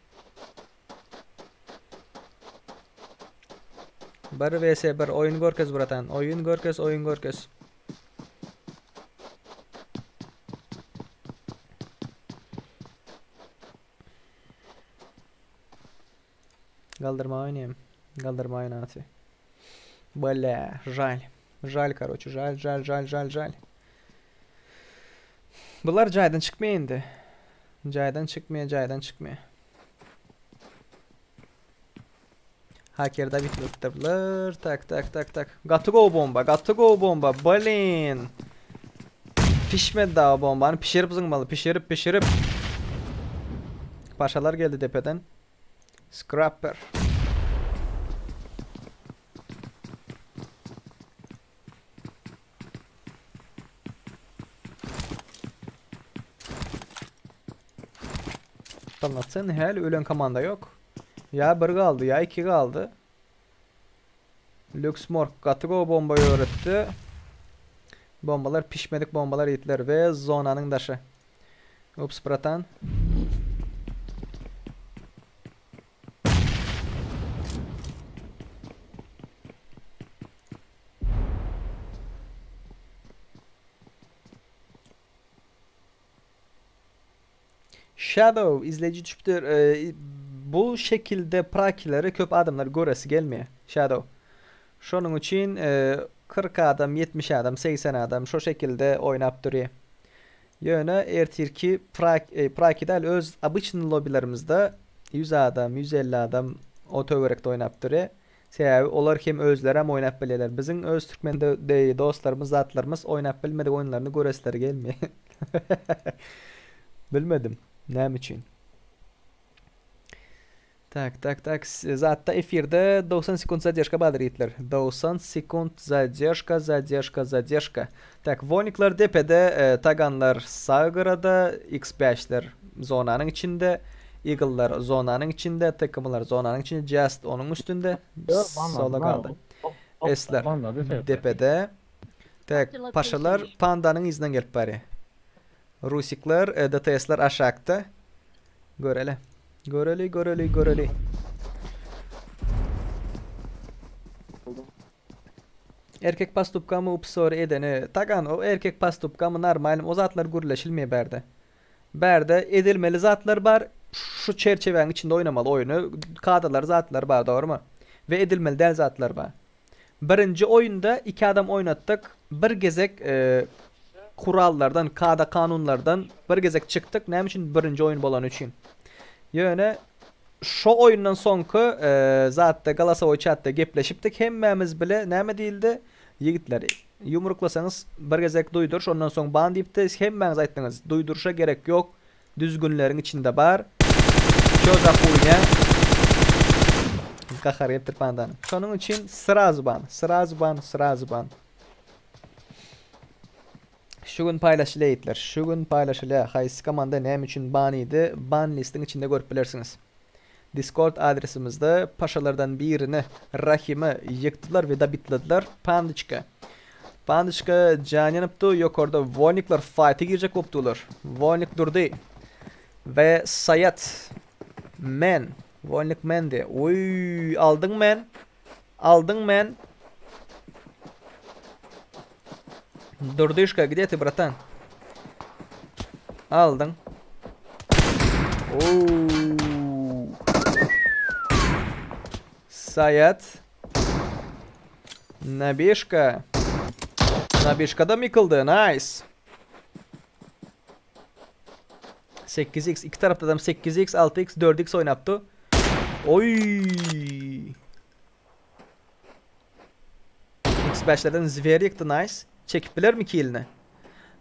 1 vs 1 oýun görkez bratan. Oýun görkez, oýun görkez. Galdyrma oýnaýam. Galdyrma oýnaty. Бля, жаль. Жаль, короче, жаль, жаль, жаль, жаль, жаль. Bular jaýdan çykmaýar indi. Jaýdan çykmaýar, jaýdan çykmaýar. Hakerde bitiripdirler. Tak tak tak tak. Gaty gowy bomba, gaty gowy bomba. Blin. Pişmedi daha bombany. Pişirip zyňmaly. Pişirip, pişirip. Paşalar geldi depeden. Scrapper. Polnocenny häli ölen komanda ýok. Ýa bir galdy, ýa iki galdy. Lüksmorg gaty gowy bomba öwretdi. Bombalar pişmedik bombalar ýitler we zonanyň daşy. Ups bratan. Shadow izleýji düşüpdir. Bu şekilde prakileri köp adamlar göresi gelmeýär. Shadow. Şonuň üçin 40 adam, 70 adam, 80 adam şo şekilde oýnap durýar. Ýöne ertirki prak praki däl öz obyçnyý lobbilerimizde 100 adam, 150 adam o töwerekde oýnap durýar. Sebäbi olar hem özlerem oýnap bilýärler. Biziň öz türkmen dostlarymyz zatlarymyz oýnap bilmedik oýunlaryny göresleri gelmeýär. Bilmedim. Näme üçin? Tak, tak, tak. Zatda efirde 90 sekund zadержка bardyr ýigitler. 90 sekund zadержка, zadержка, zadержка. Tak, Vonikler depede, e, Taganlar sag gyrada, X5-ler zonanyň içinde, Eagle'lar zonanyň içinde, TKM'lar zonanyň içinde, Just onuň üstünde, sola galdy. S'ler depede. Tak, paşalar pandanyň yzyndan gelip barýar. Rusikler, e, DTS'ler aşakda. Göreli. Göreli, göreli, göreli. Erkek pastupkamy upsor edeni. Tagan o erkek pastupkamy normalmy o zatlar gürleşilmeýär bärde. Bärde edilmeli zatlar bar. Şu çerçeväň içinde oýnamaly oýny. Kadalar zatlar bar dogrymy? We edilmeli däl zatlar bar. Birinji oýunda iki adam oýnatdyk. Bir gezek e, kurallardan, kada kanunlardan bir gezek çykdyk. Näme üçin? Birinji oýun bolany üçin. Ýöne şo oýundan soňky e, zatda galasowoý çatda gepleşipdik. Hemmämiz bile näme diýildi? Ýigitler, ýumruklasaňyz bir gezek duýduryş, ondan soň ban diýipdi. Hemmäňiz aýtdyňyz, duýduryşa gerek ýok. Düzgünleriň içinde bar. Ço za huýnýa. Gahary gelipdir pandanyň. Şonuň üçin srazu ban, srazu ban, srazu ban. Şu gün paýlaşylýar ýigitler. Şu gün paýlaşylýar. Haýsy komanda näme üçin ban iýdi, ban listiň içinde görüp bilersiňiz. Discord adresimizde paşalardan birini Rahimi ýykdylar we dabitladylar. Pandyçka. Pandyçka jan ýanypdy. Ýokarda Wolnikler faýta girjek bolupdylar. Wolnik durdy. We Saýat. Men. Wolnik mendi. Oý, aldyň men. Aldyň men. Durdyşka, gde ty, bratan? Aldyň. Oo. Saýat. Nabişka. Nabişka da ýykyldy. Nice. 8x iki tarapda adam 8x 6x 4x oýnapdy. Oý. X5'lerden Zver ýykdy nice. Çekip bilermi killini?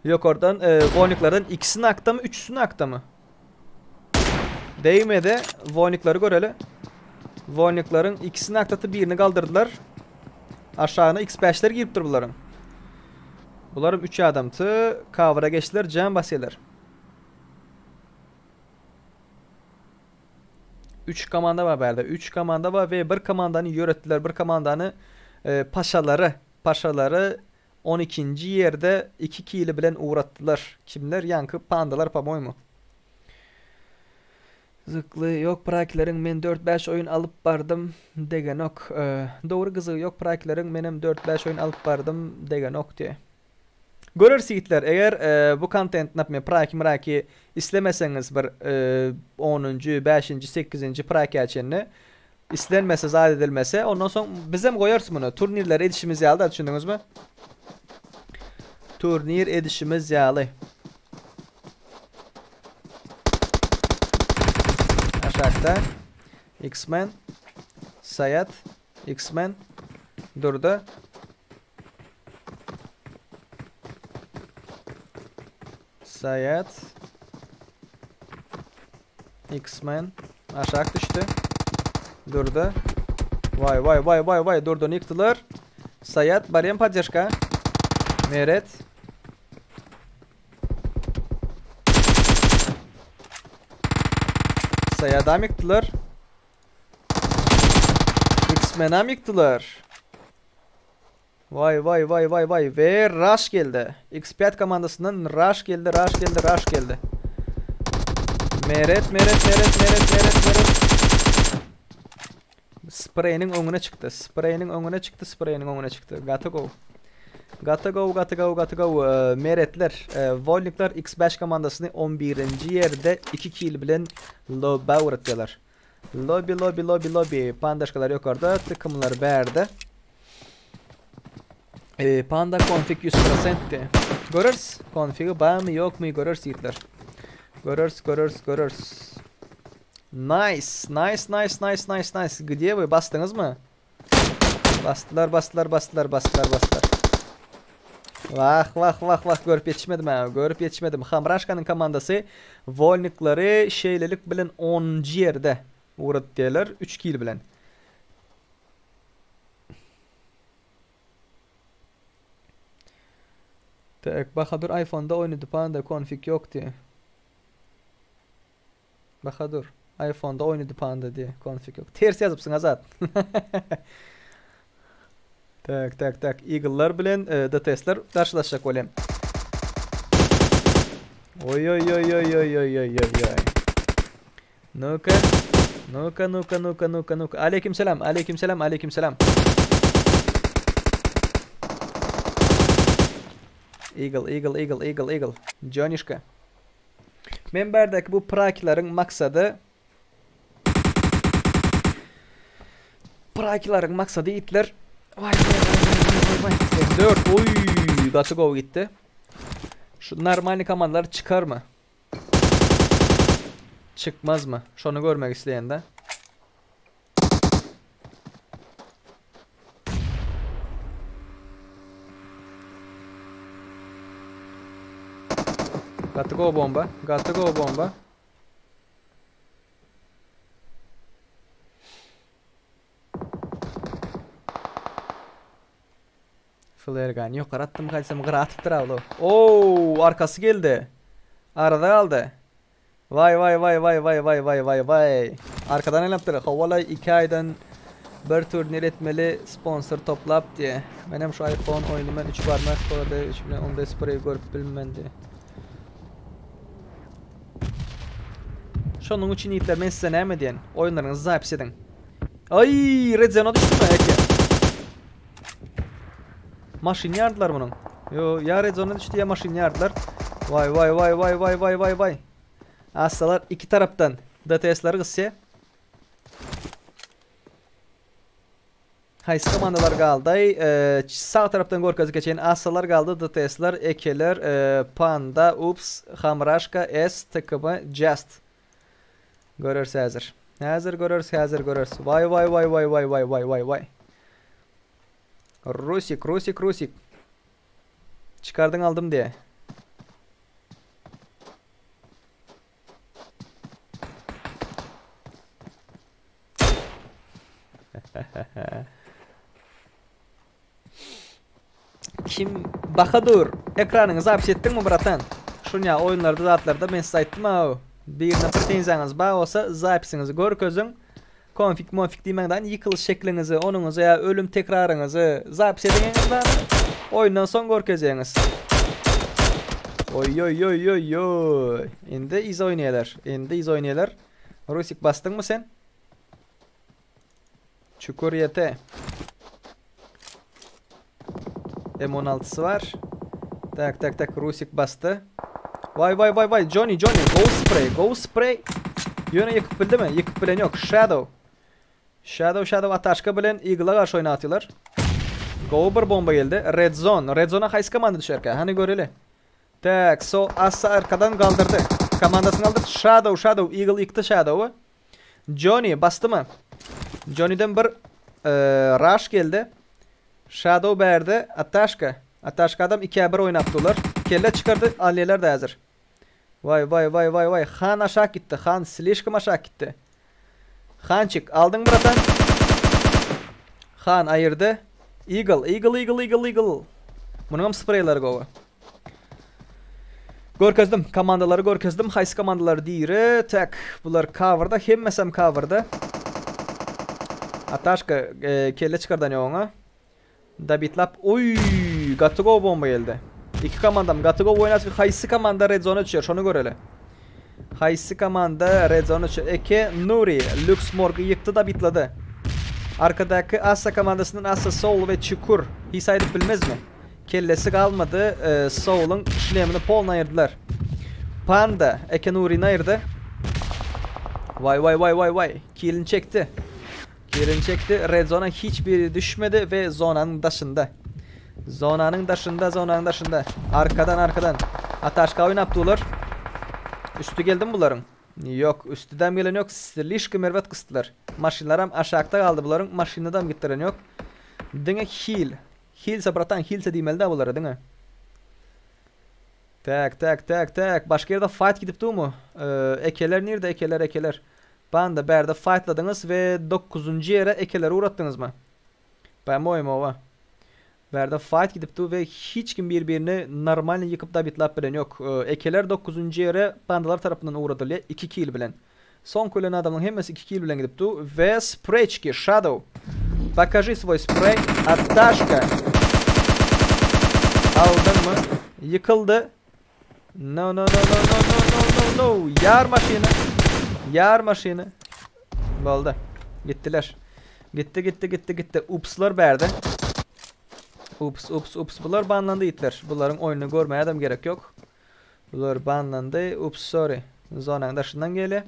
Ýokardan e, Voniklerden ikisi nakda mı, üçüsü nakda mı? Değmedi. Vonikleri göreli. Voniklerin ikisini nakdaty birini galdyrdylar. Aşagyna X5'ler giripdir bularyň. Bularyň 3 adamsy cover'a geçdiler, jam basýarlar. 3 komanda bar bärde. 3 komanda bar we bir komandany ýöretdiler. Bir komandany e, paşalary, paşalary 12-nji ýerde 2 kili bilen ugratdylar. Kimler? Ýaňky pandalar, po-moýmu. Gyzykly ýok prakileriň men dört bäş oýun alyp bardym degenok dogry gyzygy ýok prakileriň menem dört bäş oýun alyp bardym degenok diýe. Göreris ýigitler eger bu kontent naprimýer praki mraki islemeseňiz bir onunjy bäşinji sekizinji prakiýa çenli islenmese zat edilmese ondan soň bizem goýarys muny turnirleri edişimiz ýaly da düşündiňizmi turnir edişimiz ýaly. Aşakda X-Men Sayat X-Men durdy. Sayat X-Men aşak düşdi. Durdy. Vay vay vay vay vay durdyny ýykdylar. Sayat barýan poddežka. Meret. Saýadam ýykdylar. X-Menam ýykdylar. Waý waý waý waý waý we Rush geldi. X5 komandasyndan Rush geldi, Rush geldi, Rush geldi. Meret, Meret, Meret, Meret, Meret, Meret. Spreyiniň öňüne çykdy. Spreyiniň öňüne çykdy, spreyiniň öňüne çykdy. Gaty gowy. Gaty gowy, gaty gowy, gaty gowy. Meretler, Wolnikler X5 komandasyny 11-nji ýerde 2 kill bilen lobä ugratýarlar. Lobby, lobby, lobby, lobby. Pandaşkalar ýokarda, tykymlar bärde. E, panda konfig 100%-di. Göreris. Konfigi barmy, ýokmy göreris ýigitler. Göreris, göreris, göreris. Nice, nice, nice, nice, nice, nice. Gdje we? Basdyňyzmy? Basdylar, basdylar, basdylar, basdylar, basdylar. Wah, wah, wah, wah, görüp ýetişmedim ha, görüp ýetişmedim. Hamraşkanyň komandasy Wolniklary şeýlelik bilen 10-njy ýerde ugratdylar, 3 kill bilen. Tak, Bahadur iPhone-da oýnady panda, konfig ýok diýe. Bahadur, iPhone-da oýnady panda diýe, konfig ýok. Ters ýazypsyň Azat. Tak, tak, tak. Eagle'lar bilen e, DTS-ler garşylaşjak bolýan. Oý oý oý oý oý oý oý oý oý. Nu-ka. Nu-ka, nu-ka, nu-ka, nu-ka, nu-ka. Aleyküm selam, aleyküm selam, aleyküm selam. Eagle, Eagle, Eagle, Eagle, Eagle. Jonişka. Men bärdäki bu prakilaryň maksady Prakilaryň maksady itler. Vay vay vay vay vay vay. M4. Oy, gaty gowy gitdi. Şu normalny komandalar çykarmy? Çykmazmy? Şony görmek isleýän-de. Gaty gowy bomba. Gaty gowy bomba. Flare gun ýokary atdym gaýtsam gyra atypdyr awlo. Oo, arkasy geldi. Arada galdy. Vay vay vay vay vay vay vay vay vay. Arkadan aýlanypdyr. Howala 2 aýdan bir turnir etmeli sponsor toplap diýe. Menem şu iPhone oýny men 3 barmak bolady 3 bilen onda spray görüp bilmen diýe. Şonuň üçin ýigitler men size näme diýen? Oýunlaryňyzy zapis ediň. Aý, red zona düşdüm eke. Maşyn ýardylar munuň. Yo, ýa red zona düşdi ýa maşyn ýardylar. Vay vay vay vay vay vay vay vay. Assalar iki tarapdan DTS-leri gysýar. Haýsy komandalar galdy? Ee, sag tarapdan görkezip geçeýin. Assalar galdy, DTS-ler, Ekeler, e, Panda, Ups, Hamraşka, S, TKM, Just. Göreris häzir. Häzir göreris, häzir göreris. Vay vay vay vay vay vay vay vay vay. Rusik, Rusik, Rusik. Çykardyň aldym diye. Kim Bahadur ekranyňy zapis etdiňmi bratan? Şunya oýunlarda zatlarda men size aýtdym aw. Birine pretenziýaňyz bar bolsa zapisiňizi görkeziň. Konfig monfig diýmäňden ýykylyş şekliňizi, onuňyzy ýa ölüm tekraryňyzy zapis ediňiz zady. Oýundan soň görkezýäňiz. Oý oý oý oý oý. Indi yz oýnaýarlar. Indi yz oýnaýarlar. Rusik basdyňmy sen? Çukur ýete. M16'sy var. Tak tak tak Rusik basdy. Vay vay vay vay Johnny Johnny go spray go spray. Ýöne ýykyp bildimi? Ýykyp bilen ýok. Shadow. Shadow Shadow ataşka bilen Eagle'a garşy oýnatýarlar. Gowy bir bomba geldi. Red Zone. Red Zone'a haýsy komanda düşerkä? Hany göreli. Tak, so Assa arkadan galdyrdy. Komandasyny galdyrdy. Shadow Shadow Eagle ýykdy Shadow'y. Johnny basdymy? Johnny'den bir e, rush geldi. Shadow bärde Ataşka. Ataşka adam 2'ye 1 oynatdylar. Kelle çykardy. Alýalar da häzir. Vay vay vay vay vay. Han aşak gitdi. Han slişkom aşak gitdi. Hançik aldyň bratan. Han aýyrdy. Eagle, Eagle, Eagle, Eagle, Eagle. Munuň hem spreyleri gowy. Görkezdim, komandalary görkezdim. Haýsy komandalar diri? Tak, bular coverda, hemmesem coverda. Ataşka e, kelle çykardan ýoňa. Dabitlap, oý, gaty gowy bomba geldi. Iki komandam gaty gowy oýnasy. Haýsy komanda red zona düşer, şony göreli. Haýsy komanda red zona düşer? Eke Nuri, Lux Morgy ýykdy da bitlady. Arkadaky Assa komandasyndan Assa Soul we Çukur. Hiç aýdyp bilmezmi? Kellesi galmady. E, Soul'un şlemini polny aýyrdylar. Panda Eke Nuri'ni aýyrdy. Vay vay vay vay vay. Kilini çekdi. Kilini çekdi. Red zona hiç biri düşmedi ve zonanın daşında. Zonanın daşında, zonanın daşında. Arkadan arkadan. Ataşka oynapdylar. Üstü geldi mi bularyň? Yok, üstüden gelen yok. Slişkom erbet kysdylar. Maşynlaram aşakda galdy bularyň. Maşynadam gitdiren yok. Diňe heal. Healse bratan, healse diýmeli da bulara diňe. Tak, tak, tak, tak. Başka ýerde fight gidip durmu? Ee, ekeler nirde? Ekeler, ekeler. Banda bärde fightladyňyz we 9. ýere ekeleri uğratdyňyz mı? По-моему, ova. Bärde fight gidip dur we hiç kim bir-birini normal ýykyp da bitlap bilen ýok. Ee, Ekeler 9. ýere pandalar tarapyndan uğradylýar 2 kill bilen. Son ölen adamyň hemmesi 2 kill bilen gidip dur we spreyçki Shadow. Покажи свой sprey. Ataşka. Aldın mı? Yıkıldı. No no no no no no no no no. Yar maşyny. Yar maşyny. Boldy. Gitdiler. Gitti gitti gitti gitti. Upslar berdi. Ups ups ups. Bular banlandy itler. Bularyň oýnuny görmeye adam gerek yok. Bular banlandy. Ups sorry. Zonanyň daşyndan gele.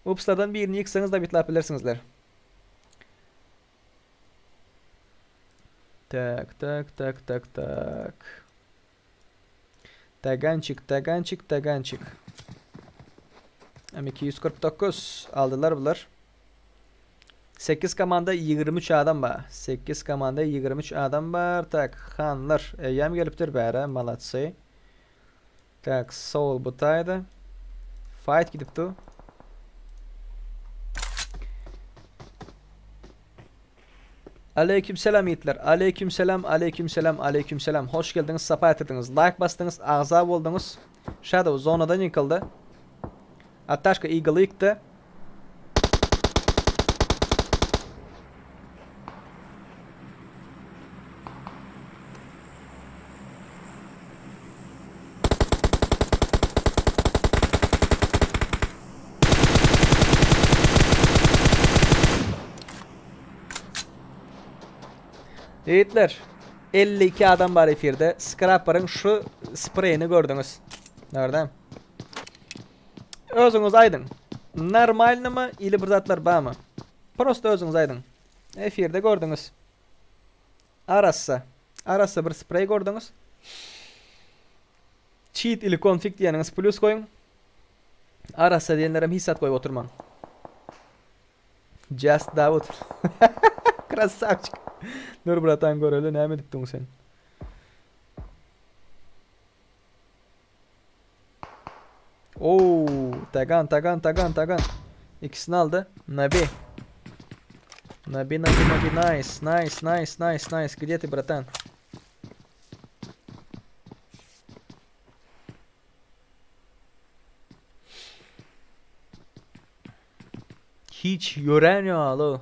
Upslardan birini ýyksaňyz da bitlap bilersiňizler. Tak, tak, tak, tak, tak. Tagançik, tagançik, tagançik. M249 aldylar bular. 8 komanda 23 adam bar. 8 komanda 23 adam bar. Tak, hanlar eýýäm gelipdir bäre, malatsy. Tak, Soul bu taýda. Fight gidipdi. Aleyküm selam ýigitler. Aleyküm selam, aleyküm selam, aleyküm selam. Hoş geldiňiz, sapa getirdiňiz. Like basdyňyz, agza bolduňyz. Shadow zonadan ýykyldy. Ataşka Eagle ýykdy. Ýigitler, 52 adam bar efirde. Scrapper'ın şu spreyini gördüňiz. Nerede? Özüňiz aýdyň. Normalnymy ili bir zatlar barmy? Prosta özüňiz aýdyň. Efirde gördüňiz. Arassa. Arassa bir sprey gördüňiz. Cheat ili konfig diýeniňiz plus goýuň. Arassa diýenlerem hiç zat goýup oturmaň. Just Davut. Krasavçik. Dur bratan göreli näme edipdiň sen? Oo, tagan tagan tagan tagan. İkisini aldy. Nabi. Nabi Nabi Nabi nice nice nice nice nice. Где ты, братан? Hiç ýörän ýaly.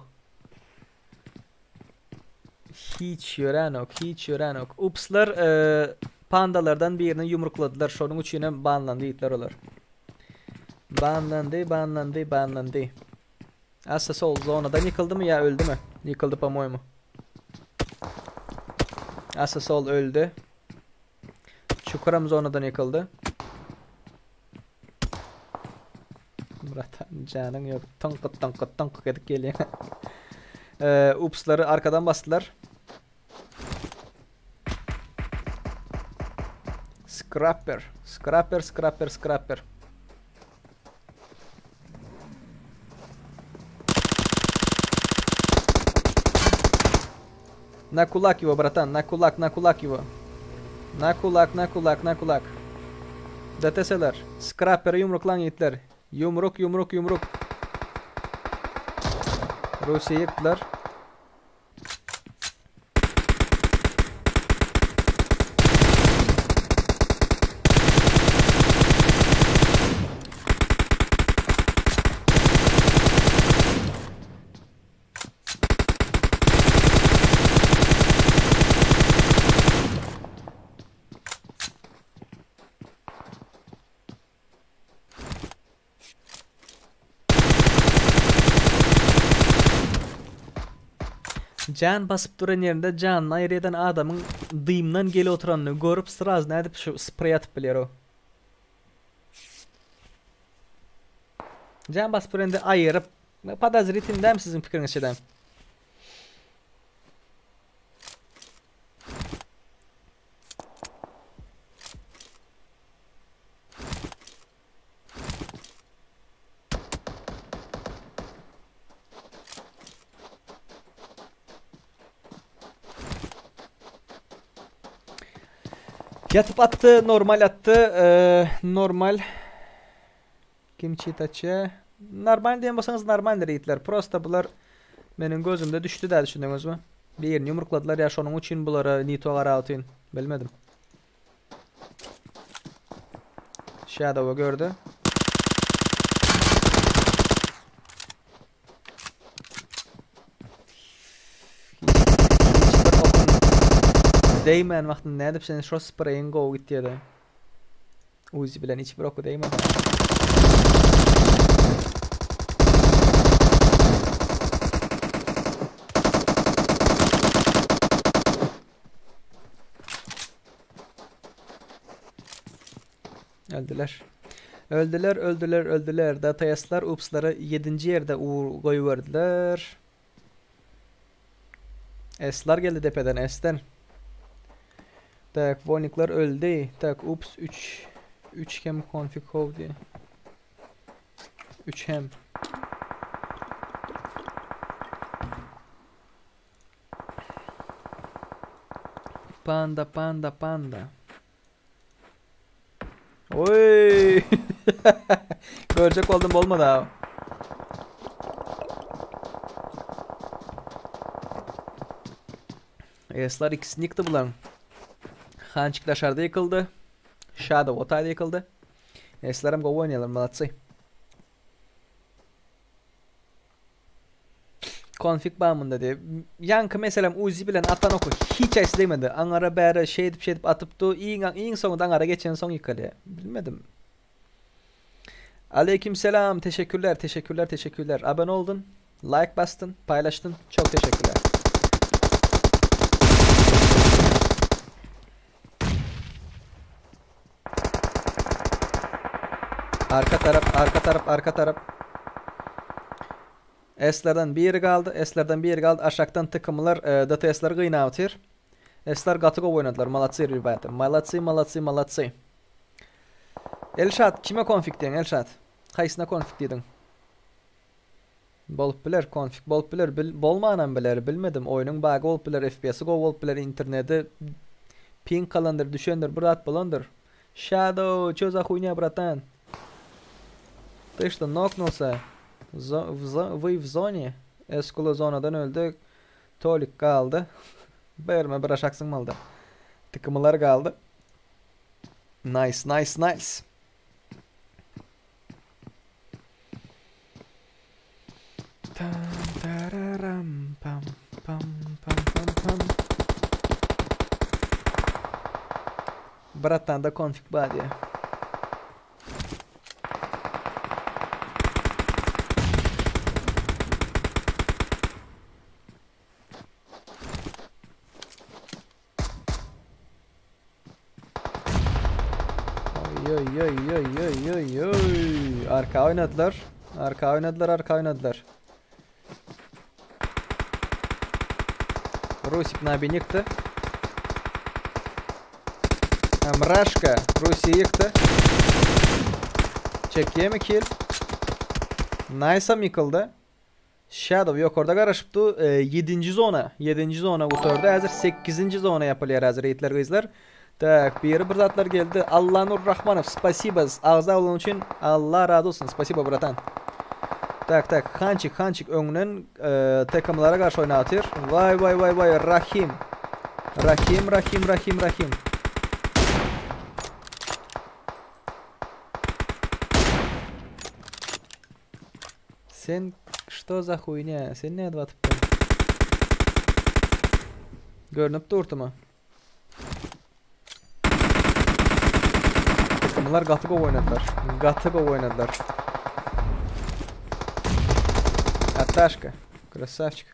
Hiç ýöränok, hiç ýöränok. Upslar e, pandalardan birini ýumrukladylar. Şonuň üçin hem banlandy ýigitler olar. Banlandy, banlandy, banlandy. Assa sol zonadan ýykyldymy ýa öldümi? Ýykyldy po-moýemu. Assa sol öldi. Çukuram zonadan ýykyldy. Bratan janyň ýok. Tyňkyt tyňkyt tyňkyk edip gelýär. Ee, upslary arkadan basdylar. Scrapper, scrapper, scrapper, scrapper. Na kulak его, братан, na kulak, na kulak его. Na kulak, na kulak, na kulak. Deteseler. Scrapper ýumruklan ýigitler. Ýumruk, ýumruk, ýumruk. Russiýa ýykdylar. Jan basyp duran ýerinde janyny aýry eden adamyň dymdan gelip oturanyny görüp sraz nädip şu spreý atyp bilýär o. Jan basyp duran ýerinde aýyryp podozritin dämi siziň pikiriňizçe dämi? Ýatyp atdy, normal atdy, normal. Kim çit açýa? Normal diýen bolsaňyz normaldyr ýigitler. Prosta bular meniň gözümde düşdi dä düşündiňizmi? Birini ýumrukladylar ýa şonuň üçin bulara nito garap otyryn. Bilmedim. Shadow gördü. Değmän wagtynda nädip sen şo spreýiň gowy gitýedi. Uzi bilen hiç bir oky değmedi. Öldüler. Öldüler, öldüler, öldüler. Datayaslar upslary 7-nji ýerde ugur goýberdiler. Eslar geldi depeden S'den. Tak, Vonikler öldi. Tak, ups 3 3 hem config hov diye. 3 hem. Panda panda panda. Oy! Görecek oldum olmadı abi. Eslar ikisini yıktı buların. Hançik dışarıda yıkıldı. Shadow otayda yıkıldı. Eslarım go oynayalım malatsy. Konfig bamynda diye. Ýaňky meselem Uzi bilen atan oky hiç haýsy degmedi. Aňara bäre şeýdip şeýdip atyp du iň iň soňunda aňara geçen soň ýykylýar. Bilmedim. Aleyküm selam. Teşekkürler, teşekkürler, teşekkürler. Abone oldun, like bastın, paylaştın. Çok teşekkürler. Arka tarap, arka tarap, arka tarap. S-lerden biri galdy, S-lerden biri galdy. Aşakdan tıkymlar, e, DTS-ler gynap otyr. S-ler gaty gowy oynadylar. Malatsy rебята. Malatsy, malatsy, malatsy. Elşat kime konfig diýen Elşat? Haýsyna konfig diýdiň? Bolup biler, konfig bolup biler, bil, bolmanam biler, bilmedim. Oýnuň bagy bolup biler, FPS-i gowy bolup biler, interneti ping kalandyr, düşendir, bir zat bolandyr. Shadow, чё за хуйня, братан? Ты что, нокнулся? Zo в zo вы в зоне? Eskula zonadan öldü. Tolik galdy. Berme bir aşak maldy. Tıkımlar galdy. Nice, nice, nice. Tam tararam pam pam pam pam pam. Bratan da konfig bar diýär. Oý oý oý oý oý oý oý. Arka oynadylar. Arka oynadylar, arka oynadylar. Rusik Nabi ýykdy. Mraşka Rusiýa ýykdy. Çekýärmi kill? Nice ýykyldy. Shadow yok orada garaşypdy. 7. zona. 7. zona gutardy. Häzir 8. zona ýapylýar häzir ýigitler gyzlar. Tak, biri bir zatlar geldi. Allanur Rahmanov, спасибо. Agza bolan üçin Allah razı olsun. Спасибо, братан. Tak, tak. Hançik, Hançik öňünden e, takımlara garşy oýnatyr. Vay vay vay vay Rahim. Rahim, Rahim, Rahim, Rahim. Sen что за хуйня? Sen ne atypdyň? Görünüp durdymy? Takımlar gaty gowy oýnadylar. Gaty gowy oýnadylar. Аташка. Красавчик.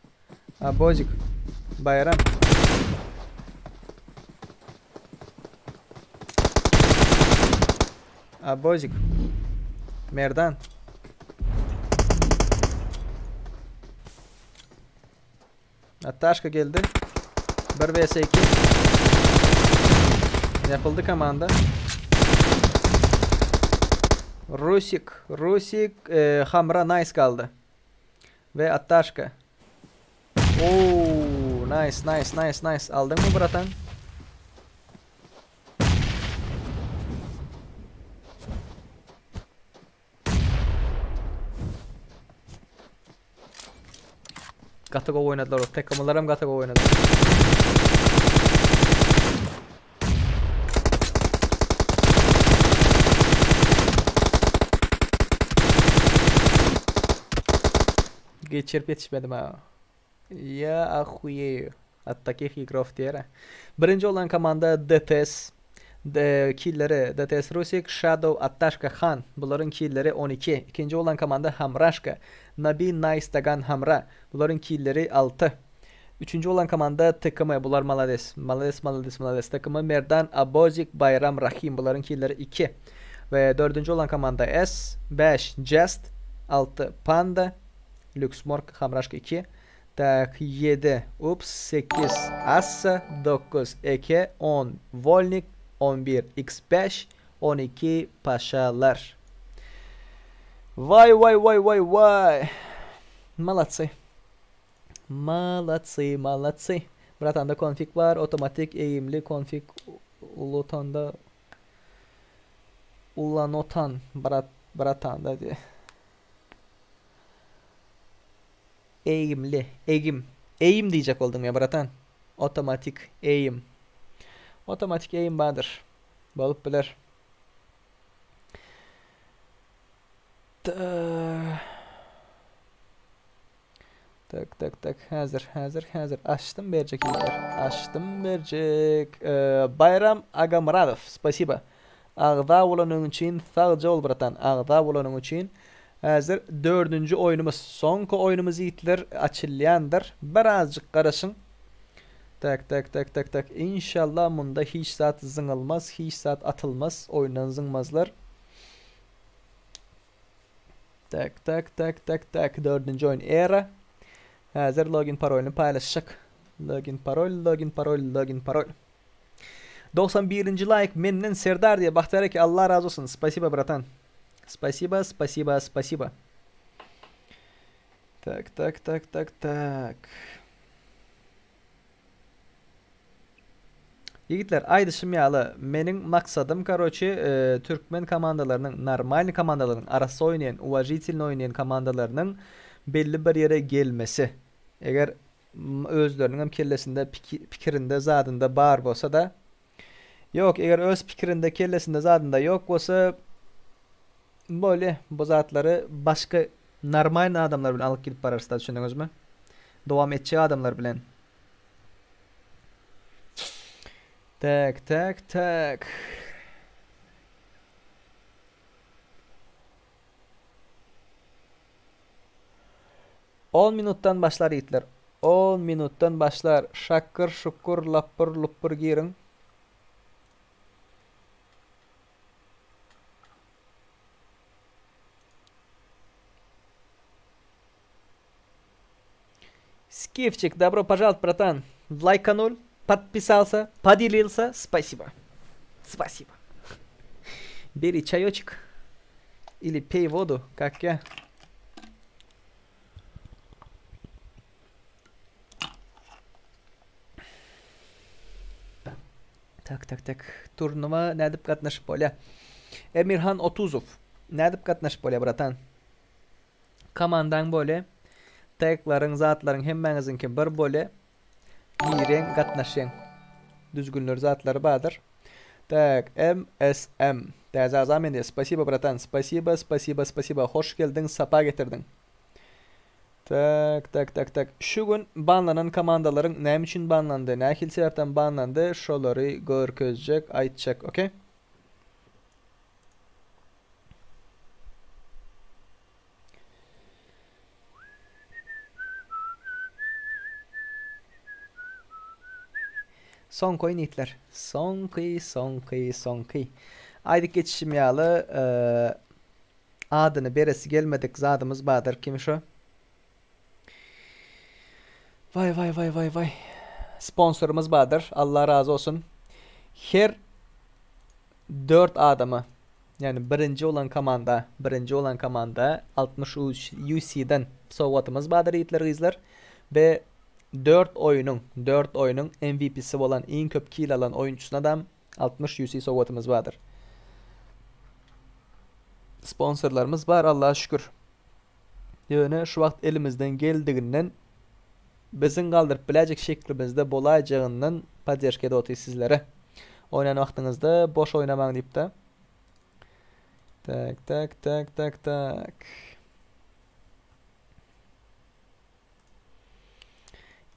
Абозик. Байрам. Абозик. Merdan. Ataşka geldi. 1 vs 2. Yapıldı komanda. Rusik. Rusik e, Hamra nice kaldı. Ve Ataşka. Oo, nice nice nice nice. Aldın mı bratan? Gaty gowy oynadylar o. Takımlaram gaty gowy oynadylar. Geçirip yetişmedim ha. Ya охуею от таких игров diýere. Birinji olan komanda DTS De, killleri DTS Rusik, Shadow, Attaşka, Han. Bularyň killleri 12. Ikinji olan komanda Hamraşka, Nabi, Nice, Dagan, Hamra. Bularyň killleri 6. Üçünji olan komanda TKM. Bular malades. Malades, malades, malades. TKM Merdan, Abozik, Bayram, Rahim. Bularyň killleri 2. Ve dördünji olan komanda S, 5 Jest, 6 Panda, Lüksmork, Hamraşka 2. Tak, ýedi, ups, sekiz, assa, dokuz, eke, on, wolnik, on bir, iks bäş, on iki, paşalar. Waý, waý, waý, waý, waý. Malatsy. Malatsy, malatsy. Bratanda konfig bar, otomatik eýimli konfig ulutanda ulanotan brat bratanda diýe. Eýimli, egim. Eýim diýjek bolduň ýa bratan. Otomatik eýim. Otomatik eýim bardyr. Bolup biler. Tak tak tak häzir häzir häzir açdym berjek ýigitler. Açdym berjek. Baýram Agamyradow spasiba. Agza bolanyň üçin sagja bol bratan agza bolanyň üçin. Häzir dördünji oýnumyz soňky oýnumyz ýigitler açylýandyr. Birazjyk garaşyň. Tak tak tak tak tak inşallah munda hiç zat zyňylmaz hiç zat atylmaz oýundan zyňmazlar. Tak tak tak tak tak dördünji oýun era. Häzir login parolyny paýlaşjak. Login parol login parol login parol. 91-nji laýk menden Serdar diýe Bagtyýar eke Allah razy bolsun. Spasiba bratan. Spasiba spasiba spasiba. Tak tak tak tak tak. Ýigitler aýdyşym ýaly meniň maksadym karoçi türkmen komandalarynyň normalny komandalaryň arassa oýnaýan uwažitilny oýnaýan komandalarynyň belli bir ýere gelmesi. Eger özleriniňem kellesinde pikirinde zadynda bar bolsada ýok eger öz pikirinde kellesinde zadynda ýok bolsa bolýa bu zatlary başga normalny adamlar bilen alyp gidip bararysda düşündiňizmi dowam etjek adamlar bilen tak tak tak On minutdan başlar ýigitler. On minutdan başlar. Şakgyr şukgur lapbyr lupbyr giriň. Скифчик, добро пожаловать, братан. Лайканул, подписался, поделился. Спасибо. Спасибо. Бери чаечек или пей воду, как я. Tak tak tak. Turnuwa nädip gatnaşyp bolýa? Emirhan Otuzow. Nädip gatnaşyp bolýa bratan? Komandaň bolýa. Teklaryň zatlaryň hemmäňiziňki bir bolýa. Gireň gatnaşýaň. Düzgünleri zatlary bardyr. Tak MSM. Täze agza men diýe. Spasibo bratan. Spasibo spasibo spasibo. Hoş geldiň sapa getirdiň. Tak tak tak tak. Şu gün banlanan komandalaryň näme üçin banlandy, nähili sebäpden banlandy şolary görkezjek, aýtjak, okey. Soňky oýun ýigitler. Soňky, soňky, soňky. Aýdyp geçişim ýaly, adyny beresi gelmedik zadymyz bardyr. Kim şo? Waý waý waý waý waý. Sponsorymyz bardyr. Allah razy bolsun. Her 4 adama, ýagny birinji bolan komanda, birinji bolan komanda 63 UC-den sowgatymyz bardyr ýigitler gyzlar. We 4 oýnuň, 4 oýnuň MVP-si bolan iň köp kill alan oýunçysyna da 60 UC sowgatymyz bardyr. Sponsorlarymyz bar Allaha şükür. Ýöne şu wagt elimizden geldiginden biziň galdyryp biläýjek şeklimizde bolaýjagyndan podderşka edip otyrys sizlere. Oýnan wagtyňyzda boş oýnamaň diýipde. Tak tak tak tak tak.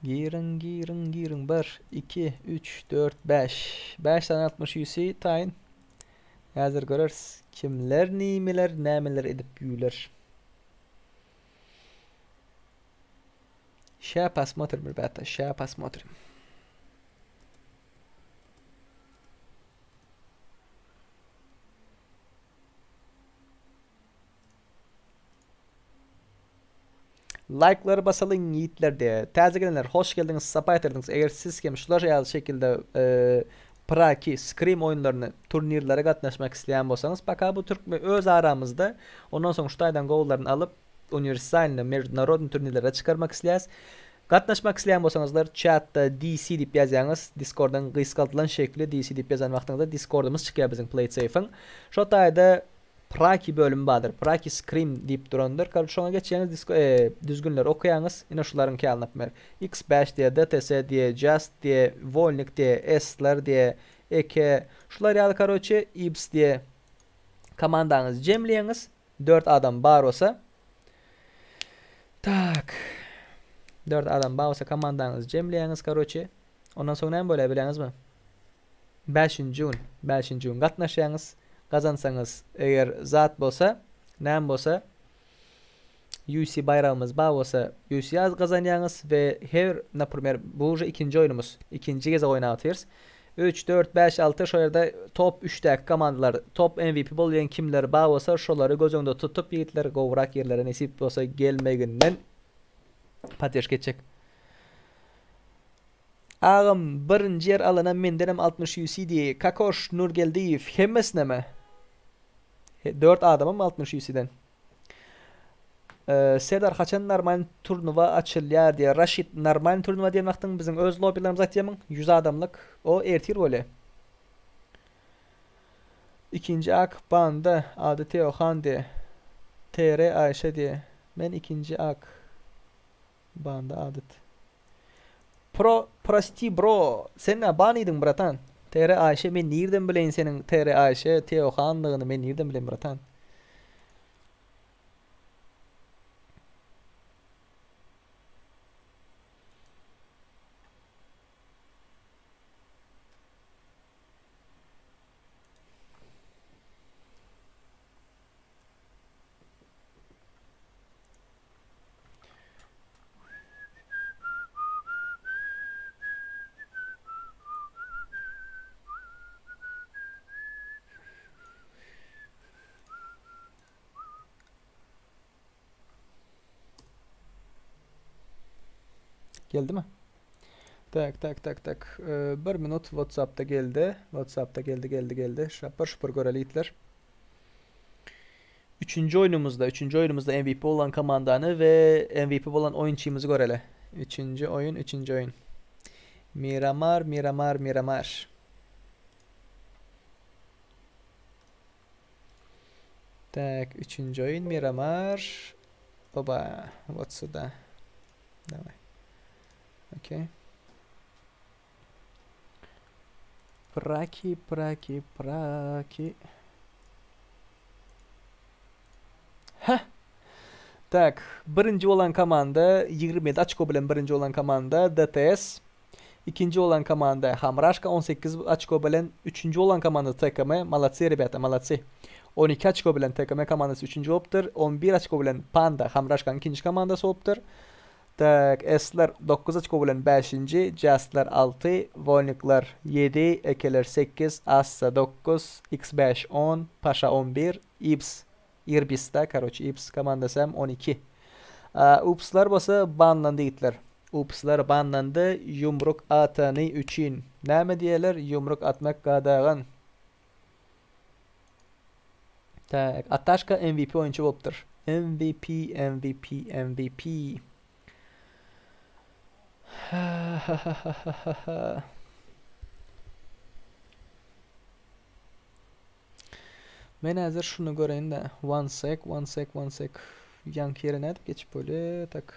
Giriň giriň giriň 1 2 3 4 5 5 sany 60 UC taýyn. Häzir göreris kimler nimeler nämeler edip ýüler. Şä posмотрим rебята, şä posмотрим. Laýklary basalyň ýigitler diýe. Täze gelenler hoş geldiňiz sapa getirdiňiz. Eger siz hem şular ýaly şekilde Praki, Scream oýunlaryny turnirlere gatnaşmak isleýän bolsaňyz paka bu türkme öz aramyzda ondan soň şu taýdan gowularyny alyp uniwersalny mejdunarodny turnirlere çykarmak isleýäs. Gatnaşmak isleýän bolsaňyzlar çatda DC diýip ýazýaňyz Discordyň gysgaldylan şekli DC diýip ýazan wagtyňyzda Discordymyz çykýar biziň PlaySafe-iň. Şo taýda Praki bölümi bardyr. Praki Scream diýip durandyr. Karoç şoňa geçýäňiz disko e, düzgünleri okaýaňyz. Ine şularyňky ýaly naprimýer. X5 diýe, DTS diýe, Just diýe, Wolnik diýe, S-ler diýe, EK şular ýaly karoçe Ibs diýe komandaňyzy jemleýäňiz. 4 adam bar bolsa. Tak. 4 adam bar bolsa komandaňyzy jemleýäňiz karoçe. Ondan soň näme bolýar bilýäňizmi? Bäşinji gün, bäşinji gün gatnaşýaňyz. Gazansaňyz, eger zat bolsa, näme bolsa, UC baýragymyz bar bolsa, UC az gazanýaňyz we her, naprimer, bu uje ikinji oýnumyz. Ikinji gezek oýnap otyrys. 3, 4, 5, 6 şo ýerde top 3-däki komandalar, top MVP bolýan kimler bar bolsa, şolary göz öňünde tutup ýigitler gowurak ýerlere nesip bolsa gelmeginden poddežka etjek. Agam birinji ýer alana mendenem 60 UC diý Kakoş Nurgeldiýew hemmesinemi? 4 adamam 60 UC-den. Serdar haçan normal turnuwa açylýar diýýär. Raşid normal turnuwa diýen wagtyň biziň öz lobbylarymyzy aýtýarmyň? 100 adamlyk. O ertir bolýar. Ikinji ak banda ady Teohan diýe. TR Aýşe diýe. Men ikinji ak banda adyt. Pro prosti bro sen nä ban idiň bratan. TR Aýşe men nirden bileýin seniň TR Aýşe Teohandygyny men nirden bileýin bratan. Geldi mi? Tak tak tak tak. Ee, bir minut WhatsApp'ta geldi. WhatsApp'ta geldi geldi geldi. Şapır şupur göreli itler. Üçünji oýnumyzda, üçünji oýnumyzda MVP bolan komandany we MVP bolan oýunçymyzy göreli. Üçünji oýun, üçünji oýun. Miramar, Miramar, Miramar. Tak, üçünji oýun Miramar. Oba, вот сюда. Давай. Okey. Praki, praki, praki. Heh. Tak, birinji bolan komanda 27 oçko bilen birinji bolan komanda DTS. Ikinji bolan komanda Hamraşka 18 oçko bilen, üçünji bolan komanda TKM. Молодцы, ребята, молодцы. 12 oçko bilen TKM komandasy üçünji bolupdyr. 11 oçko bilen Panda Hamraşkanyň ikinji komandasy bolupdyr. Tak, S'ler 9 oçko bilen bäşinji, Justler 6, Wolnikler 7, Ekeler 8, Assa 9, X5 10, Paşa 11, Ibs Irbisda, karoçi Ibs komandasy hem 12. Upslar bolsa banlandy ýigitler. Upslar banlandy ýumruk atany üçin. Näme diýerler? Ýumruk atmak gadagan. Tak, Ataşka MVP oýunçy bolupdyr. MVP, MVP, MVP. Men häzir şuny göreýin-de. One sec, one sec, one sec. Ýaňky ýere nädip geçip bolýar? Tak.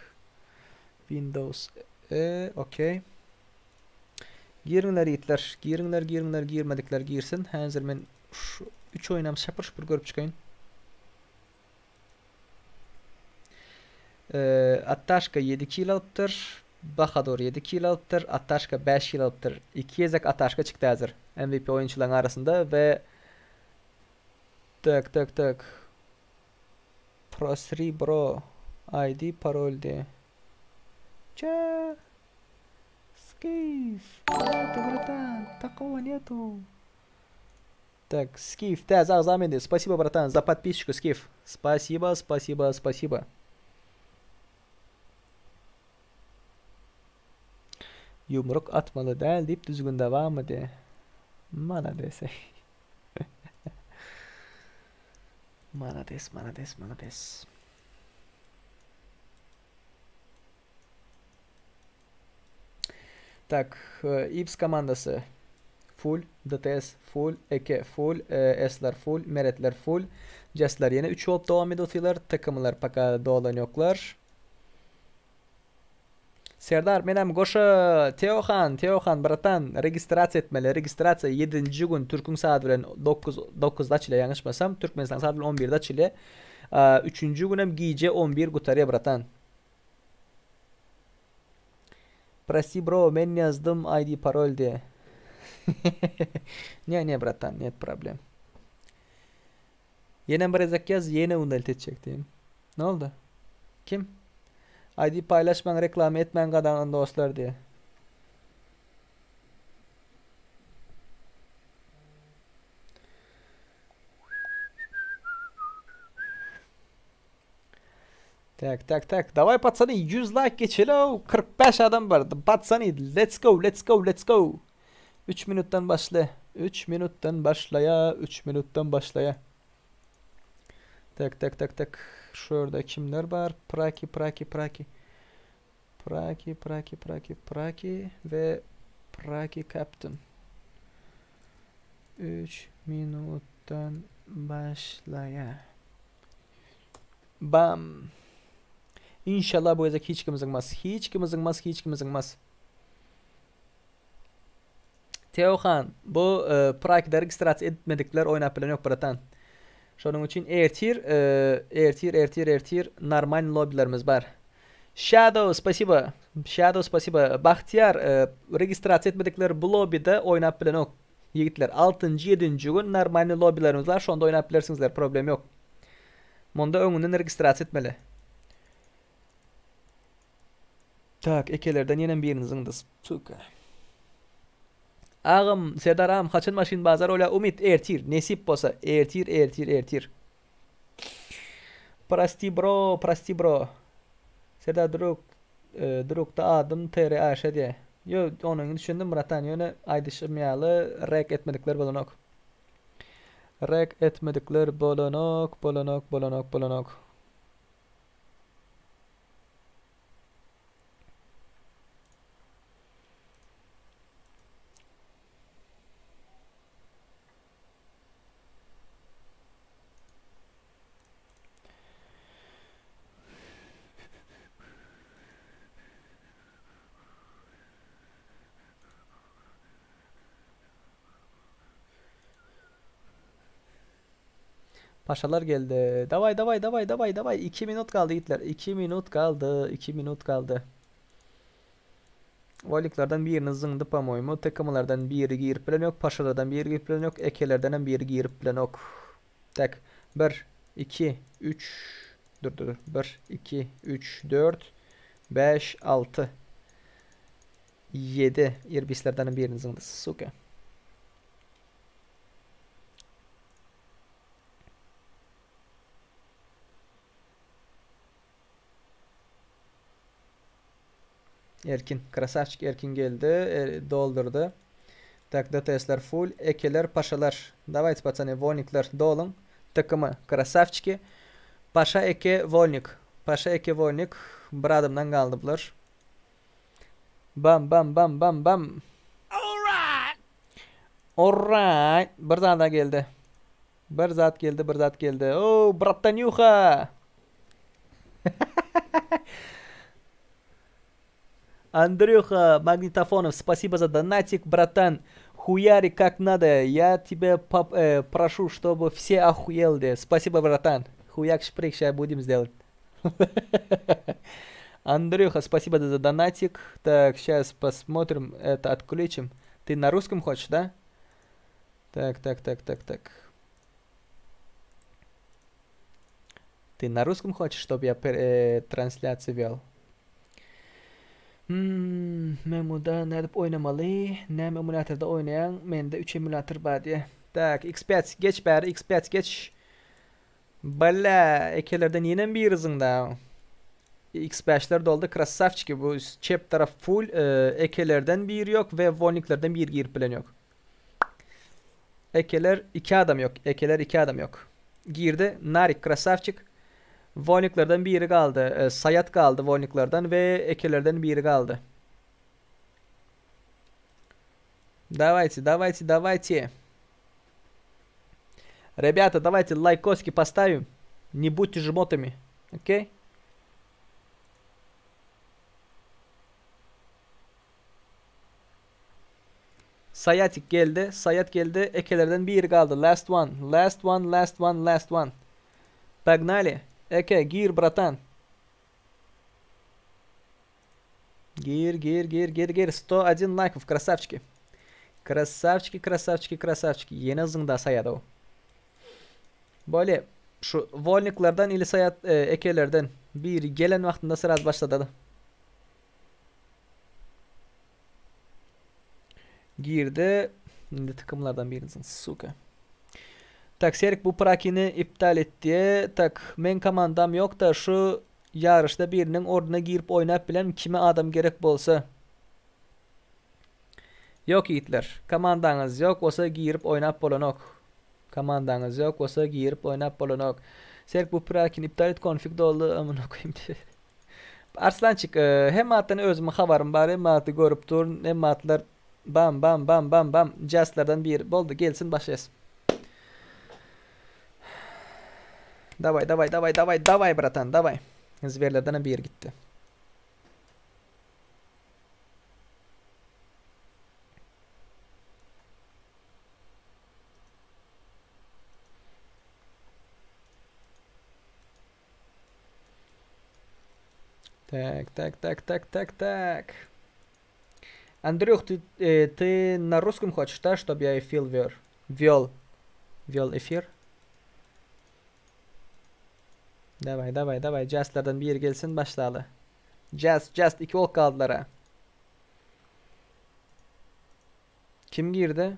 Windows E, okey. Giriňler ýigitler. Giriňler, giriňler, girmedikler girsin. Häzir men şu 3 oýunam şapyr-şupur görüp çykaýyn. Ee, Attaşka 7 kill alypdyr. Bahadur 7 kill alypdyr. Attaşka 5 kill alypdyr. 2 gezek Attaşka çykdy häzir. MVP oýunçylaryň arasynda we Tak tak tak. Prosri bro. ID parol diye. Ça. Skif. Ты братан, такого нету. Так, Скиф, täze agza mende. Спасибо, братан, за подписчику, Скиф. Спасибо, спасибо, спасибо. Ýumruk atmaly däl diýip düzgünde barmydy? Malades. Malades, malades, malades. Tak, Ips komandasy full, DTS full, Eke full, Esler full, Meretler full, Jesler ýene 3 bolup dowam edip otyrlar, TKM-ler paka dolan ýoklar. Serdar menem goşa Teohan Teohan bratan registrasiýa etmeli registrasiýa ýedinji gün türküň saady bilen dokuz dokuzda açylýar ýalňyşmasam Türkmenistanyň saady bilen on birde açylýar üçünji günem gije on bir gutarýar bratan. Prosti bro men ýazdym ID parol diye. Ne ne bratan net problem. Ýene bir gezek ýaz ýene udalit etjek diýim. Ne oldy? Kim? ID paýlaşmaň reklama etmäň gadagan dostlar diýe. Tak tak tak. Daway patsany 100 like geçeli. 45 adam bar. Patsany let's go let's go let's go. 3 minutdan başla. 3 minutdan başlaya. 3 minutdan başlaya. Tak tak tak tak. Şurada kimler bar? Praki Praki Praki. Praki Praki Praki Praki ve Praki Captain. 3 minutdan başlaya. Bam. Inşallah bu gezek hiç kim zyňmaz. Hiç kim zyňmaz, hiç kim zyňmaz. Teohan, bu e, Prakide registrasiýa etmedikler oýnap bilen ýok bratan. Şonuň üçin ertir, e, ertir, ertir, ertir normal lobbilerimiz bar. Shadow, spasibo. Shadow, spasibo. Bagtyýar, e, registrasiýa etmedikler bu lobbide oýnap bilenok. Ýigitler, 6-njy, 7-nji gün normalny lobbilerimiz bar, şonda oýnap bilersiňizler, problem ýok. Munda öňünden registrasiýa etmeli. Tak, ekelerden ýenem birini zyňdy, suka. Agam, Serdar agam, haçan maşyn bazar bolýar? Umyt, ertir, nesip bolsa, ertir, ertir, ertir. Prosti bro, prosti bro. Serdar druk, e, drukda adym TR Ayşe diýe. Ýo, onuňy düşündim bratan, ýöne aýdyşym ýaly rek etmedikler bolanok. Rek etmedikler bolanok, bolanok, bolanok, bolanok. Paşalar geldi. Davay davay davay davay davay. 2 minut kaldy ýigitler. 2 minut kaldy. 2 minut kaldy. Woliklerden birini zyňdy po-moýmu. TKM-lardan biri girip bilenok. Paşalardan biri girip bilenok. Ekelerdenem biri girip bilenok. Tak. 1 2 3 Dur dur dur. 1 2 3 4 5 6 7 Irbislerdenem birini zyňdy. Suka. Erkin, krasavçik Erkin geldi, er, doldurdy. Tak, DTS-ler full, ekeler, paşalar. Давайте, пацаны, volnikler doluň. TKM, krasavçiki. Paşa eke, volnik. Paşa eke, volnik. Bir adamdan galdy bular. Bam, bam, bam, bam, bam. Alright. Bir zat geldi. Bir zat geldi, bir zat geldi. Oh, bratanyuha. Андрюха Магнитофонов, спасибо за донатик, братан. Хуяри как надо. Я тебя поп, э, прошу, чтобы все охуели. Спасибо, братан. Хуяк шприк сейчас будем сделать. Андрюха, спасибо за донатик. Так, сейчас посмотрим, это отключим. Ты на русском хочешь, да? Так, так, так, так, так. Ты на русском хочешь, чтобы я э, трансляцию вел? Hmm, Memuda nädip oýnamaly? Näme emulatorda oýnaýaň? Mende 3 emulator bar diýe. Tak, X5 geç bäri, X5 geç. Bala, ekelerden ýenem biri zyňda. X5-ler doldy. Krassawçiki bu çep taraf full e, ekelerden biri yok ve volniklerden biri girip bilen yok. Ekeler iki adam yok. Ekeler iki adam yok. Girdi. Narik krasavçik. Volniklerden biri kaldı. E, Sayat kaldı Volniklerden ve ekelerden biri kaldı. Давайте, давайте, давайте. Ребята, давайте лайкоски поставим. Не будьте жмотами. Окей? Sayatik geldi. Sayat geldi. Ekelerden biri kaldı. Last one. Last one. Last one. Last one. Погнали. Eke gir bratan. Gir gir gir gir gir. 101 лайков. Красавчики. Красавчики, красавчики, красавчики. Ýene zyňda Saýat o. Bolýa. Şu wolniklerden ili Saýat e, ekelerden biri gelen wagtynda sraz başlady. Girdi. Indi takımlardan birini suka. Tak Serik bu prakini iptal etdi. Tak men komandam yok da şu yarışda biriniň ornuna girip oynap bilen kime adam gerek bolsa. Yok ýigitler. Komandaňyz yok bolsa girip oynap bolanok. Komandaňyz yok bolsa girip oynap bolanok. Serik bu prakini iptal et konfig doldy amına koyayım. Arslançık e, hem atdan özümiň habarym bar hem aty görüp dur hem atlar bam bam bam bam bam Justlardan bir boldy gelsin başlaýas. Давай давай давай давай давай bratan давай. Zwerlerden bir gitti. Так, так, так, так, так, так. Андрюх, ты, э, ты на русском хочешь, да, чтобы я эфир вел? Вел. Вел эфир? Давай, давай, давай. Justlardan bir gelsin başlaly. Just, just iki ok galdylar ha. Kim girdi?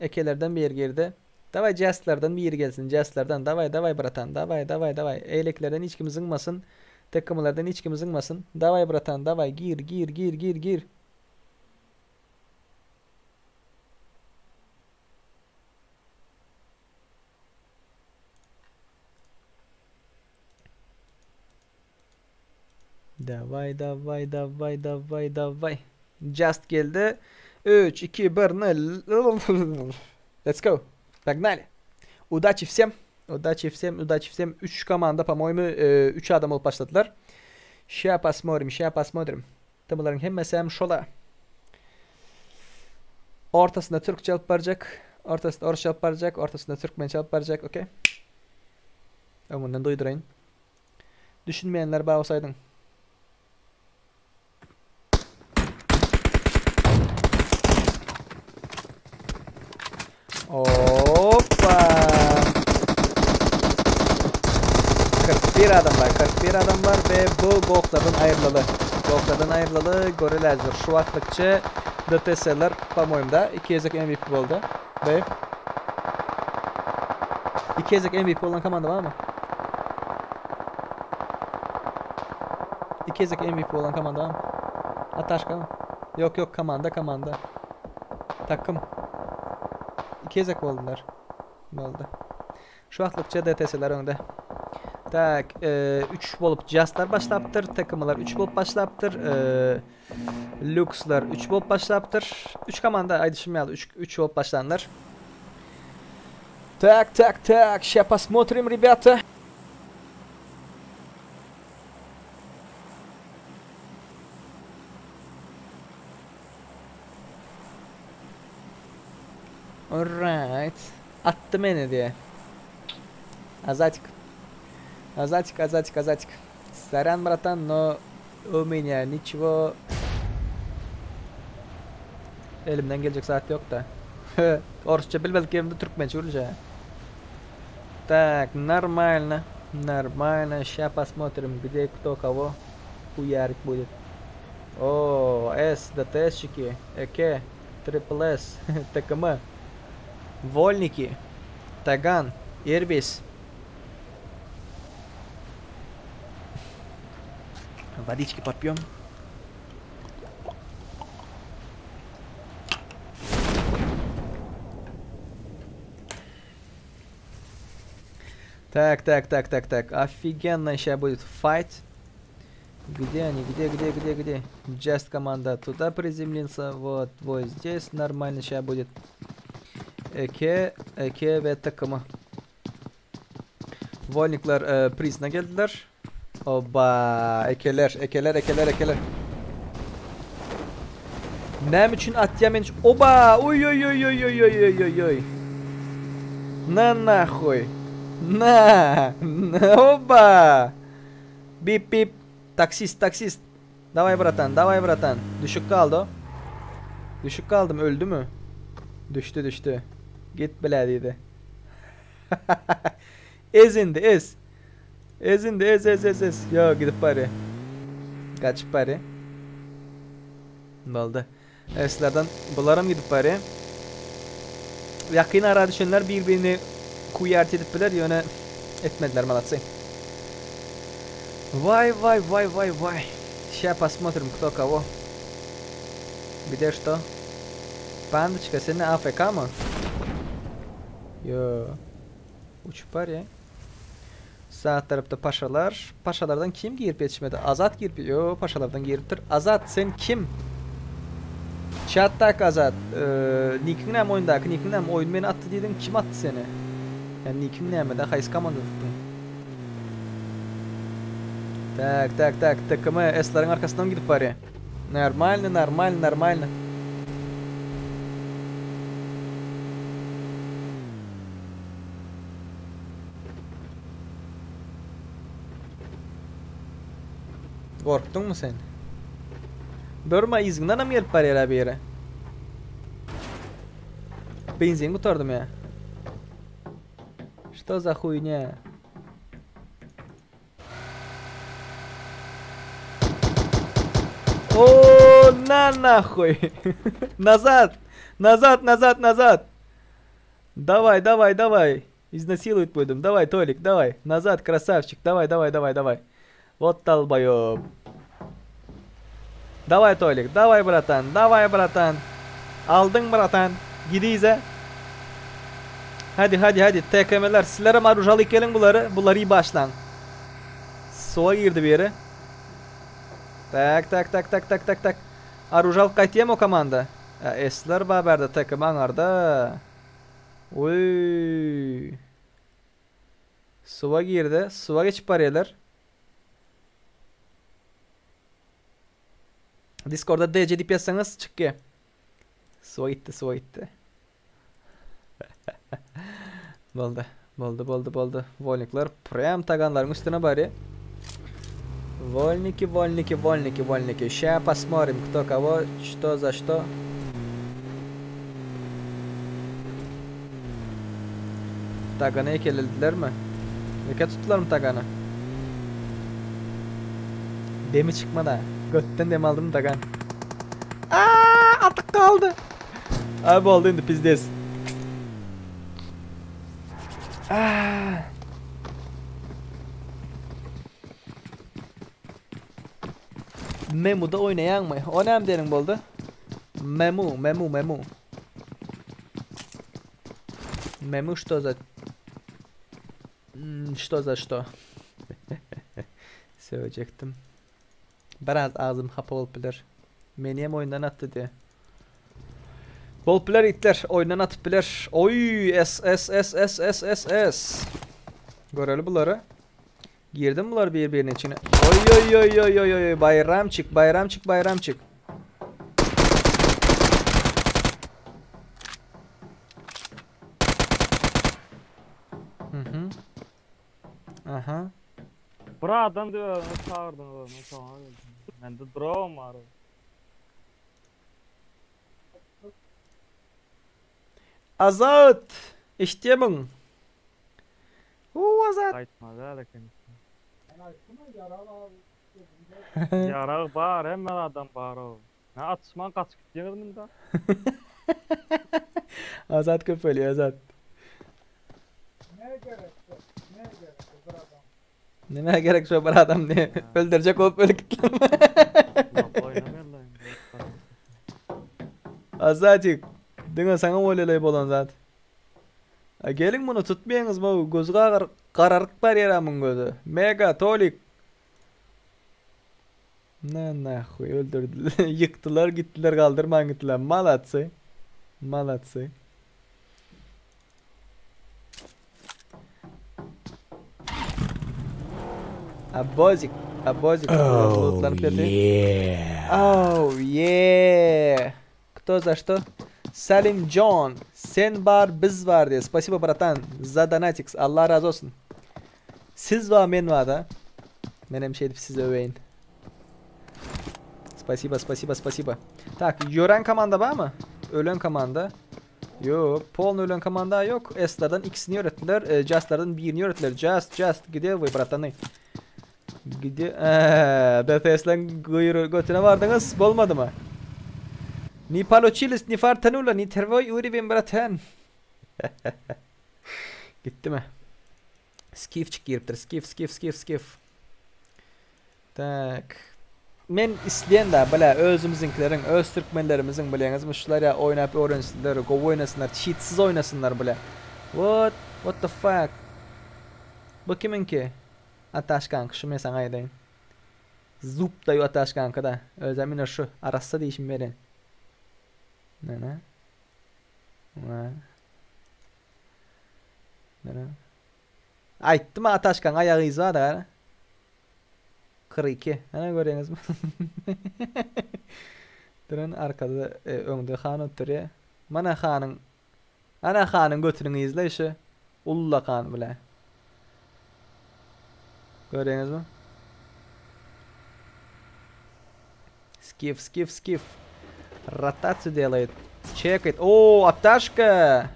Ekelerden bir girdi. Davay Justlardan bir gelsin. Justlardan. Davay, davay bratan. Davay, davay, davay. Eýleklerden hiç kim zyňmasyn. Takımlardan hiç kim zyňmasyn. Davay bratan, davay. Gir, gir, gir, gir, gir. Davay, davay, davay, davay, davay. Just geldi. 3, 2, 1, 0. Let's go. Погнали. Удачи всем. Удачи всем, удачи всем. 3 komanda, по-моему, 3 adam bolup başladylar. Ща посмотрим, ща посмотрим. Tymalaryň hemmesi hem şola. Ortasynda türkçe alyp barjak, ortasynda orsça alyp barjak, ortasynda türkmençe alyp barjak, okey. Öňünden duýduraýyn. Düşünmeýänler bar bolsa aýdyň. Hoppa! 41 adam bar, 41 adam bar we bu goklardan aýrylaly. Goklardan aýrylaly, görelezdir. Şu wagtlykça DTS-ler, по-моему, da iki gezek MVP boldy. Ve iki gezek MVP bolan komanda barmy? Iki gezek MVP bolan komanda barmy? Ataşka mı? Yok yok komanda komanda. Takım. Iki gezek boldular. Boldy. Şu wagtlykça DTS-ler öňde. Tak, 3 bolup Justlar başlapdyr, takımlar 3 bolup başlapdyr, e, Luxlar 3 bolup başlapdyr. 3 komanda aýdyşym ýaly 3 3 bolup başlanlar. Так, так, так, сейчас посмотрим, ребята. Alright. Atdy meni diye. Azatik. Azatik, Azatik, Azatik. Сорян, братан, но у меня ничего elimden geljek zat ýok da. Orsça bilmedik ýerimde türkmençe gürleşýän. Так, нормально. Нормально. Сейчас посмотрим, где кто кого хуярить будет. О, С, ДТСчики, ЭК, Трипл С, ТКМ. Вольники, Таган, Ирбис. Водички попьем. Так, так, так, так, так. Офигенно сейчас будет файт. Где они? Где, где, где, где? Just команда туда приземлился. Вот, вот здесь нормально сейчас будет. Эке, Эке ve takımı. Volnikler e, prisine geldiler. Oba, ekeler, ekeler, ekeler, ekeler. Näme üçin atýa men Oba! Oý oý oý oý oý oý oý oý oý. Na nahuý. Na. Oba! Bip bip. Taksist taksist. Daway bratan, daway bratan. Düşük galdy o. Düşük galdym, öldümi? Düşdi, düşdi. Git bile diýdi. Ez indi, ez. Ez indi, ez, ez, ez, ez. Ýok, gidip barýa. Gaçyp barýa. Boldy. Eslerden bularam gidip barýa. Ýakyn ara düşenler bir-birini kuýart edip biler, ýöne etmediler malatsy. Vay vay vay vay vay. Ща посмотрим, кто кого. Где что? Пандочка, sen AFK mı? Yo. Uçup barýa. Sağ tarapda paşalar. Paşalardan kim girip ýetişmedi? Azat girip, yo paşalardan giripdir. Azat sen kim? Chatdak Azat. Ee, Nick'in näme oýundaky? Nick'in näme oýun meni atdy diýdiň? Kim atdy seni? Yani nick'in näme? Da haýsy komanda tutduň? Tak, tak, tak. TKM S-leriň arkasyndan gidip barýar. Нормально, нормально, нормально. Gorkduňmy sen? Durma yzyňdanam gelip barýar bir ýere. Benzin gutardym ýa. Что за хуйня? О, на нахуй. Назад. Назад, назад, назад. Давай, давай, давай. Изнасилуют будем. Давай, Толик, давай. Назад, красавчик. Давай, давай, давай, давай. Вот долбоёб. Давай, Толик, давай, братан, давай, братан. Aldyň, братан. Gidiýiz Hadi, hadi, hadi. TKM'ler. Sizlere marujaly geliň bulary. Bulary başlaň. Suwa girdi bir ýere. Tak, tak, tak, tak, tak, tak, tak. Arujal gaýtýam o komanda. Esler baberde TKM aňarda. Uy. Suwa girdi. Suwa geçip barýarlar. Discord'da DC diýip ýazsaňyz çykýar. Suwa gitdi, suwa gitdi. Boldy. Boldy, boldy, boldy. Volnikler prям taganlaryň üstüne barýar. Volniki, volniki, volniki, volniki. Ща посмотрим, кто кого, что за что. Tagany ekeledilermi? Eke tutdularmy tagany? Demi çykmady. Götden dem aldym tagan. Aa, atyk galdy. Ay boldy indi pizdes. Aa. Memu'da oýnaýaňmy? O näme diýeniň boldy? Memu, Memu, Memu. Memu что за Что за что? Söýjekdim. Biraz agzym hapa bolup biler. Meni hem oýundan atdy diýe. Bolup biler itler, oýundan atyp biler. Oý, S S S S S S S. Göreli bulary. Girdim bular bir-birinin içine. Oy oy oy oy oy oy bayramçık bayramçık bayramçık. Hı hı. Aha. Bir adam diyor, çağırdın onu, tamam. Mende drone var. Azat! Eşitýärmiň? Uuu Azat! Gaýtmaz eken. Ýarag bar, hemme adam bar o. Ne atışman gaçyp gitýäňiz munda? Azat köpeliyor Azat. Ne gerek yok? Ne gerek yok bir adam? Nämä gerek şo bir adam diye. Öldürecek bolup ölüp gittiler. Azatik. Diňe saňa bolýalay bolan zat. A geliň muny tutmaýaňyz bu gözi gagar gararyp barýar muň gözi. Mega tolik. Na nahuý öldürdüler. Ýykdylar gitdiler galdyrman gitdiler. Malatsy. Malatsy. Abozik. Abozik. Oh Lootlanyp ýatyr. yeah. Oh yeah. Кто за что? Salim John. Sen bar biz bar diye. Spasibo bratan. Za donatix. Allah razı olsun. Siz var men var da. Menem şey edip sizi öveyin. Spasibo spasibo spasibo. Tak Yoren komanda var mı? Ölen komanda. Yok. Polny ölen komanda yok. S-lardan ikisini öğrettiler. E, Just'lardan birini öğrettiler. Just just. Где вы братаны? Где? Eee, BTS'den götüne vardınız. Bolmadı mı? Ni palochilis, ni fartanula, ni tervoy urivin bratan. Gitti mi? Skif giripdir. Skif, skif, skif, skif. Tak. Men isleyen da bile özümüzünkilerin, öz Türkmenlerimizin bileňiz şular ya oynap öğrensinler, go oynasınlar, cheatsiz oynasınlar bile. What? What the fuck? Bu kiminki? Ataş kanka şu men sana aýdaýyn. Zup da Ataş kanka da. Özem şu arassa diýişim beren. Ne ne? Ne? Ne ne? Aýtdym Ataşkan aýagy yzy bar da. 42. Ana görýäňiz mi? Duran arkada e, öňde han oturýar. Mana hanyň Ana hanyň götüniň izleýşi. Ulla han bile. Görýäňiz mi? Скиф, скиф, скиф. Ротацию делает. Чекает. О, Аташка!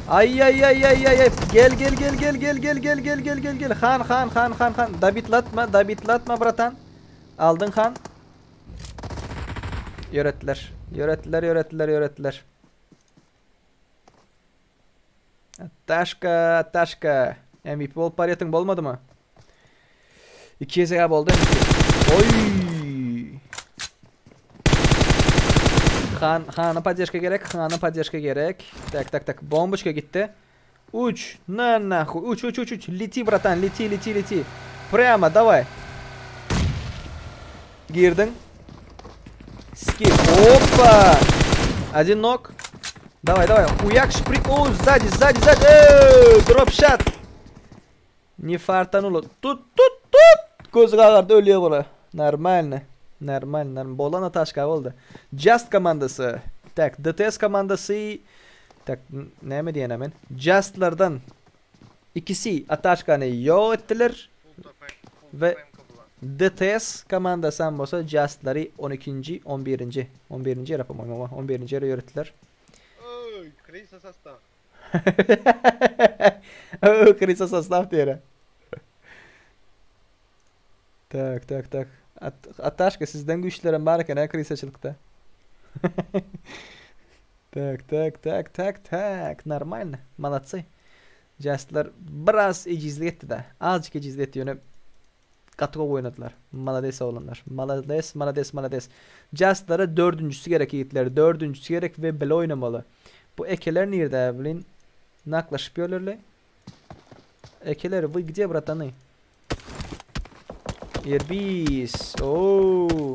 Ay ay ay ay ay ay. Gel gel gel gel gel gel gel gel gel gel gel. Han han han han han. Dabitlatma, dabitlatma bratan. Aldın han. Yörettiler. Yörettiler, yörettiler, yörettiler. Taşka, Taşka. MVP olup barýatyň bolmady mı? 2 SK boldy MVP. Oy! Han, Han'a поддержка gerek. Han'a поддержка gerek. Так, так, так. Бомбочка gitti. Uç. На нахуй. Uç, uç, uç, uç. Лети, братан, лети, лети, лети. Прямо, давай. Girdin. Скип. Опа! Один ног. Давай, давай. Хуяк, шприк. О, сзади, сзади, сзади. Эй, дропшат. Не фартануло. Тут, тут, тут. Көз gagardy ölüyor bura. Нормально. Нормально, нормально. Bolan Ataşka oldu. Just komandası. Tak, DTS komandası. Tak, näme diýen hemen? Justlardan ikisi Ataşkany ýok etdiler ve DTS komandasy hem bolsa Justlary 12-nji, 11-nji, 11-nji ýere po-moýmu, 11-nji ýere ýöretdiler. Oy, Krisa sostav. Krisa sostav diýere. Tak, tak, tak. At Ataşka sizden güýçlerem bar eken ha krisaçylykda. Tak, tak, tak, tak, tak. Нормально. Молодцы. Justlar biraz ejizlik etdi da. Azıcık ejizlik etdi ýöne gaty gowy oýnadylar. Malades oglanlar. Malades, malades, malades. Justlara dördüncüsü gerek ýigitler. Dördüncüsü gerek we bile oýnamaly. Bu ekeler nirde bilin? Naklaşyp ýörlerle. Ekeler, вы где, братаны? Erbis. Oo.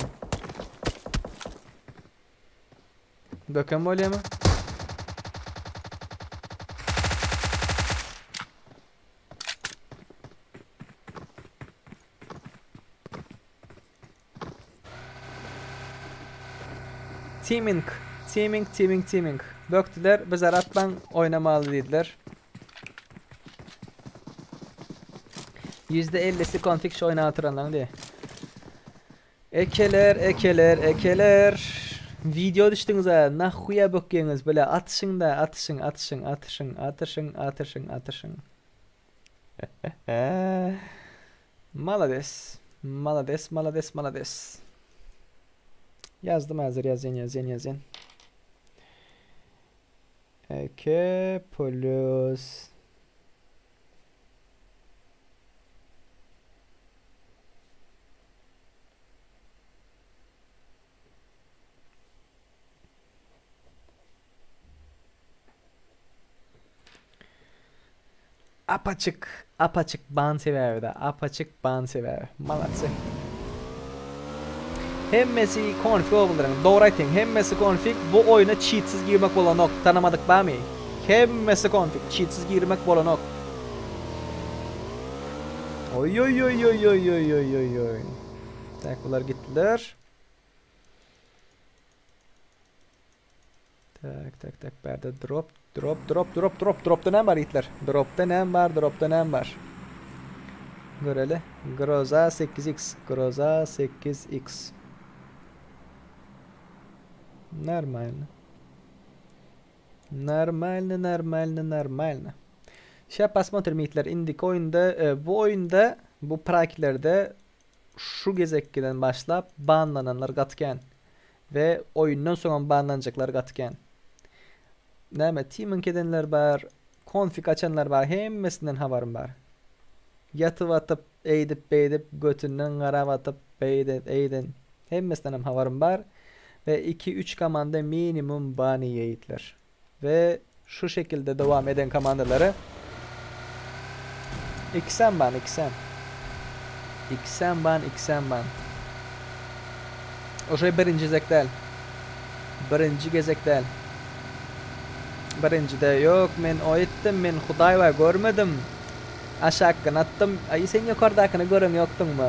Böken bolýamy? Teaming, teaming, teaming, teaming. Bökdüler, biz aratman oynamaly diýdiler. %50'si konfig şu oyna oturanlaryň diýe. Ekeler, ekeler, ekeler. Video düşdüňiz ha, nahuya bökýäňiz bile atyşyň da, atyşyň, atyşyň, atyşyň, atyşyň, atyşyň, atyşyň. Malades. Malades, malades, malades. Ýazdym häzir ýazýan, ýazýan, ýazýan. Eke plus. Apaçyk, apaçyk ban sebäbi-de, apaçyk ban sebäbi. Malatsy. Hemmesi konfig ogullaryň. Dogry aýtýaň, hemmesi konfig. Bu oýuna çitsiz girmek bolanok. Tanamadyk bamy? Hemmesi konfig, çitsiz girmek bolanok. Oý oý oý oý oý oý oý oý oý. Tak, bular gitdiler. Tak, tak, tak, bärde drop, drop, drop, drop, drop, dropda näme bar ýigitler? Dropda näme bar, dropda näme bar? Göreli. Groza 8x, Groza 8x. Normalno. Normalno, normalno, normalno. Şä посмотрим ýigitler, indiki oýunda, e, bu oýunda, bu praklerde şu gezekkiden başlap banlananlar gaty kän. We oýundan soňam banlanjaklar gaty kän. Näme teaming edenler bar, konfig açanlar bar, hemmesinden habarym bar. Ýatyp atyp, eýdip beýdip, götünden garap atyp, beýdip eýden hemmesindenem habarym bar. We 2-3 komanda minimum ban iýeýitler. We şu şekilde dowam eden komandalary ikisem ban, ikisem. Ikisem ban, ikisem ban. Oşo birinji gezek däl. Birinji gezek däl. Birinjide ýok, men o etdim, men hudaý bar görmedim. Aşakkyny atdym. Aý sen ýokardakyny gören ýokduňmy?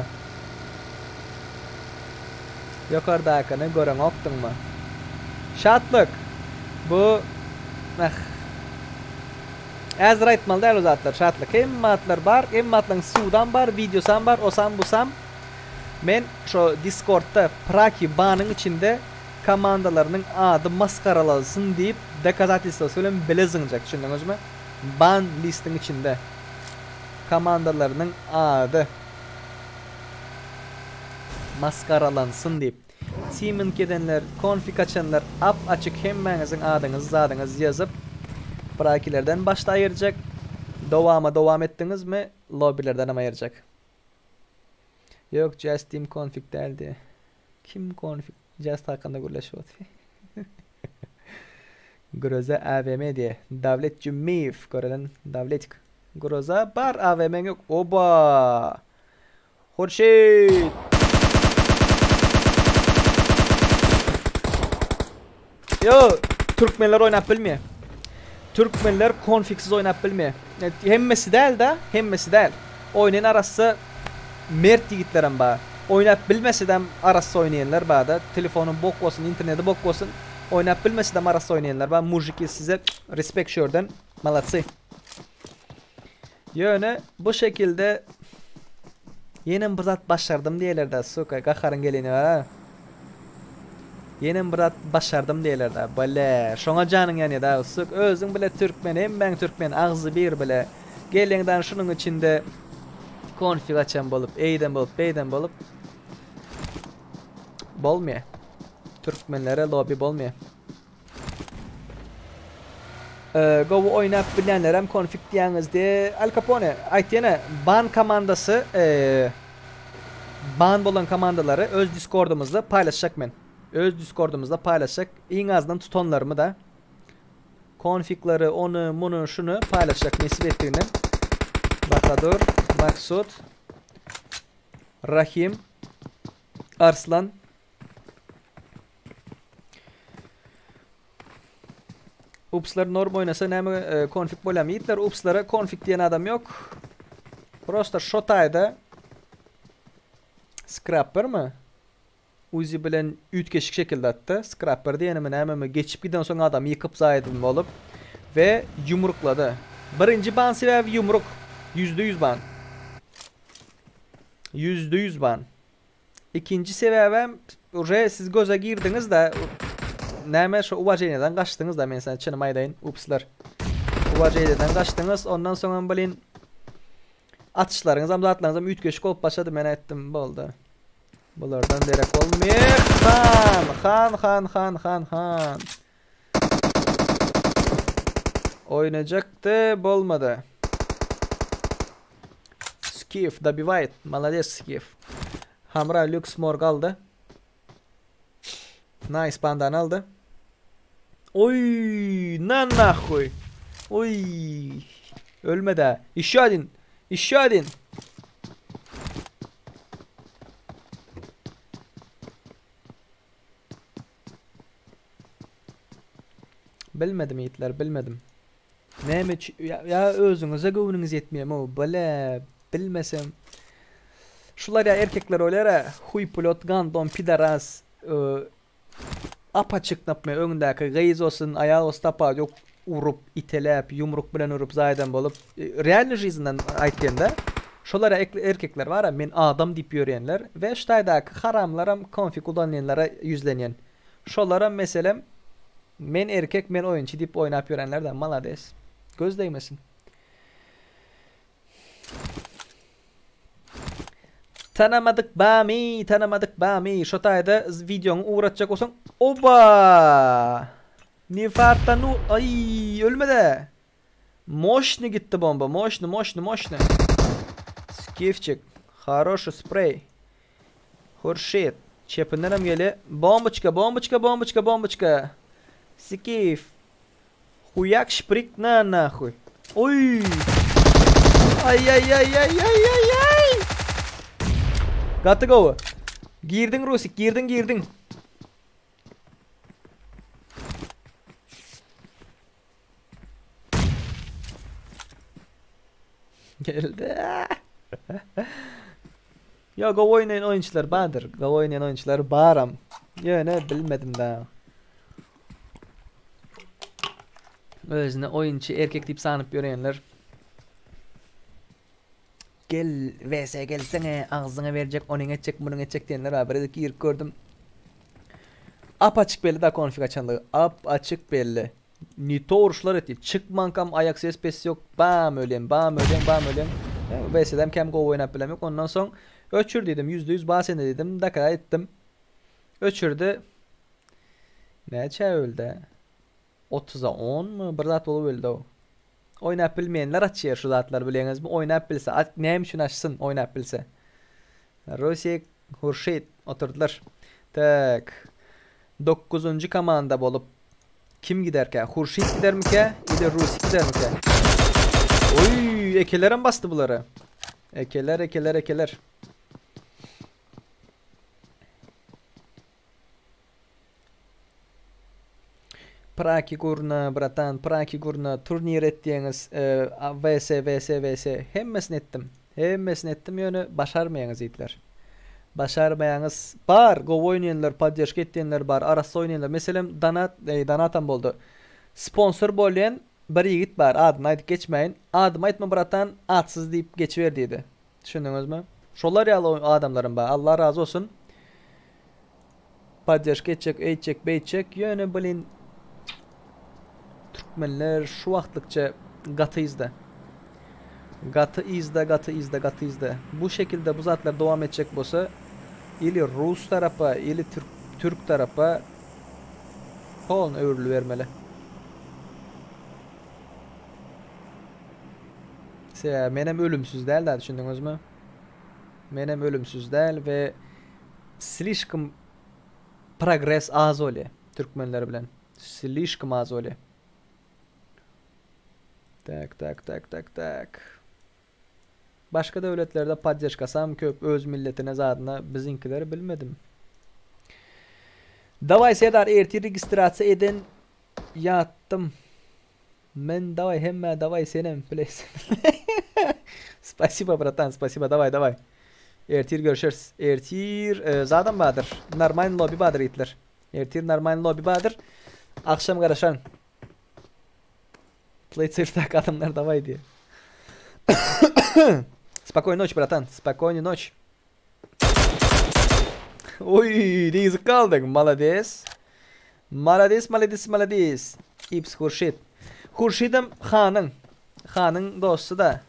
Ýokardakyny göreňokdyňmy? Şatlyk! Bu eh. Häzir aýtmaly däl o zatlar Şatlyk. Hemme zatlar bar, hemme zatlaryň sudam bar, wideosam bar, osam busam. Men şo Discordda Praki banyň içinde komandalarynyň ady masgaralalsyn diýip dokazatelstwosy bilen bile zyňjak düşündiňizmi? Ban listiň içinde komandalarynyň ady. Masgaralansyn diýip. Teaming edenler, konfig açanlar ap açyk hemmäňiziň adyňyzy zadyňyzy ýazyp prakilerden başda aýyrjak, dowama dowam etdiňizmi lobbilerdenem aýyrjak. Ýok Jazz team konfig däldi. Kim konfig Jazz hakynda gürleşip otyr. Groza AWM diýe. Dawlet Jümmiýew görelen Dawletik. Groza bar AWM-iň ýok. Oba! Hurşit! Yo, türkmenler oýnap bilmeýär. Türkmenler konfiksiz oýnap bilmeýär. Hemmesi däl da, hemmesi däl. Oýnaýan arassa mert ýigitlerem bar. Oýnap bilmesedem arassa oýnaýanlar bar-da. Telefony bok bolsun, interneti bok bolsun. Oýnap bilmesedem arassa oýnaýanlar bar. Mujiki size respekt şu ýerden. Malatsy. Ýöne bu şekilde ýenem bir zat başardym diýerler-dä, suka, gaharyň geleni bar-a. Ýenem bir zat başardym diýerler-dä, bile, şoňa janyň ýanýa-da, suk, özüň bile türkmen, hemmäň türkmen, agzy bir bile. Gelýäň-dä şunuň içinde konfig açan bolup, eýden bolup, beýden bolup. Bolmaýar. Türkmenlere lobby bolmaýar. Gowy oýnap bilýänlerem konfig diýýäňiz diýe. Al Capone aýt ýene ban komandasy ban bolan komandalary öz discordymyzda paýlaşjak men. Öz discordymyzda paýlaşjak iň azyndan tutanlarymy da konfiglary ony muny şuny paýlaşjak nesip etdiginden. Bahadur, Maksut, Rahim, Arslan Upslar norm oýnasa näme e, konfig bolýamy? Ýigitler upslara konfig diýen adam ýok. Prosta şo taýda Scrappermi? Uzi bilen üýtgeşik şekilde atdy. Scrapper diýenimi nämemi geçip giden soň adam ýykyp zaýadym bolup we ýumruklady. Birinji ban sebäbi ýumruk. %100 ban. %100 ban. Ikinji sebäbem uje siz göze girdiňiz-de näme şo uwaženiýadan gaçdyňyz-da men size çynymy aýdaýyn upslar. Uwaženiýadan gaçdyňyz ondan soňam blin atyşlaryňyzam zatlaryňyzam üýtgeşik bolup başlady men aýtdym boldy. Bulardan derek bolmaýar. Han han han han han han. Oýnajakdy bolmady. Skif dobivает. Молодец Skif. Hamra Lux Morg aldy. Nice bandany aldy. Oy, na nahuy. Oy. Ölme-dä. Ýeşo adin. Ýeşo adin. Bilmedim ýigitler, bilmedim. Näme üçin ýa özüňize göwnüňiz ýetmeýärmi o bile bilmesem. Şular ýa erkekler bolýar-a, huý pulot, gandon, pidaras, apaçyk napme öňündäki gyz bolsun, aýal bolsun tapawudy ýok, urup, iteläp, ýumruk bilen urup zaýadan bolup, realnyý žizndan aýtýanda, şolar ýa erkekler bar-a, men adam diýip ýörýänler we şu taýdaky haramlaram konfig ulanýanlara ýüzlenýän. Şolaram meselem men erkek men oýunçy diýip oýnap ýörenler-de malades. Göz degmesin. Tanamadyk bamy, tanamadyk bamy. Şo taýda wideoňy ugratjak bolsaň, oba! Nefartanu, aý, ölmede. Moşny gitdi bomba, moşny, moşny, moşny. Skifçik, haroşy spreý. Hurşit, çepindenem gelýär. Bomboçka, bomboçka, bomboçka, bomboçka. Skif. Huýak şprik na nahuý. Oý! Aý aý aý aý aý aý aý. Gaty gowy. Girdiň Rusik, girdiň girdiň. Geldi. Ýa gowy oýnaýan oýunçylar bardyr. Gowy oýnaýan oýunçylar baram. Ýöne bilmedim da. Özüne oýunçy erkek diýip sanyp ýörenler. Gel vs gelsene agzyňa berjek onyň etjek munyň etjek diýenler bar. Bir gezek girip gördüm. Ap açyk belli da konfig açanlygy. Ap açyk belli. Ne to uruşlar etdi. Çykmankam aýak ses pes ýok. Bam ölýän, bam ölýän, bam ölýän. VS-dem kem gowy oýnap bilemok. Ondan soň öçür diýdim. %100 bas indi diýdim. Daka etdim. Öçürdi. Näçä öldi? 30-a 10 mu? Bir zat bolup öldi o. Oýnap bilmeýänler açýar şu zatlary bileňizmi? Oýnap bilse, näme üçin açsyn oýnap bilse? Rusik, Hurşit oturdylar. Tak. Dokuzynjy komanda bolup kim giderkä? Hurşit gidermikä ili Rusik gidermikä? Oý, ekelerem basdy bulary. Ekeler, ekeler, ekeler. Praki gurna bratan praki gurna turnir et diýeňiz vs vs vs hemmesini etdim hemmesini etdim ýöne başarmaýaňyz ýigitler başarmaýaňyz bar gowy oýnaýanlar podderžka etýänler bar arassa oýnaýanlar meselem donat donatam boldy sponsor bolýan bir ýigit bar adyny aýdyp geçmäýin adymy aýtma bratan atsyz diýip geçiber diýdi Düşündiňizmi? Şolar ýaly adamlaram bar. Allah razy bolsun. Podderžka etjek, eýtjek, beýtjek. Ýöne blin türkmenler şu wagtlykça gaty yzda. Gaty yzda, gaty yzda, gaty yzda. Bu şekilde bu zatlar dowam etjek bolsa, ili rus tarapa, ili türk türk tarapa polny öwrülibermeli. Sebäbi menem ölümsiz däl da düşündiňizmi? Menem ölümsiz däl we slişkom progres az bolýar türkmenler bilen. Slişkom az bolýar. Tak tak tak tak tak. Başga döwletlerde poddežkasam köp öz milletine zadyna biziňkileri bilmedim. Daway Serdar ertir registrasiýa eden ýatdym. Men daway hemmä daway senem please. Spasibo bratan spasibo daway daway. Ertir görüşeris. Ertir e, zadam bardyr. Normalny lobby bardyr ýigitler. Ertir normalny lobby bardyr. Akşam garaşan. Play safe adamlar daway diýe. Spokojny noç bratan. Spokojny noç. Oý, diýzik galdyň. Malades. Malades, malades, malades. Ips Hurşit. Hurşidem hanyň. Hanyň dosty da.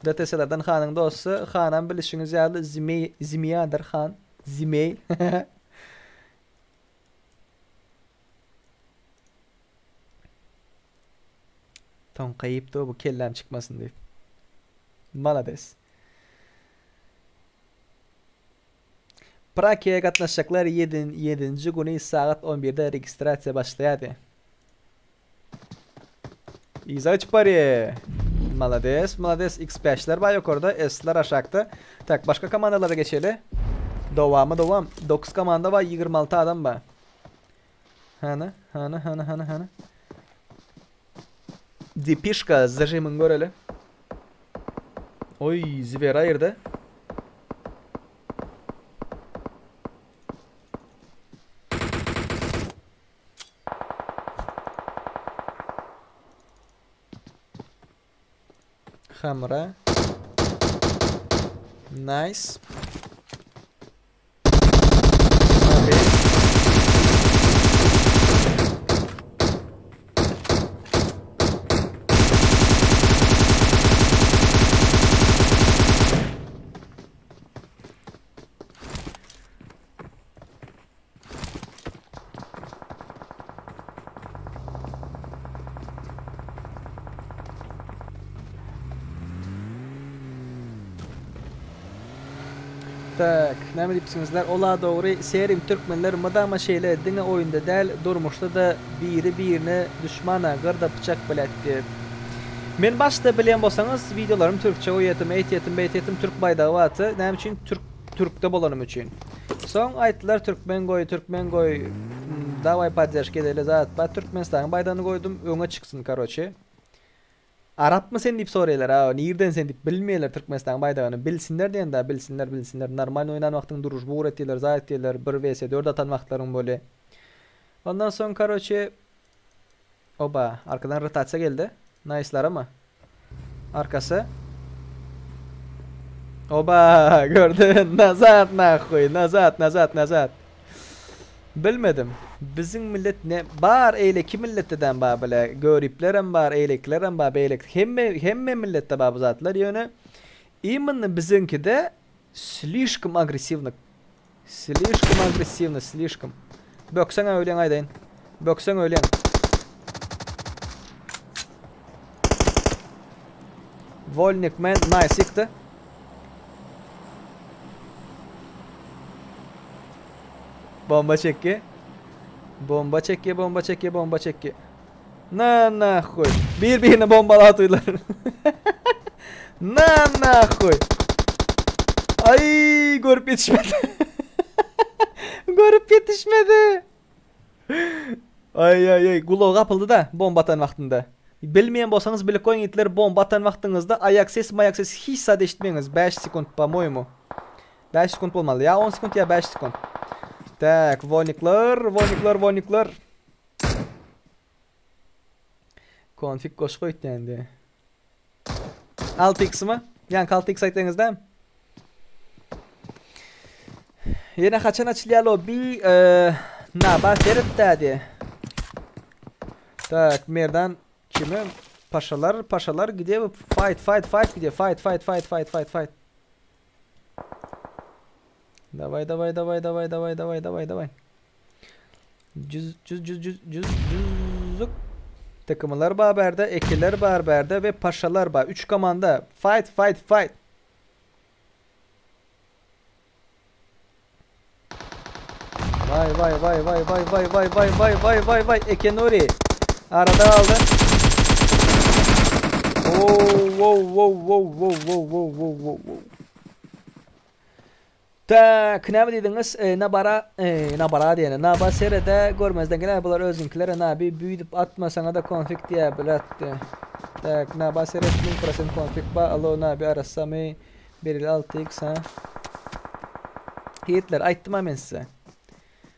DTS-lerden hanyň dosty. Hanam bilişiňiz ýaly zmeý, zmiýadyr han. Zmeý. Toňka iýipdi bu kelläm çykmasyn diýip. Malades. Prakiýa gatnaşjaklar ýedinji güni sagat on birde registrasiýa başlaýardy. Yza uçup barýa. Malades, malades. X5'ler bar ýokarda, S'ler aşakda. Tak, başga komandalara geçeli. Dowamy dowam. 9 komanda bar, 26 adam bar. Hany, hany, hany, hany, hany. Dipişka zajimini göreli. Oý, Zwer aýyrdy. Hamra. Nice. Abi. Tak, näme diýipsiňizler? Ola dogry, Serim türkmenler mydama şeýle diňe oýunda däl, durmuşda-da biri birine duşmana, gyrda pyçak bilet diýip. Men başda bilýän bolsaňyz wideolarym türkçe goýýatym, eýtýätim, beýtýätim türk baýdagy bardy. Näme üçin türk türkde bolanym üçin. Soň aýtdylar türkmen goý, türkmen goý, daway podderžka edeli zat bar. Türkmenistanyň baýdagyny goýdum, öňe çyksyn karoçe. Arapmy sen diýip soraýarlar, a nirden sen diýip bilmeýärler Türkmenistanyň baýdagyny. Bilsinler diýen da, bilsinler, bilsinler. Normalny oýnan wagtyň družba ugratýarlar, zat etýärler, bir vs 4 atan wagtlaryň bolýar. Ondan soň karoçe Oba, arkadan rotasiýa geldi. Naýslaramy? Arkasy. Oba, gördün. Nazat nahuý, nazat, nazat, nazat. Bilmedim. Biziň millet ne bar eýleki milletdedem bar bile. Göriplerem bar, eýlekilerem bar, beýleki hemme hemme milletde bar bu zatlar. Ýöne imенно biziňkide slişkom agressiwny Slişkom agressiwny, slişkom. Bökseň-ä ölýäň aýdaýyn. Bökseň ölýäň. Wolnik men nice ýykdy. Bomba çekdi. Bomba çekdi, bomba çekdi, bomba çekdi. Na nahuy. Bir birine bombalar atýarlar. Na nahuy. Ay görüp yetişmedi. görüp yetişmedi. Ay ay ay gulagy gapyldy da bomba atan wagtynda. Bilmeýän bolsaňyz bilip goýuň itler bomba atan wagtyňyzda aýak ses maýak ses hiç zat eşitmeňiz 5 sekund po-moýemu. 5 sekund bolmaly ýa 10 sekund ýa 5 sekund. Tak, wolnikler, wolnikler, wolnikler. Konfig goşgy öýtýändi. 6x mi? Ýaňky 6x aýtdyňyzda. Ýene haçan açylýar lobby? Naba seretdädi. Tak, Merdan kime? Paşalar, paşalar gide fight, fight, fight gide fight, fight, fight, fight, fight, fight. Daway, daway, daway, daway, daway, daway, daway, daway. Cüz cüz cüz cüz cüz cüzük. Takımlar bar berde, ekiler bar berde ve paşalar bar. 3 komanda. Fight fight fight. Vay vay vay vay vay vay vay vay vay vay vay vay Ekenuri. Arada aldı. Oh wow wow wow wow wow wow wow wow. Tak, näme diýdiňiz? E, nabara, e, nabara diýene, naba serede görmezden gelen bular özüňkilere nabi büýdüp atmasaňa da konfig diýä brat. Tak, naba seret 1000% konfig ba, alo nabi arassamy 1.6x ha. Ýigitler, aýtdym-a men size.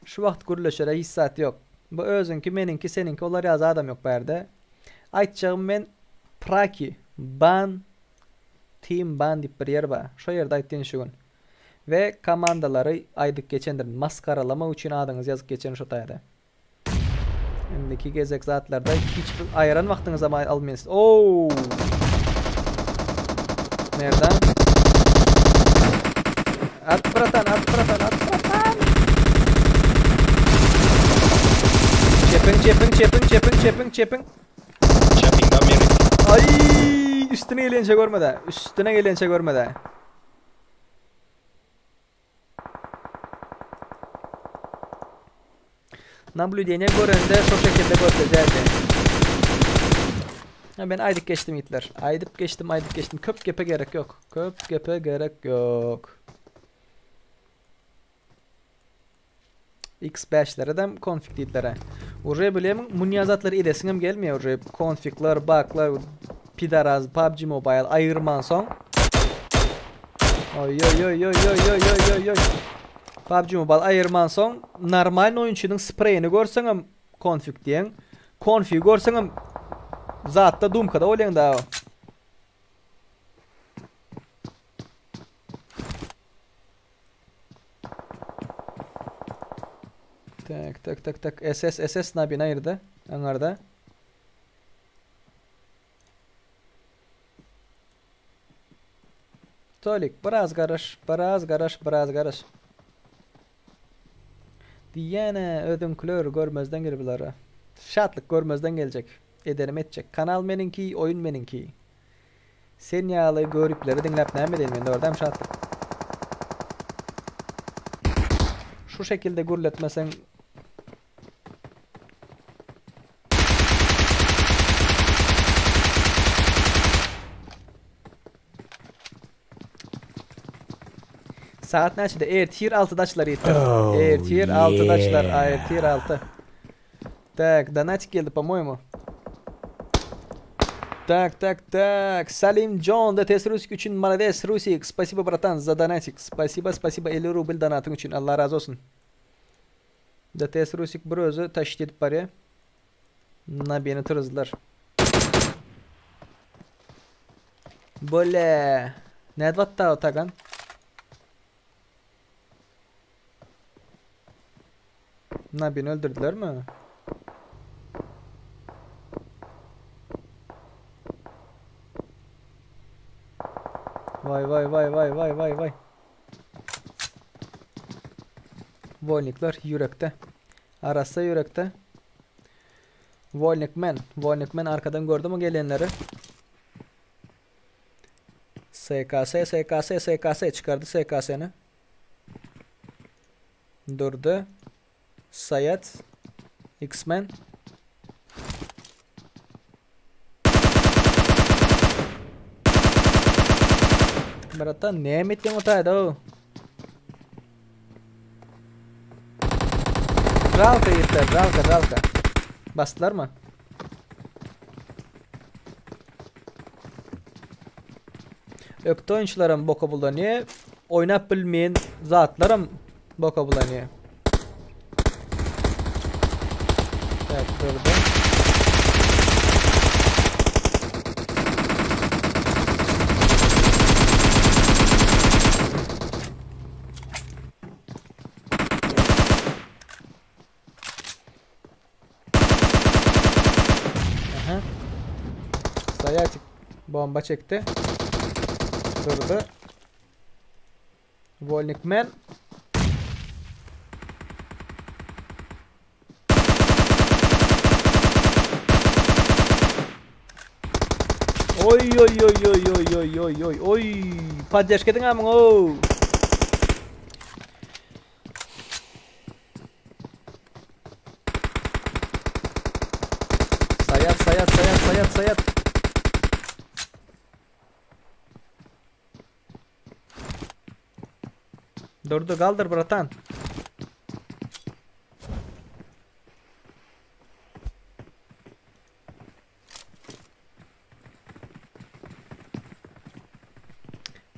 Şu wagt gürleşere hiç zat ýok. Bu özüňki, meniňki, seniňki olar ýaly zadam ýok bärde. Aýtjagym men Praki, ban Team Ban diýip bir ýer bar. Şo ýerde aýtdyn şu gün. We komandalary aýdyp geçendirin. Masgaralamak üçin adyňyzy ýazyp geçerin şo taýda. Indiki gezek zatlarda hiç bir aýyran wagtyňyzam almaýas. Oo! Merdan. At bratan, at bratan, at bratan. Çepiň, çepiň, çepiň, çepiň, çepiň, çepiň. Çepiňde meni. Ay üstüne gelençe görmede. Üstüne gelençe görmede. Nablüdeniye görende şu şekilde görkezerdi. Ha, men aýdyp geçdim ýigitler. Aýdyp geçdim, aýdyp geçdim. Köp gepe gerek ýok. Köp gepe gerek ýok. X5-lere de konfig diýdiler. Uje bilemiň, munýa zatlary edesiňem gelmeýär uje. Konfigler, baklar, pidaraz, PUBG Mobile aýyrman soň. Oý oý oý oý oý oý oý oý oý. PUBG Mobile aýyrman soň normal oýunçynyň spreýini görseňem konfig diýen. Konfig görseňem zatda dumkada bolýaň da. Tak, tak, tak, tak. SS, SS nabi nirede? Aňarda. Tolik, biraz garaş, biraz garaş, biraz garaş. Diýýäne özüňkiler görmezden gel bulara. Şatlyk görmezden geljek. Edenim etjek. Kanal meniňki, oýun meniňki. Sen ýaly göripleri diňläp näme edeýin men dogry dämi Şatlyk? Şu şekilde gürletmeseň Saat näçede? Ertir 6-da açylar ýigitler. Oh, Ertir 6-da açylar. yeah. Ertir 6. Tak, donatik geldi, po-moýemu. Tak, tak, tak. Salim John, DTS Rusik üçin malades Rusik. Spasibo, bratan, za donatik. Spasibo, spasibo 50 rubl donatyň üçin. Allah razy bolsun. DTS Rusik bir özi taşit edip barýar. Nabini tyrızdylar. Bole. Nädip atdy o tagan? Nabini öldürdülermi? Vay vay vay vay vay vay vay. Wolnikler ýürekde. Arassa ýürekde. Wolnik men. Wolnik men arkadan gördüm o gelenleri. SKS SKS SKS çykardy SKS-ni. Durdy. Saýat. X-Men. Bratan näme etdiň o taýda o? Žalka ýigitler, žalka, žalka. Basdylarmy? Ökde oýunçylaram boka bulanýar. Oýnap bilmeýän zatlaram boka bulanýar. Tak, durdy. Aha. Sayatik bomba çekdi. Durdy. Wolnik men. Oý oý oý oý oý oý oý oý oý. Poddeşka ediň amyň ow. Saýat saýat saýat saýat saýat. Durdy galdyr bratan.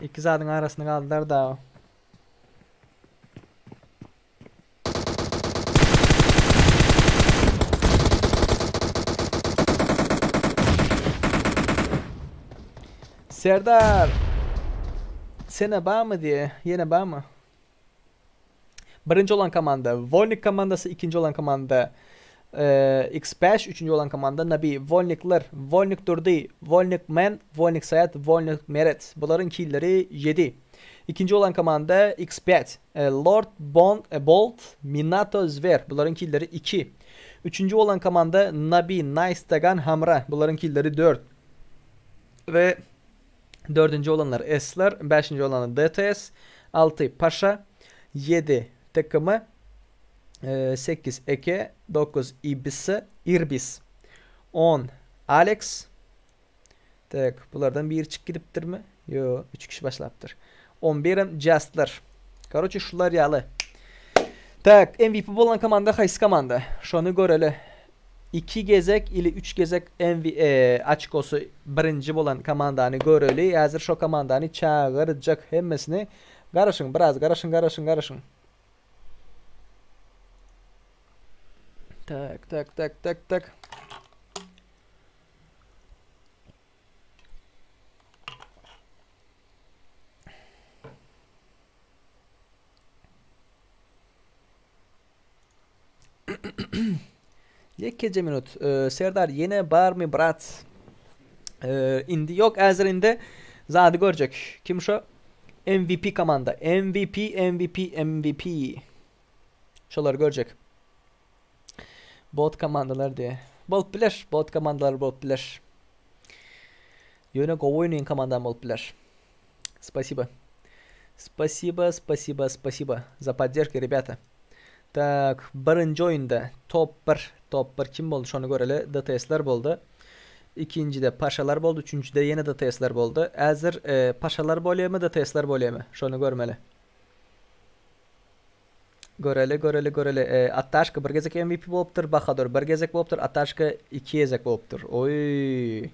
Iki zadyň arasynda galdylar da. Serdar Sene barmy diýe, ýene barmy? Birinji olan komanda Wolnik komandasy, ikinji olan komanda X5, üçünji olan komanda Nabi. Wolnikler, Wolnik Durdy, Wolnik Men, Wolnik Saýat, Wolnik Meret. Bularyň killeri 7. Ikinji olan komanda X5, Lord Bond, Bolt, Minato Zwer. Bularyň killeri 2. Üçünji olan komanda Nabi, Nice, Tagan, Hamra. Bularyň killeri 4. We dördünji olanlar S-ler, bäşinji olanlar DTS, 6 Paşa, 7 TKM, 8 Eke, 9 Ibis, Irbis, 10 Alex. Tak, bulardan biri çykyp gidipdirmi? Ýo, 3 kişi başlapdyr. 11 hem Justlar. Karoçe şular ýaly. Tak, MVP bolan komanda haýsy komanda? Şony göreli. 2 gezek ili 3 gezek MV e, açkosy birinji bolan komandany göreli. Häzir şo komandany çagyrjak hemmesini. Garaşyň, biraz garaşyň, garaşyň, garaşyň. Tak, tak, tak, tak, tak. Ýekeje minut. Ee, Serdar ýene barmy brat? Ee, indi ýok häzir indi zady görjek. Kim şo? MVP komanda. MVP MVP MVP. Şolary görjek. Bot komandalar diýe. Bolup biler. Bot komandalar bolup biler. Ýöne gowy oýnaýan komandam bolup biler. Спасибо. Спасибо, спасибо, спасибо за поддержку, ребята. Tak, birinji oýunda top 1, top 1 kim boldy şony göreli. DTS-ler boldy. Ikinjide Paşalar boldy, üçünjide ýene DTS-ler boldy. Häzir e, Paşalar bolýarmy, DTS-ler bolýarmy? Şony görmeli. Göreli, göreli, göreli. E, Ataşka bir gezek MVP bolupdyr, Bahadur bir gezek bolupdyr, Ataşka iki gezek bolupdyr. Oý.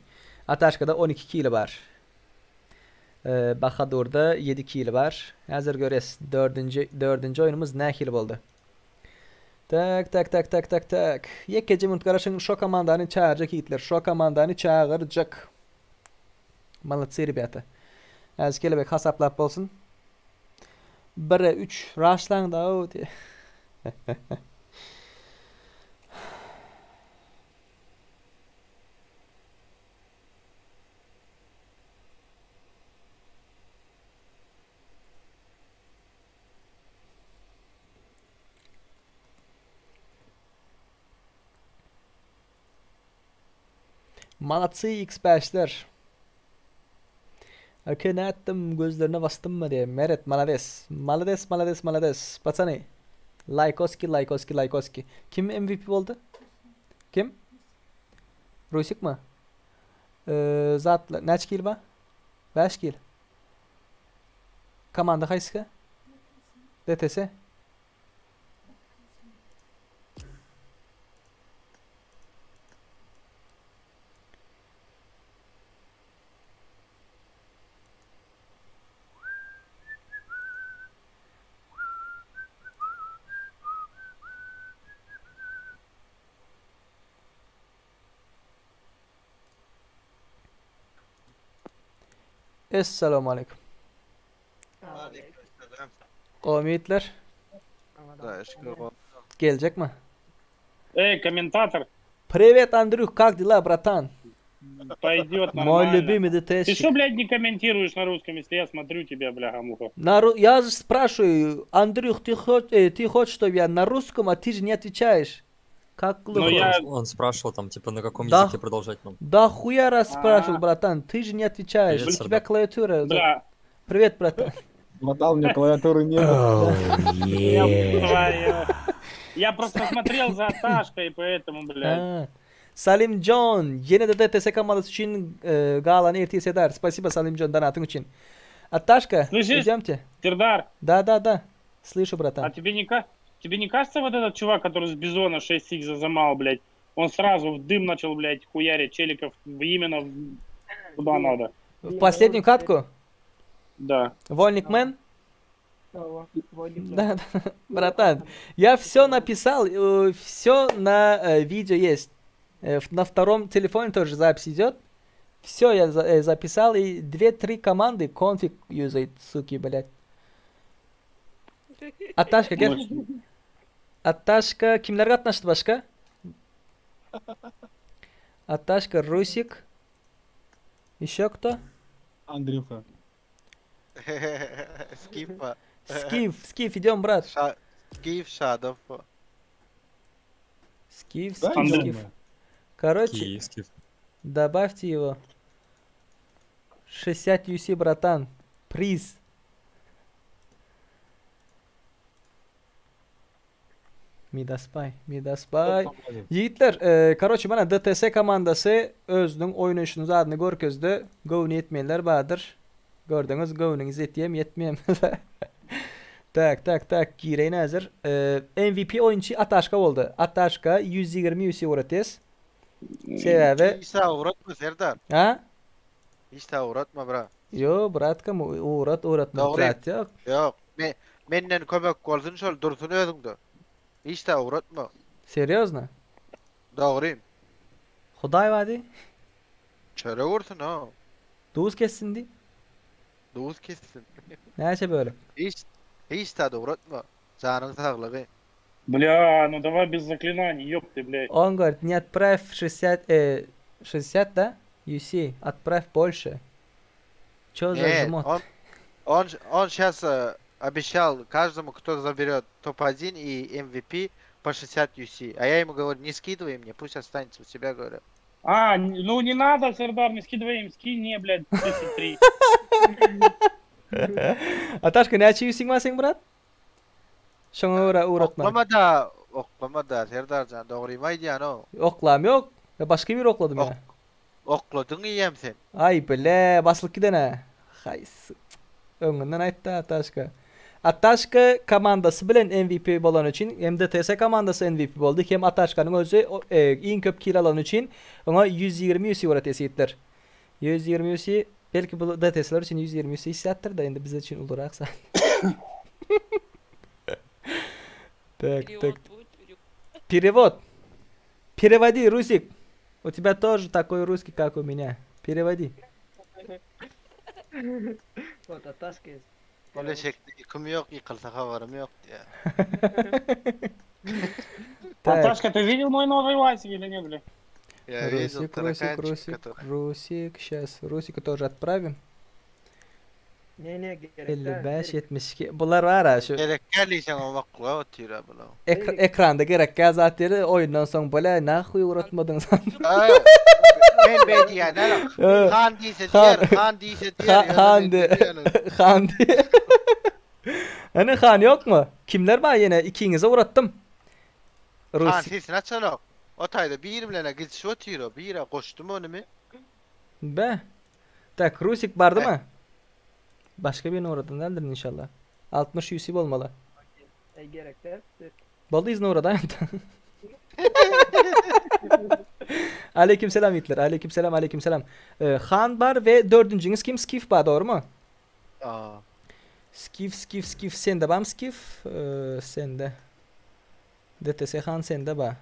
Ataşkada 12 kili bar. E, Bahadurda 7 kili bar. Häzir görýäs. Dördünji, dördünji oýunumyz nähili boldy? Tak, tak, tak, tak, tak, tak. Ýekeje minut garaşyň şo komandany çagyrjak ýigitler. Şo komandany çagyrjak. Молодцы, ребята. Häzir kelebek hasaplap bolsun. 1'e 3 raşlaň da o diye. Молодцы X5'ler. Okey ne ettim gözlerine bastım mı diye. Meret malades. Malades malades malades. Пацаны. Lajkoski lajkoski lajkoski. Kim MVP oldu? Kim? Rusik mı? Ee, zatla. Näçe kill bar? 5 kill. Komanda haýsy? DTS. Esselamu aleyküm. Aleykümselam. Kowmy Da, şükür. Geljek mi? Эй, комментатор, Привет, Андрюх, как дела, братан? пойдет Мой нормально. любимый Ты ДТСщик. что, блядь, не комментируешь на русском, если я смотрю тебя, бляха-муха? На ру... Я же спрашиваю, Андрюх, ты, хочешь, э, ты хочешь, чтобы я на русском, а ты же не отвечаешь. Как Ну, глухой. я- Он спрашивал там, типа, на каком Да. языке продолжать нам. Да хуя раз спрашивал, А. братан, ты же не отвечаешь. Привет, У тебя Сардар. клавиатура. Бля, Привет, братан. Братан, у меня клавиатуры нет. Oh я, yeah. твою. Я просто смотрел за Сашкой, поэтому, блядь. Ha. Salim John yine de DTS komandası üçin e, galany ertir eder. Спасибо Salim John donatyň üçin. Аташка, Слышишь? идемте. Сердар, Да, да, да. Слышу, а братан. тебе не, ка- тебе не кажется вот этот чувак, который с Бизона 6х зазамал, блядь, он сразу в дым начал, блядь, хуярить челиков в- именно в- куда надо. В последнюю катку? Да. Вольник Мэн? Да, да, братан, я все написал, все на э, видео есть. Э, На втором телефоне тоже запись идет. Все я за- э, записал, и две-три команды конфиг юзает, суки, блядь. Аташка, gel. Аташка, kimler gatnaşdy başga? Аташка, Русик. Еще кто? Андрюха. Скифа. Скиф, Скиф, идем, брат. Ша- Скиф Шадов. Скиф, Да, Скиф, идем Скиф. мы. Короче, Киев, Скиф. добавьте его. 60 UC, братан. Приз. Midas bay, Midas bay. Ýigitler, e, karoçe mana DTS komandasy özüniň oýnaýşyny zadyny görkezdi. Göwni ýetmeýänler bardyr. Gördüňiz, göwnüňiz ýetýämi, ýetmeýämi? Tak, tak, tak, gireýin häzir. E, MVP oýunçy Ataşka boldy. Ataşka 120 UC ugrates. Sebäbi Hiç sag ugratma Serdar. Ha? Hiç sag ugratma bra. Ýo, bratkam, ugrat, ugratmak Dogry. zat ýok. Ýok. Me, menden kömek bolsun şol dursun özüňde. Hiç sag ugratma. Serýozno? Dogry. Hudaý bady. Çörek ursun ha. Duz kessin diý. Duz kessin. Näçe bölek? Hiç hiç zat ugratma. Janyň saglygy. Бля, ну давай без заклинаний, ёпты, блядь. Он говорит, не отправь 60, э, 60, да? UC, отправь больше. Чё за Нет, жмот? он, он, он сейчас обещал каждому, кто заберет топ-1 и MVP по 60 UC. А я ему говорю, не скидывай мне, пусть останется у тебя, говорю. А, н- ну не надо, Сердар, не скидывай им, скинь мне, блядь, 33. Ataşka näçe UC-ň bar seň brat? Şoňa görä ugratma. Oklama da, oklama da, Serdarjan, dogrymy aýdýan o. Oklam ýok. Ya başga bir okladym ya. Okladyň iýem sen. Ay bile baslyk giden-ä. Haýsy. Öňünden aýtdy Ataşka. Ataşka komandasy bilen MVP bolany üçin hem DTS komandasy MVP boldy hem Ataşkanyň özi e, iň köp kill alany üçin oňa 120 UC ugraty ýigitler. 120 UC belki bu DTS-ler üçin 120 UC isläpdir da indi biz üçin ulurak san. Так, так. Перевод. Переводи, Русик. У тебя тоже такой русский, как у меня. Переводи. Вот, Аташка есть. Ol eşekde ýüküm ýok, ýykylsa habarym ýok diýýär. Так. Наташка, ты видел мой новый лазик или нет, блядь? Я видел Русик, Русик, тараканчик, Русик, который- Русик. Сейчас Русика тоже отправим. Ne ne gerek 55 72. Bular var ha şu Gerek geliysen o makla otyr ha bular. ek- ekranda gerek gaz ýeri oýundan soň bile nahuý uratmadyň sen. Ha, Men bey diýen Ee, Han diýse Han. diýer, han diýse diýer. Ha- ýöne Han men de. diýenim. Han diye. Hani han yok mu? Kimler var yine? İkinize uğrattım. Han Rus. sesini açanok. O taýda bir bilene gidişip otyr o. Bire goşdum ony mi? Be. Tak Rusik bardı mı? Başka birine uğradım değildir inşallah. 60 UC olmalı. E, gerek de. Boldy izne uğradı. Aleykümselam Hitler. Aleykümselam, aleykümselam. Ee, Han bar ve dördüncünüz kim? Skif bar doğru mu? Aa. Skif, Skif, Skif sende bar mı Skif? Ee, sende. DTS Han sende bar.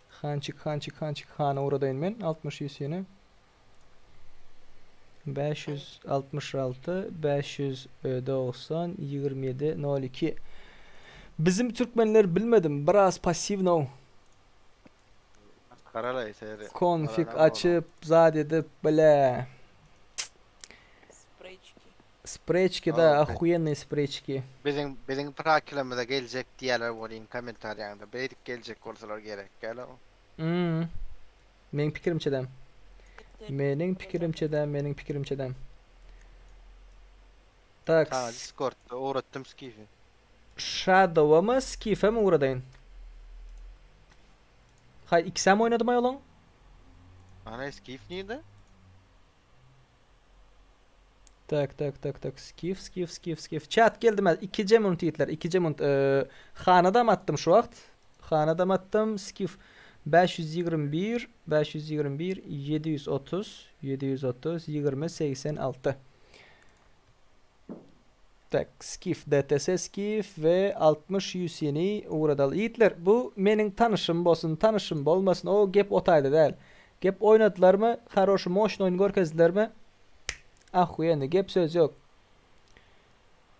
Hançik, Hançik, Hançik, Han'a uğradayım ben. 60 UC'ni. 566 590 27 02 Bizim Türkmenler bilmedim. Biraz pasiv no. Karalay seri. Konfig Karalama açıp zat edip bile. Spreyçki. Spreyçki da Aa, охуенные spreyçki. Biziň biziň prakilimize geljek diýerler bolýan kommentariýada. Beýdik geljek bolsalar gerek gel o. Hmm. Meň pikirimçe Meniň pikirimçe meniň pikirimçe Tak. Ha, Discordda uğratdym Skifi. Shadow'a mı Skif'e mi uğradayın? Hay ikisi mi oynadım ayolun? Ana Skif neydi? Tak tak tak tak Skif Skif Skif Skif. Chat geldi mi? 2 minut yiğitler. 2 minut. Ee, Hanadam attım şu vakt. Hanadam attım. Skif 521 521 730 730 20 86. Tak Skif DTS Skif ve 60 UC'ni uğradal. Yiğitler bu menin tanışım bolsun tanışım bolmasın o gep otayda değil. Gep oynadılar mı? Haroş moşun oyun görkezdiler mi? Охуенно gep söz yok.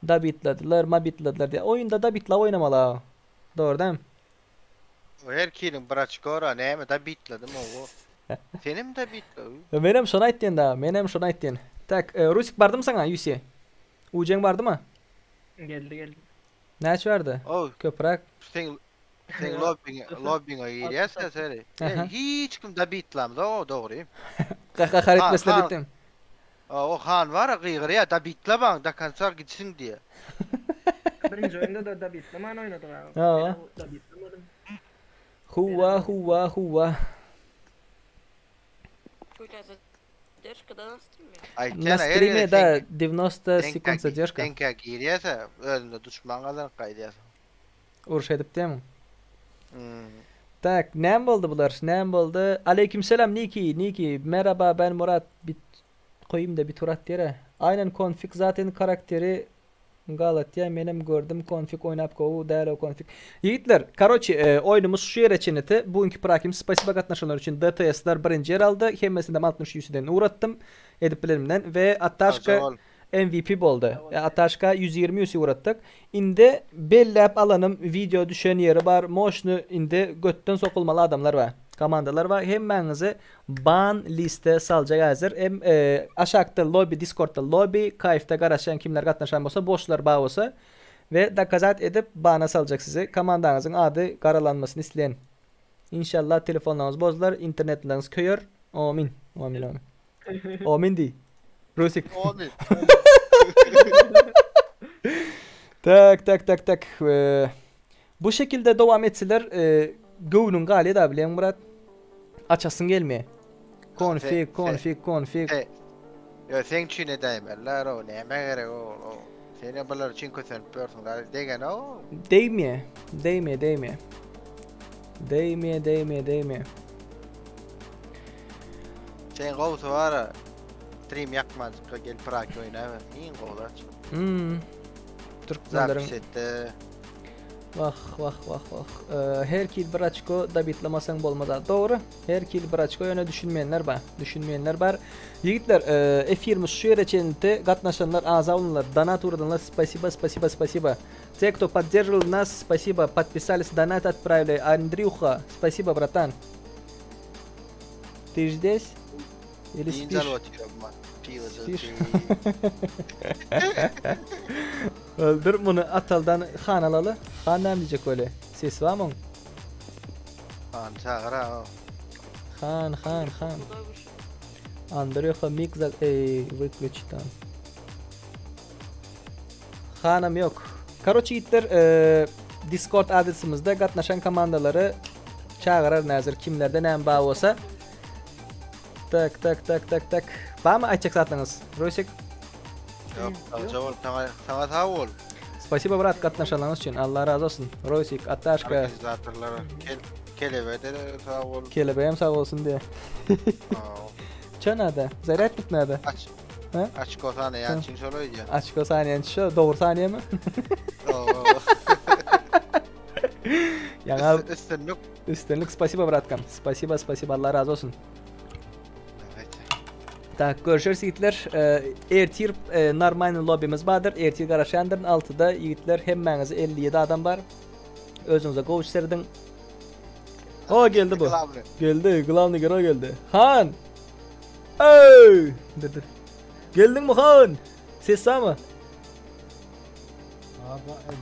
Dabitladılar, mabitladılar diye. Oyunda dabitla oynamalı. ha. Doğru değil mi? O her kilin braçkora näme da bitledim o. Senim de bitledim. Menem şona aytdın da, menem şona aytdın. Tak, e, Rusik bardı mı sana UC? UC'n bardı mı? Geldi geldi. Näçe verdi? Oh. Köprak. Sen sen lobbing lobbinga girýärsen seri. Aha. Hiç kim da bitlamda o dogry. Kahkahar etmesine Han- bittim. O han var gygyrýar da bitlabaň da konser gitsin diye. Birinji oýunda da dobitleman oýnadyk aga. Ha. Dobitlemedim. Huwa huwa huwa. Задержка, да, на стриме? Na stream'e da 90 sekund zadержка. Tenkä girýärse, özünde duşman gazanyp gaýdýar. Uruş edip demi? Hmm. Tak, näme boldy bular? Näme boldy? Aleykümselam Niki, Niki. Merhaba ben Murat. Bir koyayım da bir tur at diýere. Aynen konfig zaten karakteri Galatya menem gördüm konfig oynap gowy däl o konfig. Ýigitler, karoçi, e, oýnumyz şu ýere çenliti. Bu günki prakim spasiba gatnaşanlar üçin DTS-ler birinji ýer aldy. Hemmesini 60 ýüzden uğratdym edip bilenimden we Ataşka Sag bol. MVP boldy. E, Ataşka 120 ýüzi uğratdyk. Indi belläp alanym video düşen ýeri bar. Moşny indi götden sokulmaly adamlar bar. Komandalar bar. Hemmäňizi ban liste saljak häzir. Hem e, aşakda lobby Discordda lobby kayfta garaşan kimler gatnaşan bolsa boşlar bar bolsa ve dokazat edip bana saljak sizi. Komandaňyzyň ady garalanmasyny isleyen. İnşallah telefonlaryňyz bozular, internetleriňiz köýer. Amin. Amin amin. Amin diý. Rusik. Amin. Tak tak tak tak. Ee, bu şekilde devam etseler e, göwnüň galýar da bilen Murat. Açasyn gelmeýär. Konfig, konfig, konfig. Yo sen üçin edäýmerler o näme gerek o. o. Seni bular üçin kösenip ýörsüň. Degen o. Değmiyor. Değmiyor, değmiyor. Değmiyor, değmiyor, değmiyor. Sen gowsy bar. Stream ýakmajykka gel prak oýnaber. Iň gowlar. Hmm. Türkmenleriň Zapis etdi. Vah vah vah vah. Ee, her kill bir açko da bitlamasan bolmaz. Doğru. Her kill bir açko ýöne düşünmeyenler bar. Düşünmeyenler bar. Ýigitler, e, efirimiz şu ýere çenli gatnaşanlar aza bolunlar. Donat ugradanlar спасибо, спасибо, спасибо. Те, кто поддерживал нас, спасибо. Подписались, донат отправили. Андрюха, спасибо, братан. Ты здесь? Или Dynç спишь? alyp otyrym ben. Piwo Спишь? Öldür bunu Atal'dan Han alaly. Han näme diýjek öyle? Ses var mı? Han çagyra o. Han, han, han. Андрюха мик за... Ey, выключи там. Hanam yok. Karoçi ýigitler, e, Discord adresimizde gatnaşan komandalary çagyrar näzir kimlerde näme bar bolsa. Tak, tak, tak, tak, tak. Barmy aýtjak zatlaryňyz? Rusik? Yok, sagja bol, sana sana sag bol. Спасибо, брат, gatnaşanlaryňyz üçin. Allah razı olsun. Rusik, Ataşka, Organizatorlara, kel kelebe de sag bol. Kelebeğim sağ olsun diye. Çö nada? Zaryadnik nada? Aç. Ha? Açko saniye açın şöyle diyor. Açko saniye şu doğru saniye mi? Oo. Yani Üstünlük. Üstünlük спасибо браткам. Спасибо, спасибо. Allah razı olsun. Evet. Tak görüşürüz ýigitler. Ee, ertir e, normal lobbymiz bardyr. Ertir garaşandyryn 6-da ýigitler hemmäňiz 57 adam bar. Özüňize gowy serediň. O geldi bu. Glavny. Geldi, glavny gero geldi. Han. Ey! Dur dur. Geldin mi Han? Ses sağ mı?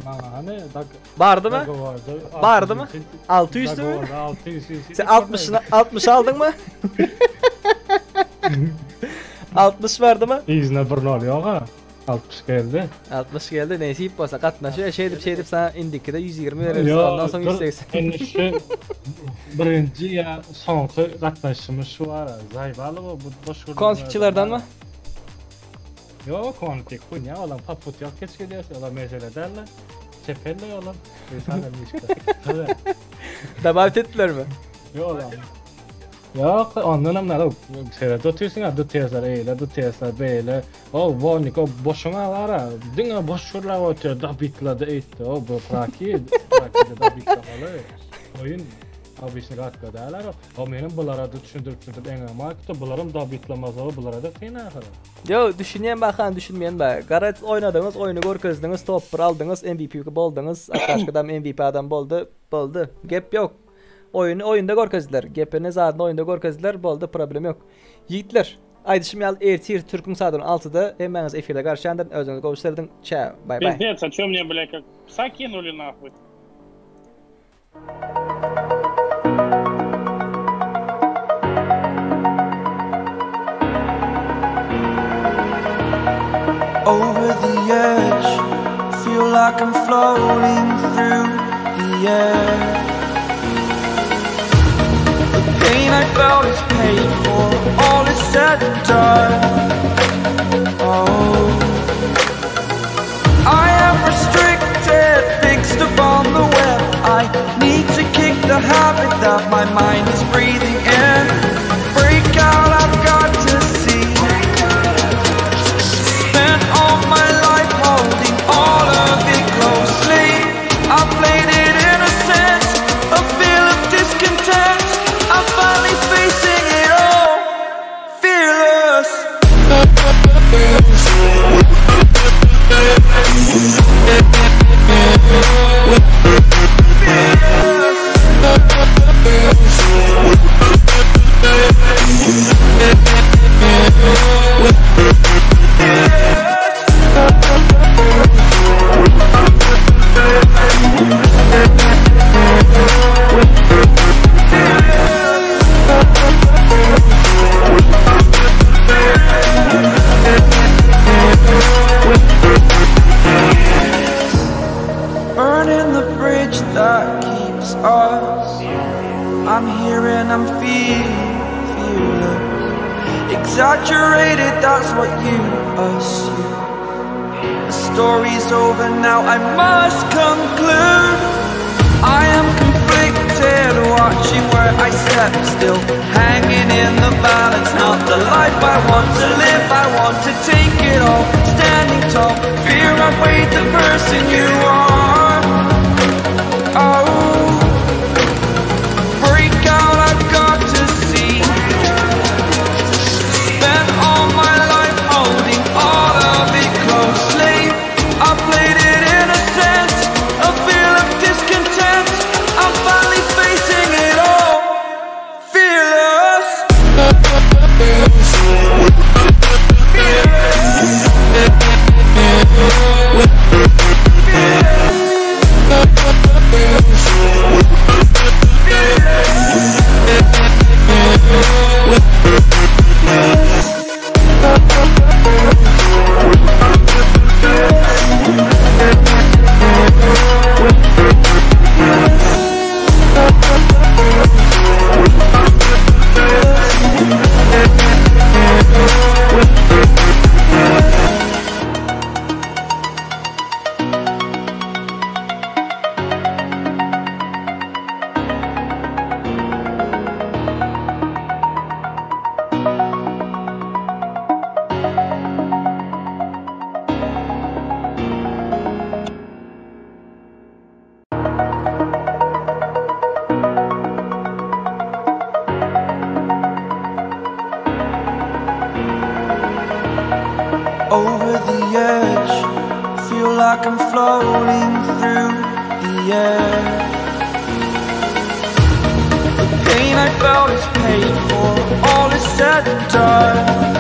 Hani Bardı mı? Bardı mı? 600 mü? Sen 60'ını 60 aldın mı? 60 verdi mi? Yzyna bir nol ýok ha. 60 geldi. 60 geldi. Nesip bolsa gatnaşy şey edip şey edip sana indikide 120 veririz. Yo, Ondan sonra dur, 180. Endi şu birinji ýa soňky gatnaşymyz şu var. Zaýbaly bu bu boş gürrüň. Konfikçilerden mi? Yok konfik bu ne olam paput yok keç gelýär. Olam mesele däl. Çepelle olam. Sana işte. Dabavt ettiler mi? Yok olam. Yok ondan hem näle seret otursun ha DTS'ler eyle DTS'ler beyle. O vonik o boşuna var ha. Diňe boş gürrüň otyr da bitledi eýtdi. O bu praki praki da bitlamaly. Oyun Obişni gatka däler. O menim bulara da düşündürüp düşündürüp eňe makdy. Bularam da bitlamazlar, bulara da kyn ahyry. Yo düşünýän bak han düşünmeýän bak. Garat oýnadyňyz, oýny görkezdiňiz, top bir aldyňyz, MVP bolduňyz. Ataşkadam MVP adam boldy, boldy. Gep yok. Oýuny oýunda görkezdiler. Gepini zadyny oýunda görkezdiler, boldy, problem yok. Ýigitler, aýdyşym ýaly ertir Türküň sadyny 6-da hemmäňiz efirde garşyandyryn. Özüňizi gowy serediň. Çao, bye bye. Пиздец, а чё мне, бля, как пса кинули нахуй? Over the edge, feel Feel like I'm floating through the air. The pain I felt is paid for, all is said and done. Oh, I am restricted, fixed upon the web. I need to kick the habit that my mind is breathing in. Break out, I've got to see. Spent all my life holding all of it closely. I played it innocent, a feel of discontent. I'm finally facing it all, fearless. Burning the bridge that keeps us. I'm here and I'm feeling fearless. Exaggerated, that's what you assume. The story's over now, I must conclude. I am conflicted, watching where I step still, hanging in the balance. Not the life I want to live, I want to take it all. Standing tall, fear I weighed the person you are. Oh, break out, I've got to see. Spent all my life holding all of it closely. I played it innocent, a feel of discontent. I'm finally facing it all, fearless. Over the edge, feel like I'm floating through the air. The pain I felt is paid for, all is said and done.